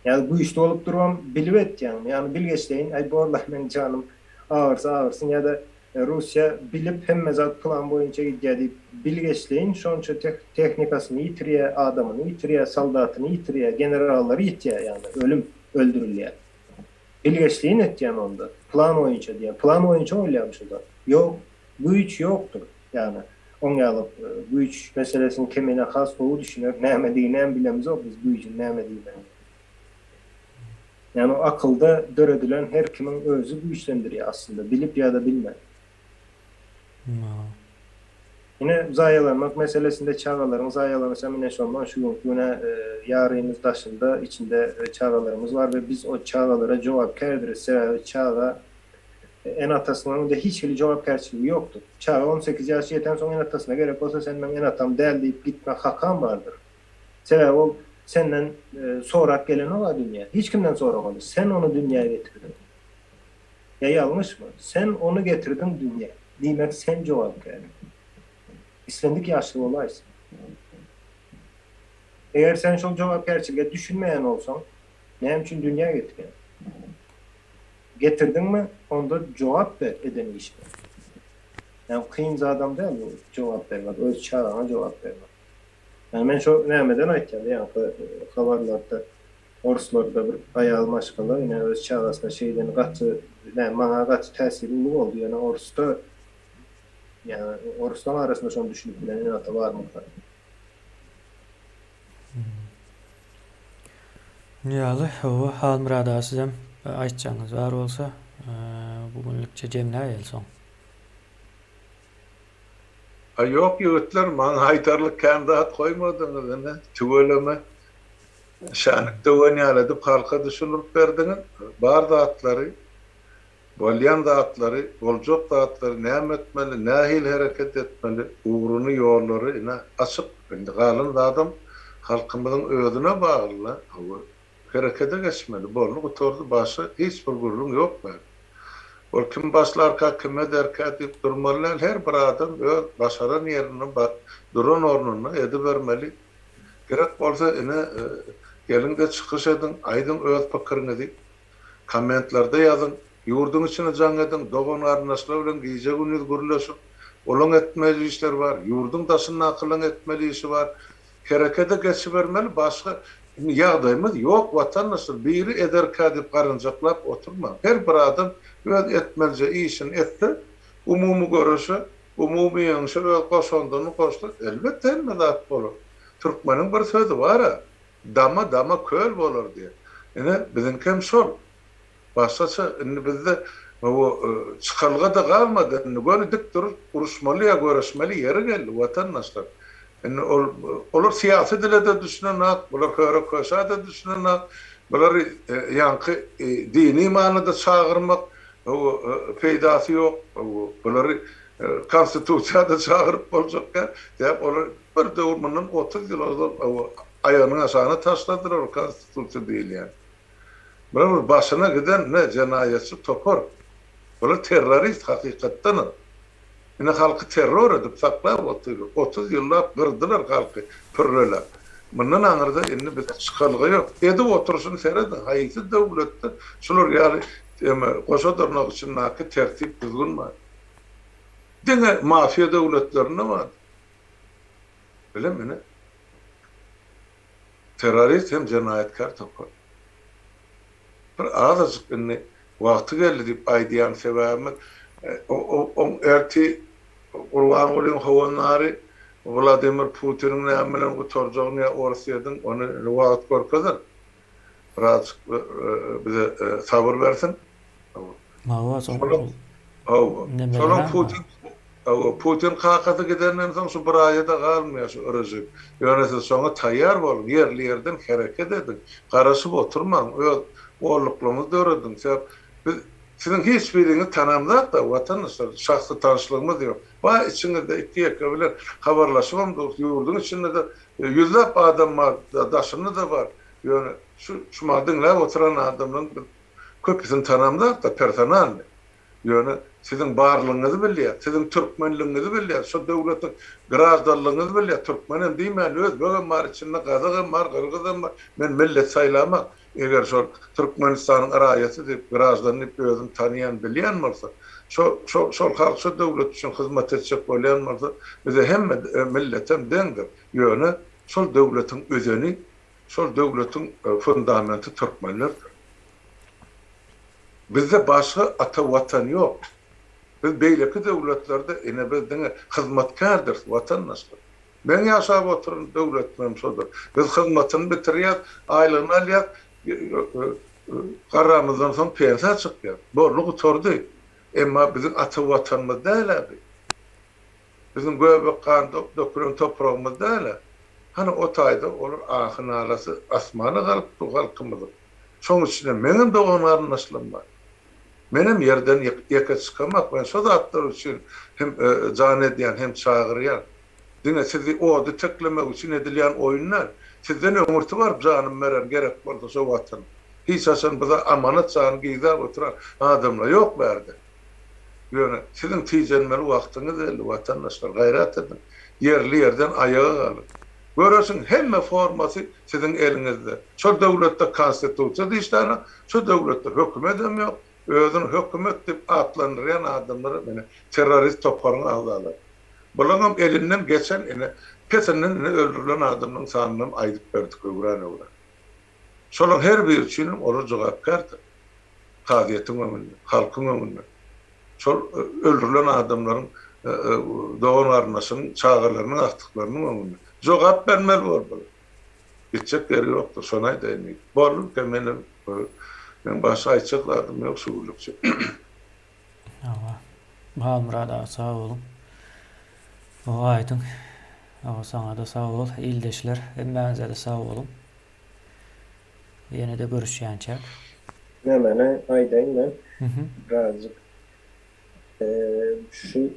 Ýa güýçli bolup durubam bilip etýäňmi? Ýagny bilgeşleýin, aý borlaý meň janym agyrsa agyrsyn ýa-da Russiýa bilip hemme zat plan boýunça gidýär diýip bilgeşleýin şonça tehnikasyny ýitirýär, adamyny ýitirýär, soldatyny ýitirýär, generallary ýitýär ýagny ölüm öldürilýär. Bilgeşleýin etýämi onda? Plan boýunça diýýär. Plan boýunça bolýarmy şu zat? Ýok. Güýç ýokdur. Ýagny oň ýaly güýç meselesini Kemine has gowy düşüner. Nämediginem bilemzok biz güýjüň nämedigini. Ýagny o akylda döredilen her kimiň özi güýçlendirýär aslynda bilip ýa-da bilmän. Ine zaýalanmak meselesinde çagalaryň zaýalanysam ine şondan şu günki güne ýarymyz daşynda içinde çagalarymyz bar we biz o çagalara jogapkärdiris sebäbi çaga ene-atasynyň öňünde hiç hili jogapkärçiligi ýokdur. Çaga 18 ýaşa ýetensoň ene-atasyna gerek bolsa sen meň ene-atam däl diýip gitmek hakam bardyr. Sebäbi ol senden sorap gelenok-a dünýä. Hiç kimden soramaly. Sen ony dünýä getirdiň. Ýa ýalňyşmy? Sen ony getirdiň dünýä. Diýmek sen jogapkär. Islendik ýaşly bolaýsyn. Eger sen şol jogapkärçilige düşünmeýän bolsaň, näme üçin dünýä getirýäň? Getirdiňmi, onda jogap ber eden işiňe. Ýagny kyn zadam däl bu jogap bermek, öz çagaňa jogap bermek. Ýagny men şo nämeden aýtýan, ýaňky habarlarda orslarda bir aýal maşgala ine öz çagasyna şeýdeni gaty näme maňa gaty täsiri uly boldy, ýöne orsda ýagny orslaň arasynda şony düşünip bilen ene-ata barmyka? Ýaly, hawa, Halmyrat aga sizem aýtjagyňyz bar bolsa, bu günlükçe jemläýeli soň. A ýok ýigitler, maňa aýdarlyk kän zat goýmadyňyz ine, tüweleme. Şänik döwen ýaly edip halka düşündirip berdiňiz. Bar zatlary Bolýan zatlary, boljak zatlary, näme etmeli, nähili hereket etmeli, ugruny, ýollary ine açyk. Indi galan zadam halkymyzyň özüne bagly-la. Hawa, herekete geçmeli. Boldy, gutardy, başga hiç bir gürrüň ýok bärde. Ol kim başlarka, kim ederkä diýip durmaly däl. Her bir adam öz başaran ýerinde, duran ornunda edibermeli. Gerek bolsa ine, geliň-de çykyş ediň, aýdyň öz pikiriňizi. Kommentlerde ýazyň, ýurduň içine jaň ediň, dogan-garyndaşlar bilen gije-gündiz gürleşiň. Olaň etmeli işleri bar, ýurduň daşyndakylaň etmeli işi bar. Herekede geçibermeli, başga indi ýagdaýymyz ýok watandaşlar, biri ederkä diýip garynjaklap oturmaň. Her bir adam öz etmelije işini etse, umumy göreşe, umumy ýeňşe öz goşandyny goşsa, elbetde hemme zat bolar. Türkmeniň bir sözi bar-a, Dama dama köl bolar diýen. Ine, biziňkem şol. Başgaça indi bizde bu çykalga-da galmady. Indi göni dik durup uruşmaly ýa göreşmeli ýeri geldi, watandaşlar. Indi ol olar syýasy dile-de düşünenak, bular höre-köşä-de düşünenak. Bulary ýaňky dini manyda çagyrmak peýdasy ýok. Bulary konstitusiýa-da çagyryp boljak däl. Sebäp olar Bir döwür mundan 30 ýyl ozal aýagynyň aşagyna taşladylar ol konstitusiýa diýilýän. Bular bir başyna giden ne jenaýatçy topar. Bular terrorist hakykatdanam. Ine halky terror edip saklap otyrlar. 30 ýyllap gyrdylar halky pürreläp. Mundan aňyrda indi bize çykalga ýok. Edip oturyşyny serediň haýsy döwletde şular ýaly goşa dyrnak içindäki tertip düzgün bar. Diňe mafiýa döwletlerinde bar. Bilen ine. Terrorist hem jenaýatkär topar. Bir azajyk indi wagty geldi diýip aýdýan sebäbimiz oň erti Gurbangulyň howandary Wladimir Putiniň näme bilen gutarjagyny ýa Orsýetiň ony indi wagt görkezer. Birazjyk bize sabyr bersin. Hawa, Hawa. Şonuň Putin. Hawa, Putin kakasy gidenden soň şu bir aýa-da galmaýar şu režim. Ýöne siz şoňa taýýar boluň, ýerli-ýerden hereket ediň. Garaşyp oturmaň, öz golluklaryňyzy dörediň. Sebäp biz siziň hiç biriňizi tanamzok-da, watandaşlar, şahsy tanyşlygymyz ýok. Bar içiňizde ikki-ýeke bilen habarlaşybam durus, ýurduň içinde-de ýüzläp adam bar, daşynda-da bar. Ýöne şu şu maňa diňläp oturan adamlaryň biz köpüsini tanamzok-da personalnyý. Ýöne siziň barlygyňyzy bilýär, siziň türkmenligiňizi bilýär, şo döwletiň graždanlygyňyzy bilýär, türkmenem diýmän özbegem bar içinde, gazagam bar, gyrgyzam bar, men millet saýlamak, eger şol Türkmenistanyň raýaty diýip, graždan diýip özüni tanaýan, bilýän bolsa, şo, şo, şol halk şo döwlet üçin hyzmat etjek bolýan bolsa, bize hemme milletem deňdir, ýöne şol döwletiň özeni, şol döwletiň fundamenti türkmenlerdir. Bizde başga ata watan ýok. Biz beýleki döwletlerde ine biz diňe hyzmatkärdiris watandaşlar. Meň ýaşap oturan döwletim hem şodur. Biz hyzmatyny bitirýäs, aýlygyny alýas, garramyzdan soň pensiýa çykýas. Boldy gutardy. Emma biziň ata watanymyz däl-ä bi. Biziň göbek gan dökülen topragymyz däl-ä. Hany o taýda olar ahy-nalasy asmana galyp dur halkymyzyň. Şoň içinde meňem dogan-garyndaşlarym bar. Menem ýerden ýeke çykamak, men şo zatlar üçin hem jan edýän, hem çagyrýan. Diňe sizi ody teklemek üçin edilýän oýun däl. Sizden öňürti baryp janymy bererin, gerek bolsa şo watan. Hiç haçan bize amanat jany gizläp oturan adamlar ýok bärde. Ýöne siziň tijenmeli wagtyňyz geldi, watandaşlar, gaýrat ediň, ýerli-ýerden aýaga galyň. Göreşiň hemme formasy siziň eliňizde. Şol döwletde konstitusiýa-da işlänok, şo döwletde hökümedem ýok, özüni hökümet diýip atlandyrýan adamlar ine terrorist toparyň agzalary. Bulaňam elinden geçen ine pesinden ine öldürilen adamlaryň sanynam aýdyp berdik öwran-öwran. Şolaň her biri üçinem olar jogapkärdir. Kazyýetiň öňünde, halkyň öňünde. Şol öldürilen adamlaryň dogan-garyndaşynyň, çagalarynyň, agtyklarynyň öňünde jogap bermeli bor bular. Gitjek ýeri ýokdur, şony aýdaýyn diýdim. Boldy, menem meň başga aýtjak zadym ýok şu günlükçe. Hawa. Halmyrat aga sag boluň. Hawa aýdyň. Hawa saňada sag bol. Ildeşler hemmäňize-de sag boluň. Ýene-de görüşýänçäk. Nämeni aýdaýyn men birazjyk şu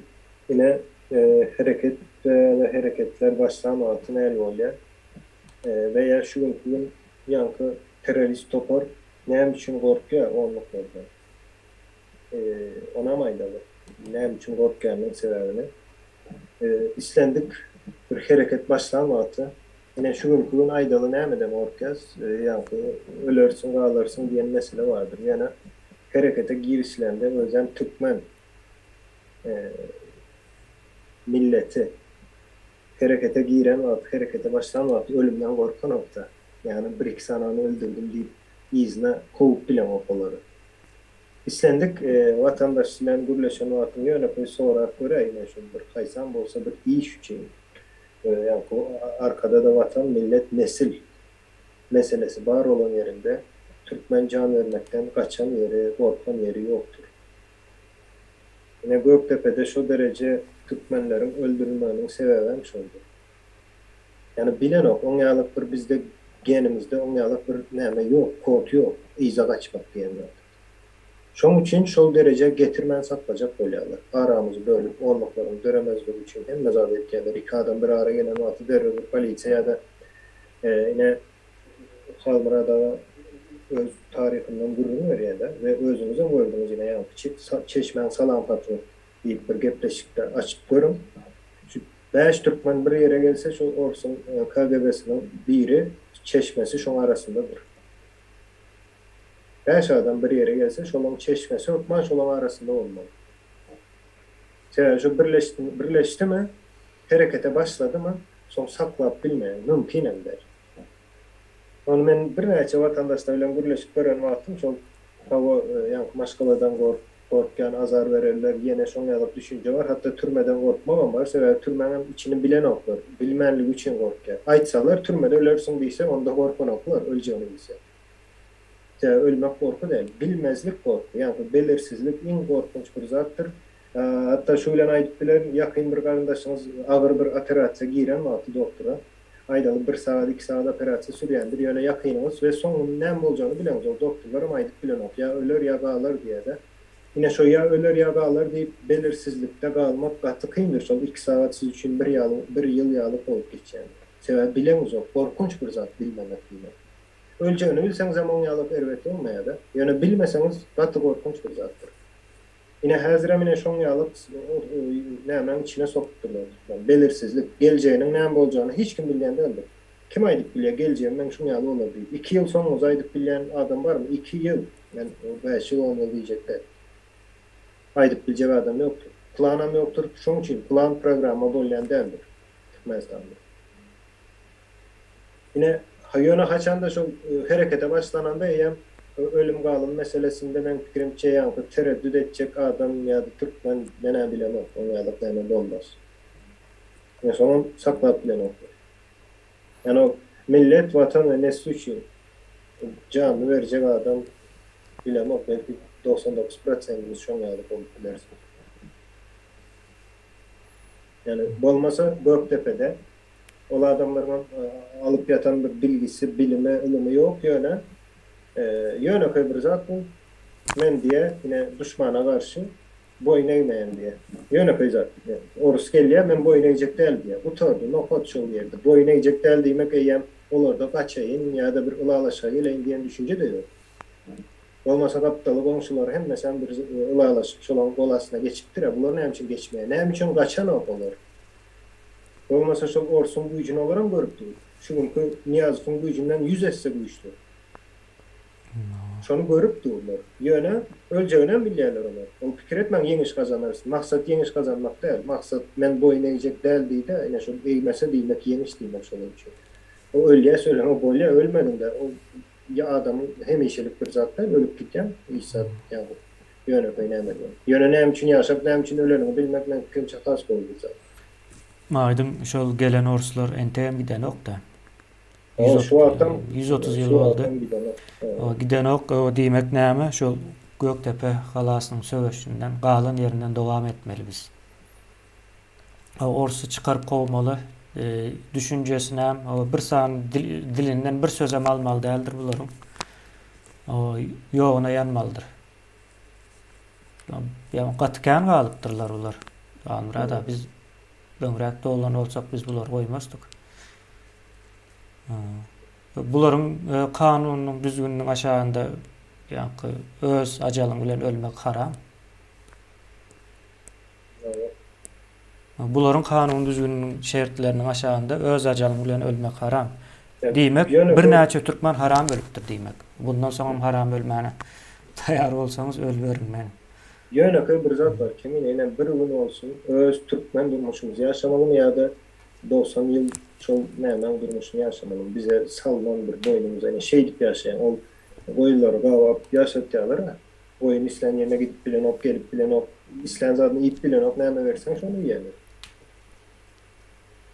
ine hereket we hereketler başlan wagty näl bolýar we ýa şu günki gün ýaňky terrorist topar näme üçin gorkýar onluklardan onam aýdaly näme üçin gorkýanynyň sebäbini islendik bir hereket başlan wagty Ine şu günki gün aýdaly nämeden gorkýas, ýaňky ölersiň galarsyň diýen mesele bardyr. Ýöne herekete girişilende özem türkmen milleti herekete giren wagty, herekete başlan wagty ölümden gorkanokda. Ýagny bir-iki sany öldürdim diýip yzyna kowup bileňok olary. Islendik watandaş bilen gürleşen wagtyň ýönekeý sorap göräý ine şu bir haýsam bolsa bir iş üçin Ýaňky arkada-da watan, millet, nesil meselesi bar bolan ýerinde türkmen jan bermekden gaçan ýeri, gorkan ýeri ýokdur. Ine Gökdepede şo dereje türkmenleriň öldürilmeginiň sebäbem şoldur. Ýani bilenok, oň ýalak bir bizde genimizde oň ýalak bir näme ýok, kod ýok, yza gaçmak diýen zat. Şoň üçin şol derejä getirmän saklajak bolýarlar. Aramyzy bölüp, onluklaryň döremezligi üçin hemme zady etýärler. Iki adam bir ara gelen wagty derrew bir polisiýa ýa-da ine Halmyrat aga öz taryhyndan gürrüň berýär-de we özüňizem gördüňiz ine ýaňky çeşmäň salam haty diýip bir gepleşikde açyp görüň. Şu bäş türkmen bir ýere gelse şol orsuň KGB-siniň biri çeşmesi şoň arasyndadyr. Bäş adam bir ýere gelse, şolaň çeşmesi hökman şolaň arasynda bolmaly. Sebäbi şo birleşdimi, herekete başladymy, soň saklap bilmeýäň, mümkinem däl. Ony men birnäçe watandaşlar bilen gürleşip gören wagtym şol hawa, ýaňky maşgaladan gorkýan, azar bererler, ýene şoň ýaly düşünje bar, hatda türmeden gorkmagam bar, sebäbi türmäňem içini bilenoklar, bilmänligi üçin gorkýar. Aýtsalar türmede ölersiň diýse, onda gorkanoklar, öljegini bilse. Sebäbi ölmek gorky däl, bilmezlik gorky, ýagny belirsizlik iň gorkunç bir zatdyr. Hatda şu bilen aýdyp bilerin, ýakyn bir garyndaşyňyz agyr bir operasiýa giren wagty doktora, aýdaly bir sagat, iki sagat operasiýa sürýändir, ýöne ýakynyňyz we soňunyň näme boljagyny bileňzok, doktorlaram aýdyp bilenok, ýa öler, ýa galar diýýär-de. Ine şo ýa öler, ýa galar diýip belirsizlikde galmak gaty kyndyr, şol iki sagat siz üçin bir ýaly, bir ýyl ýaly bolup geçýändir. Sebäbi bileňzok, gorkunç bir zat bilmemek diýmek. Öljegini bilseňizem oň ýalak erbet bolmaýar-da, ýöne bilmeseňiz gaty gorkunç bir zatdyr. Ine häzirem ine şoň ýaly nämäň içine sokupdyrlar türkmen. Belirsizlik. Geljeginiň näme boljagyny hiç kim bilýän däldir. Kim aýdyp bilýär geljegim meň şuň ýaly bolar diýip. Iki ýyl soňuňyzy aýdyp bilýän adam barmy? Iki ýyl. Men bäş ýyl on ýyl diýjek däl. Aýdyp biljek adam ýokdur. Planam ýokdur. Şoň üçin plan programma bolýan däldir Türkmenistanda. Ine, ýöne haçanda şol herekete başlananda eýýäm ölüm-galym meselesinde meň pikirimçe ýaňky tereddüt etjek adam ýa-da türkmen men-ä bilemok, oň ýalyk näme bolmaz. Ine şoňam saklap bilenoklar. Ýani ol millet, watan we nesli üçin janyny berjek adam bilemok, belki 99 prosentimiz şoň ýaly bolup bileris. Ýani bolmasa Gökdepede Ol adamlaryňam alyp ýatan bir bilgisi, bilimi, ylymy ýok, ýöne ýönekeý bir zat bu. Men diýýär, ine, duşmana garşy boýun egmeýän diýýär. Ýönekeý zat. Orus gelýär, men boýun egjek däl diýýär. Gutardy, nokat şol ýerde. Boýun egjek däl diýmek eýýäm olarda gaçaýyn ýa-da bir ylalaşyga geleýin diýen düşünje-de ýok. Bolmasa gapdaly goňşulary hemmesem bir ylalaşyp şolaň gol astyna geçipdir-ä. Bular näme üçin geçmeýär? Näme üçin gaçanok olar? Bolmasa şol orsuň güýjüni olaram görüp dur. Şu günki Nyýazowyň güýjünden ýüz esse güýçli. Şony görüp durlar. Ýöne öljeginem bilýärler olar. Ol pikir etmäň ýeňiş gazanarys. Maksat ýeňiş gazanmak däl. Maksat men boýun egjek däl diýdä, ine şol egmese diýmek ýeňiş diýmek şolar üçin. O ölýäs öleňe bolýa ölmediňdä ol adamyň hemişelik bir zat däl ölüp gidýäň hiç zat ýa Ýönekeý näme diýen. Ýöne näme üçin ýaşap, näme üçin öleniňi bilmek meň pikirimçe has gowy bir zat. Aýdyň şol gelen orslar entegem gidenokda. Hawa şu wagtam 130 ýyl boldy. O gidenok, o diýmek näme? Şol Gökdepe galasynyň söweşinden galan ýerinden dowam etmeli biz. O orsy çykaryp kowmaly. E, düşünjesinem, o bir sany dilinden bir sözem almaly däldir bularyň. O ýoguna ýanmalydyr. Ýa gaty kän galypdyrlar bular. Halmyrat biz öňräk doglan bolsak biz bulary goýmasdyk. Bularyň e, kanunynyň düzgüniniň aşagynda ýaňky öz ajalyň bilen ölmek haram. Bularyň kanun düzgüniniň şertleriniň aşagynda öz ajalyň bilen ölmek haram. Diýmek, birnäçe türkmen haram ölüpdir diýmek. Bundan soňam haram ölmäne taýýar bolsaňyz ölüberiň men. Ýönekeý bir zat bar, Kemine ine bir gün bolsun öz türkmen durmuşymyzy ýaşamalymy ýa-da 90 ýyl şol nämäň durmuşyny ýaşamalymy bize salynan bir boýnumyza ine şeýdip ýaşaýaň ol goýunlary gabap ýaşatýalar-a. Goýun islän ýerine gidip bilenok, gelip bilenok, islän zadyny iýip bilenok, näme berseň şony iýýärler.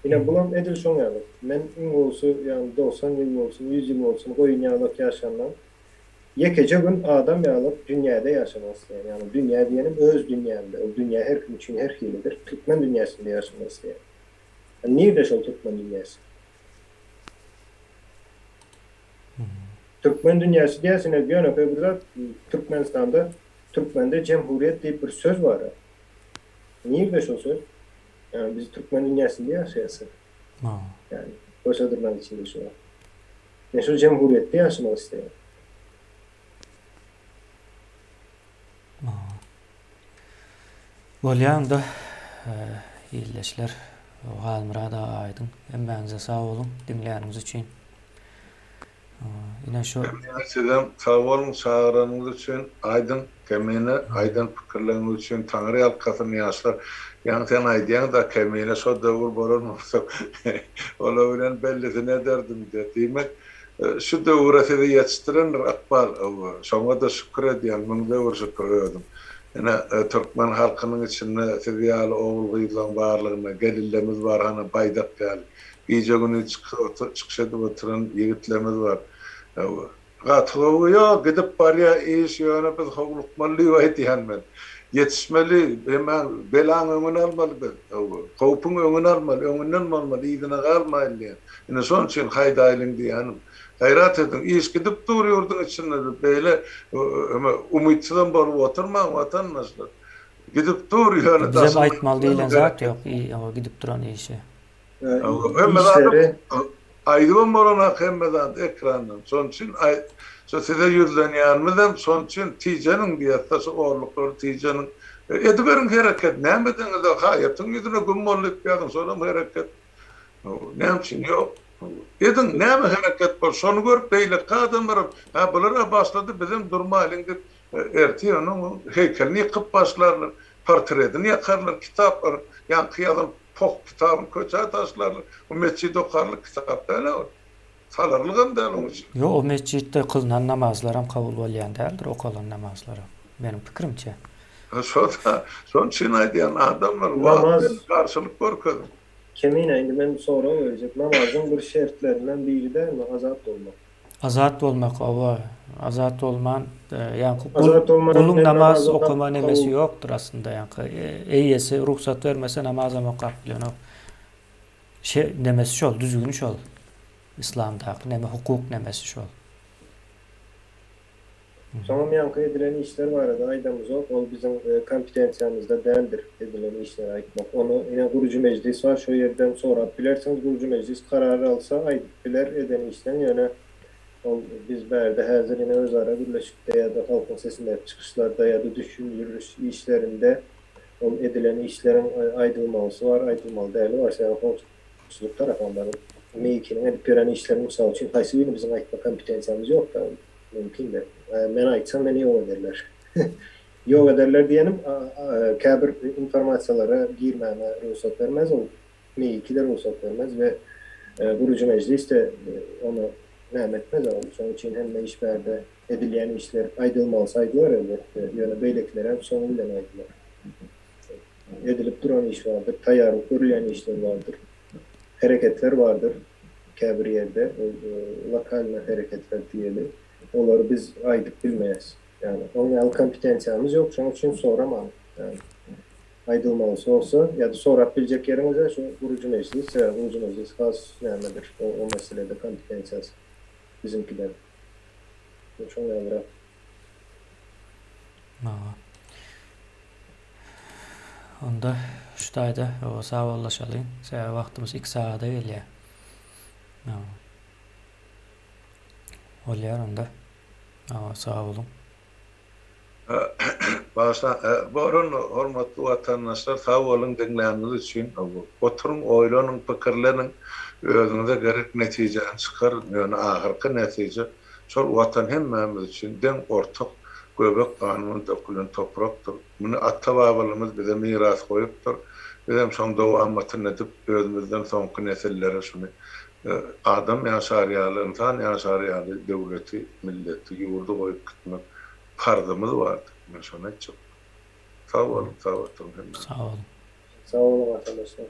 Ine bulam edil şoň ýaly. Men iň gowusy ýagny 90 ýyl bolsun, 100 ýyl bolsun goýun ýalak ýaşandan ýekeje gün adam ýalak dünýäde ýaşamak isleýän. Ýagny dünýä diýenim öz dünýämde. Ol dünýä her kim üçin her hilidir. Türkmen dünýäsinde ýaşamak isleýän. Nirde şol türkmen dünýäsi? Türkmen dünýäsi diýýäsine ýönekeý bir zat Türkmenistanda türkmende jemhuriýet diýip bir söz bar. Nirde şo söz? Ýani biz türkmen dünýäsinde ýaşaýas. Ýani goşa dyrnak içinde şu wagt. Men şol jemhuriýetde ýaşamak isleýän. Bolýa onda ildeşler Halmyrat aga aýdyň hemmäňize sag boluň diňläniňiz üçin. Ine şu Kemine sizem sag boluň çagyranyňyz üçin Aýdyň Kemine aýdan pikirleriňiz üçin Taňry ýalkasyn ýaşlar ýaňy sen aýdýaňda Kemine şo döwür bolan bolsa olar bilen bellisini ederdim diýip diýmek Şu döwüre sizi ýetişdirendir ykbal. Şoňa-da şükür edýän, müňde bir şükür özüm. Ine, türkmen halkynyň içinde siz ýaly ogul-gyzlaň barlygyna, gelinlerimiz bar, hany, baýdak ýaly. Gije-gündiz çykyş edip oturan ýigitlerimiz bar. Gaty gowy. Ýok, gidip barýar iş, ýöne biz howlukmaly diýip aýdýan men. Ýetişmeli, hemmäň belaň öňüni almaly biz. Howpuň öňüni almaly, öňünden bolmaly, yzyna galmaýly diýýän. Ine şonuň üçin haýdaýlyň diýýänim. Gaýrat ediň, iş gidip dur ýurduň içinde beýle umytsyzam bolup oturmaň watandaşlar. Gidip dur ýöne Bizem aýtmaly diýlen zat ýok, gidip duran işi. Hemme zady aýdybam bolanok hemme zady ekrandan. Şonuň üçin şu size ýüzlenýänimizem şonuň üçin tijeniň diýýäs-de şu orluklary tijeniň. Ediberiň hereket näme edeňizde haýatyň ýüzüne güm boldy diýip ýazyň şolam hereket. Näme üçin ýok. Ediň näme hereket bor şony görüp beýleki adamlaram hä bular-a başlady bizem durmaýlyň diýip ertir onuň heýkelini ýykyp başlarlar, portredini ýakarlar, kitaplary ýaňky ýazan Poh kitabyny köçä taşlarlar. O metjit okarlyk kitap däl-ä ol. Salarlygam däl oň üçin. Ýok, o metjitde kylnan namazlaram kabul bolýan däldir, okalan namazlaram. Meniň pikirimçe. Şo-da, şonuň üçin aýdýan, adamlar wagt bilen garşylyk görkeziň. Kemine, indi men sorag berjek. Namazyň bir şertlerinden biri dälmi azat bolmak? Azat bolmak, hawa. Azat bolman, ýaňky gul, guluň namaz okama nemesi ýokdur aslynda, ýaňky eýesi rugsat bermese namazam okap bilenok. Şe, nemesi şol, düzgüni şol. Yslamdaky neme, hukuk nemesi şol. Soňam ýaňky edilen işler barada aýdamyzok, ol biziň kompetensiýamyzda däldir edilen işleri aýtmak. Ony ine gurujy mejlis bar, şo ýerden sorap bilersiňiz, gurujy mejlis karar alsa aýdyp biler eden işleň, ýöne ol biz bärde häzir ine özara gürleşikde ýa-da halkyň sesindäki çykyşlarda ýa-da düşündiriş işlerinde ol edilen işleriň aýdylmalysy bar, aýdylmaly däli bar, sebäbi howpsuzlyk tarapam bar. MİK-niň edip ýören işleri mysal üçin haýsy birini biziň aýtma kompetensiýamyz ýok-da. Mümkin däl. Men aýtsam meni ýok ederler. Ýok ederler diýenim käbir informasiýalara girmäme rugsat bermez ol. MİK-de rugsat bermez we gurujy mejlis-de ony näme etmez ol. Şonuň üçin hemme iş bärde edilýän işler aýdylmalysy aýdylar elbetde, ýöne beýlekilerem soňy bilen aýdylar. Edilip duran iş bardyr, taýýarlyk görülýän işler bardyr, hereketler bardyr. Käbir ýerde ol lokalny hereketler diýeli, olary biz aýdyp bilmeýäs. Ýagny oň ýaly kompetensiýamyz ýok, şonuň üçin soramaň. Ýagny aýdylmalysy bolsa ýa-da sorap biljek ýeriňiz-ä şu gurujy mejlis, sebäbi gurujy mejlis has nämedir, o o meselede kompetensiýasy biziňkiden. Şoň ýalyrak. Hawa. Onda şu taýda sag bollaşalyň. Sebäbi wagtymyz 2 sagada gelýär. Bolýar onda. Sag boluň. Bagyşlaň, borun hormatly watandaşlar sag boluň diňläniňiz üçin. Oturyň, oýlanyň, pikirleniň, özüňize gerek netijäni çykaryň. Ýöne ahyrky netije şol Watan hemmämiz üçin deň ortak göbek ganymyz dökülen toprakdyr. Muny ata-babalarymyz bize miras goýupdyr. Bizem şoň dowamatyny edip, özümizden soňky nesillere şuny adam ýaşar ýaly, ynsan ýaşar ýaly döwleti, milleti, ýurdy goýup gitmek parzymyz bardyr. Men şony aýtjak. Sag boluň, sag oturyň hemmäňiz. Sag boluň. Sag boluň watandaşlar.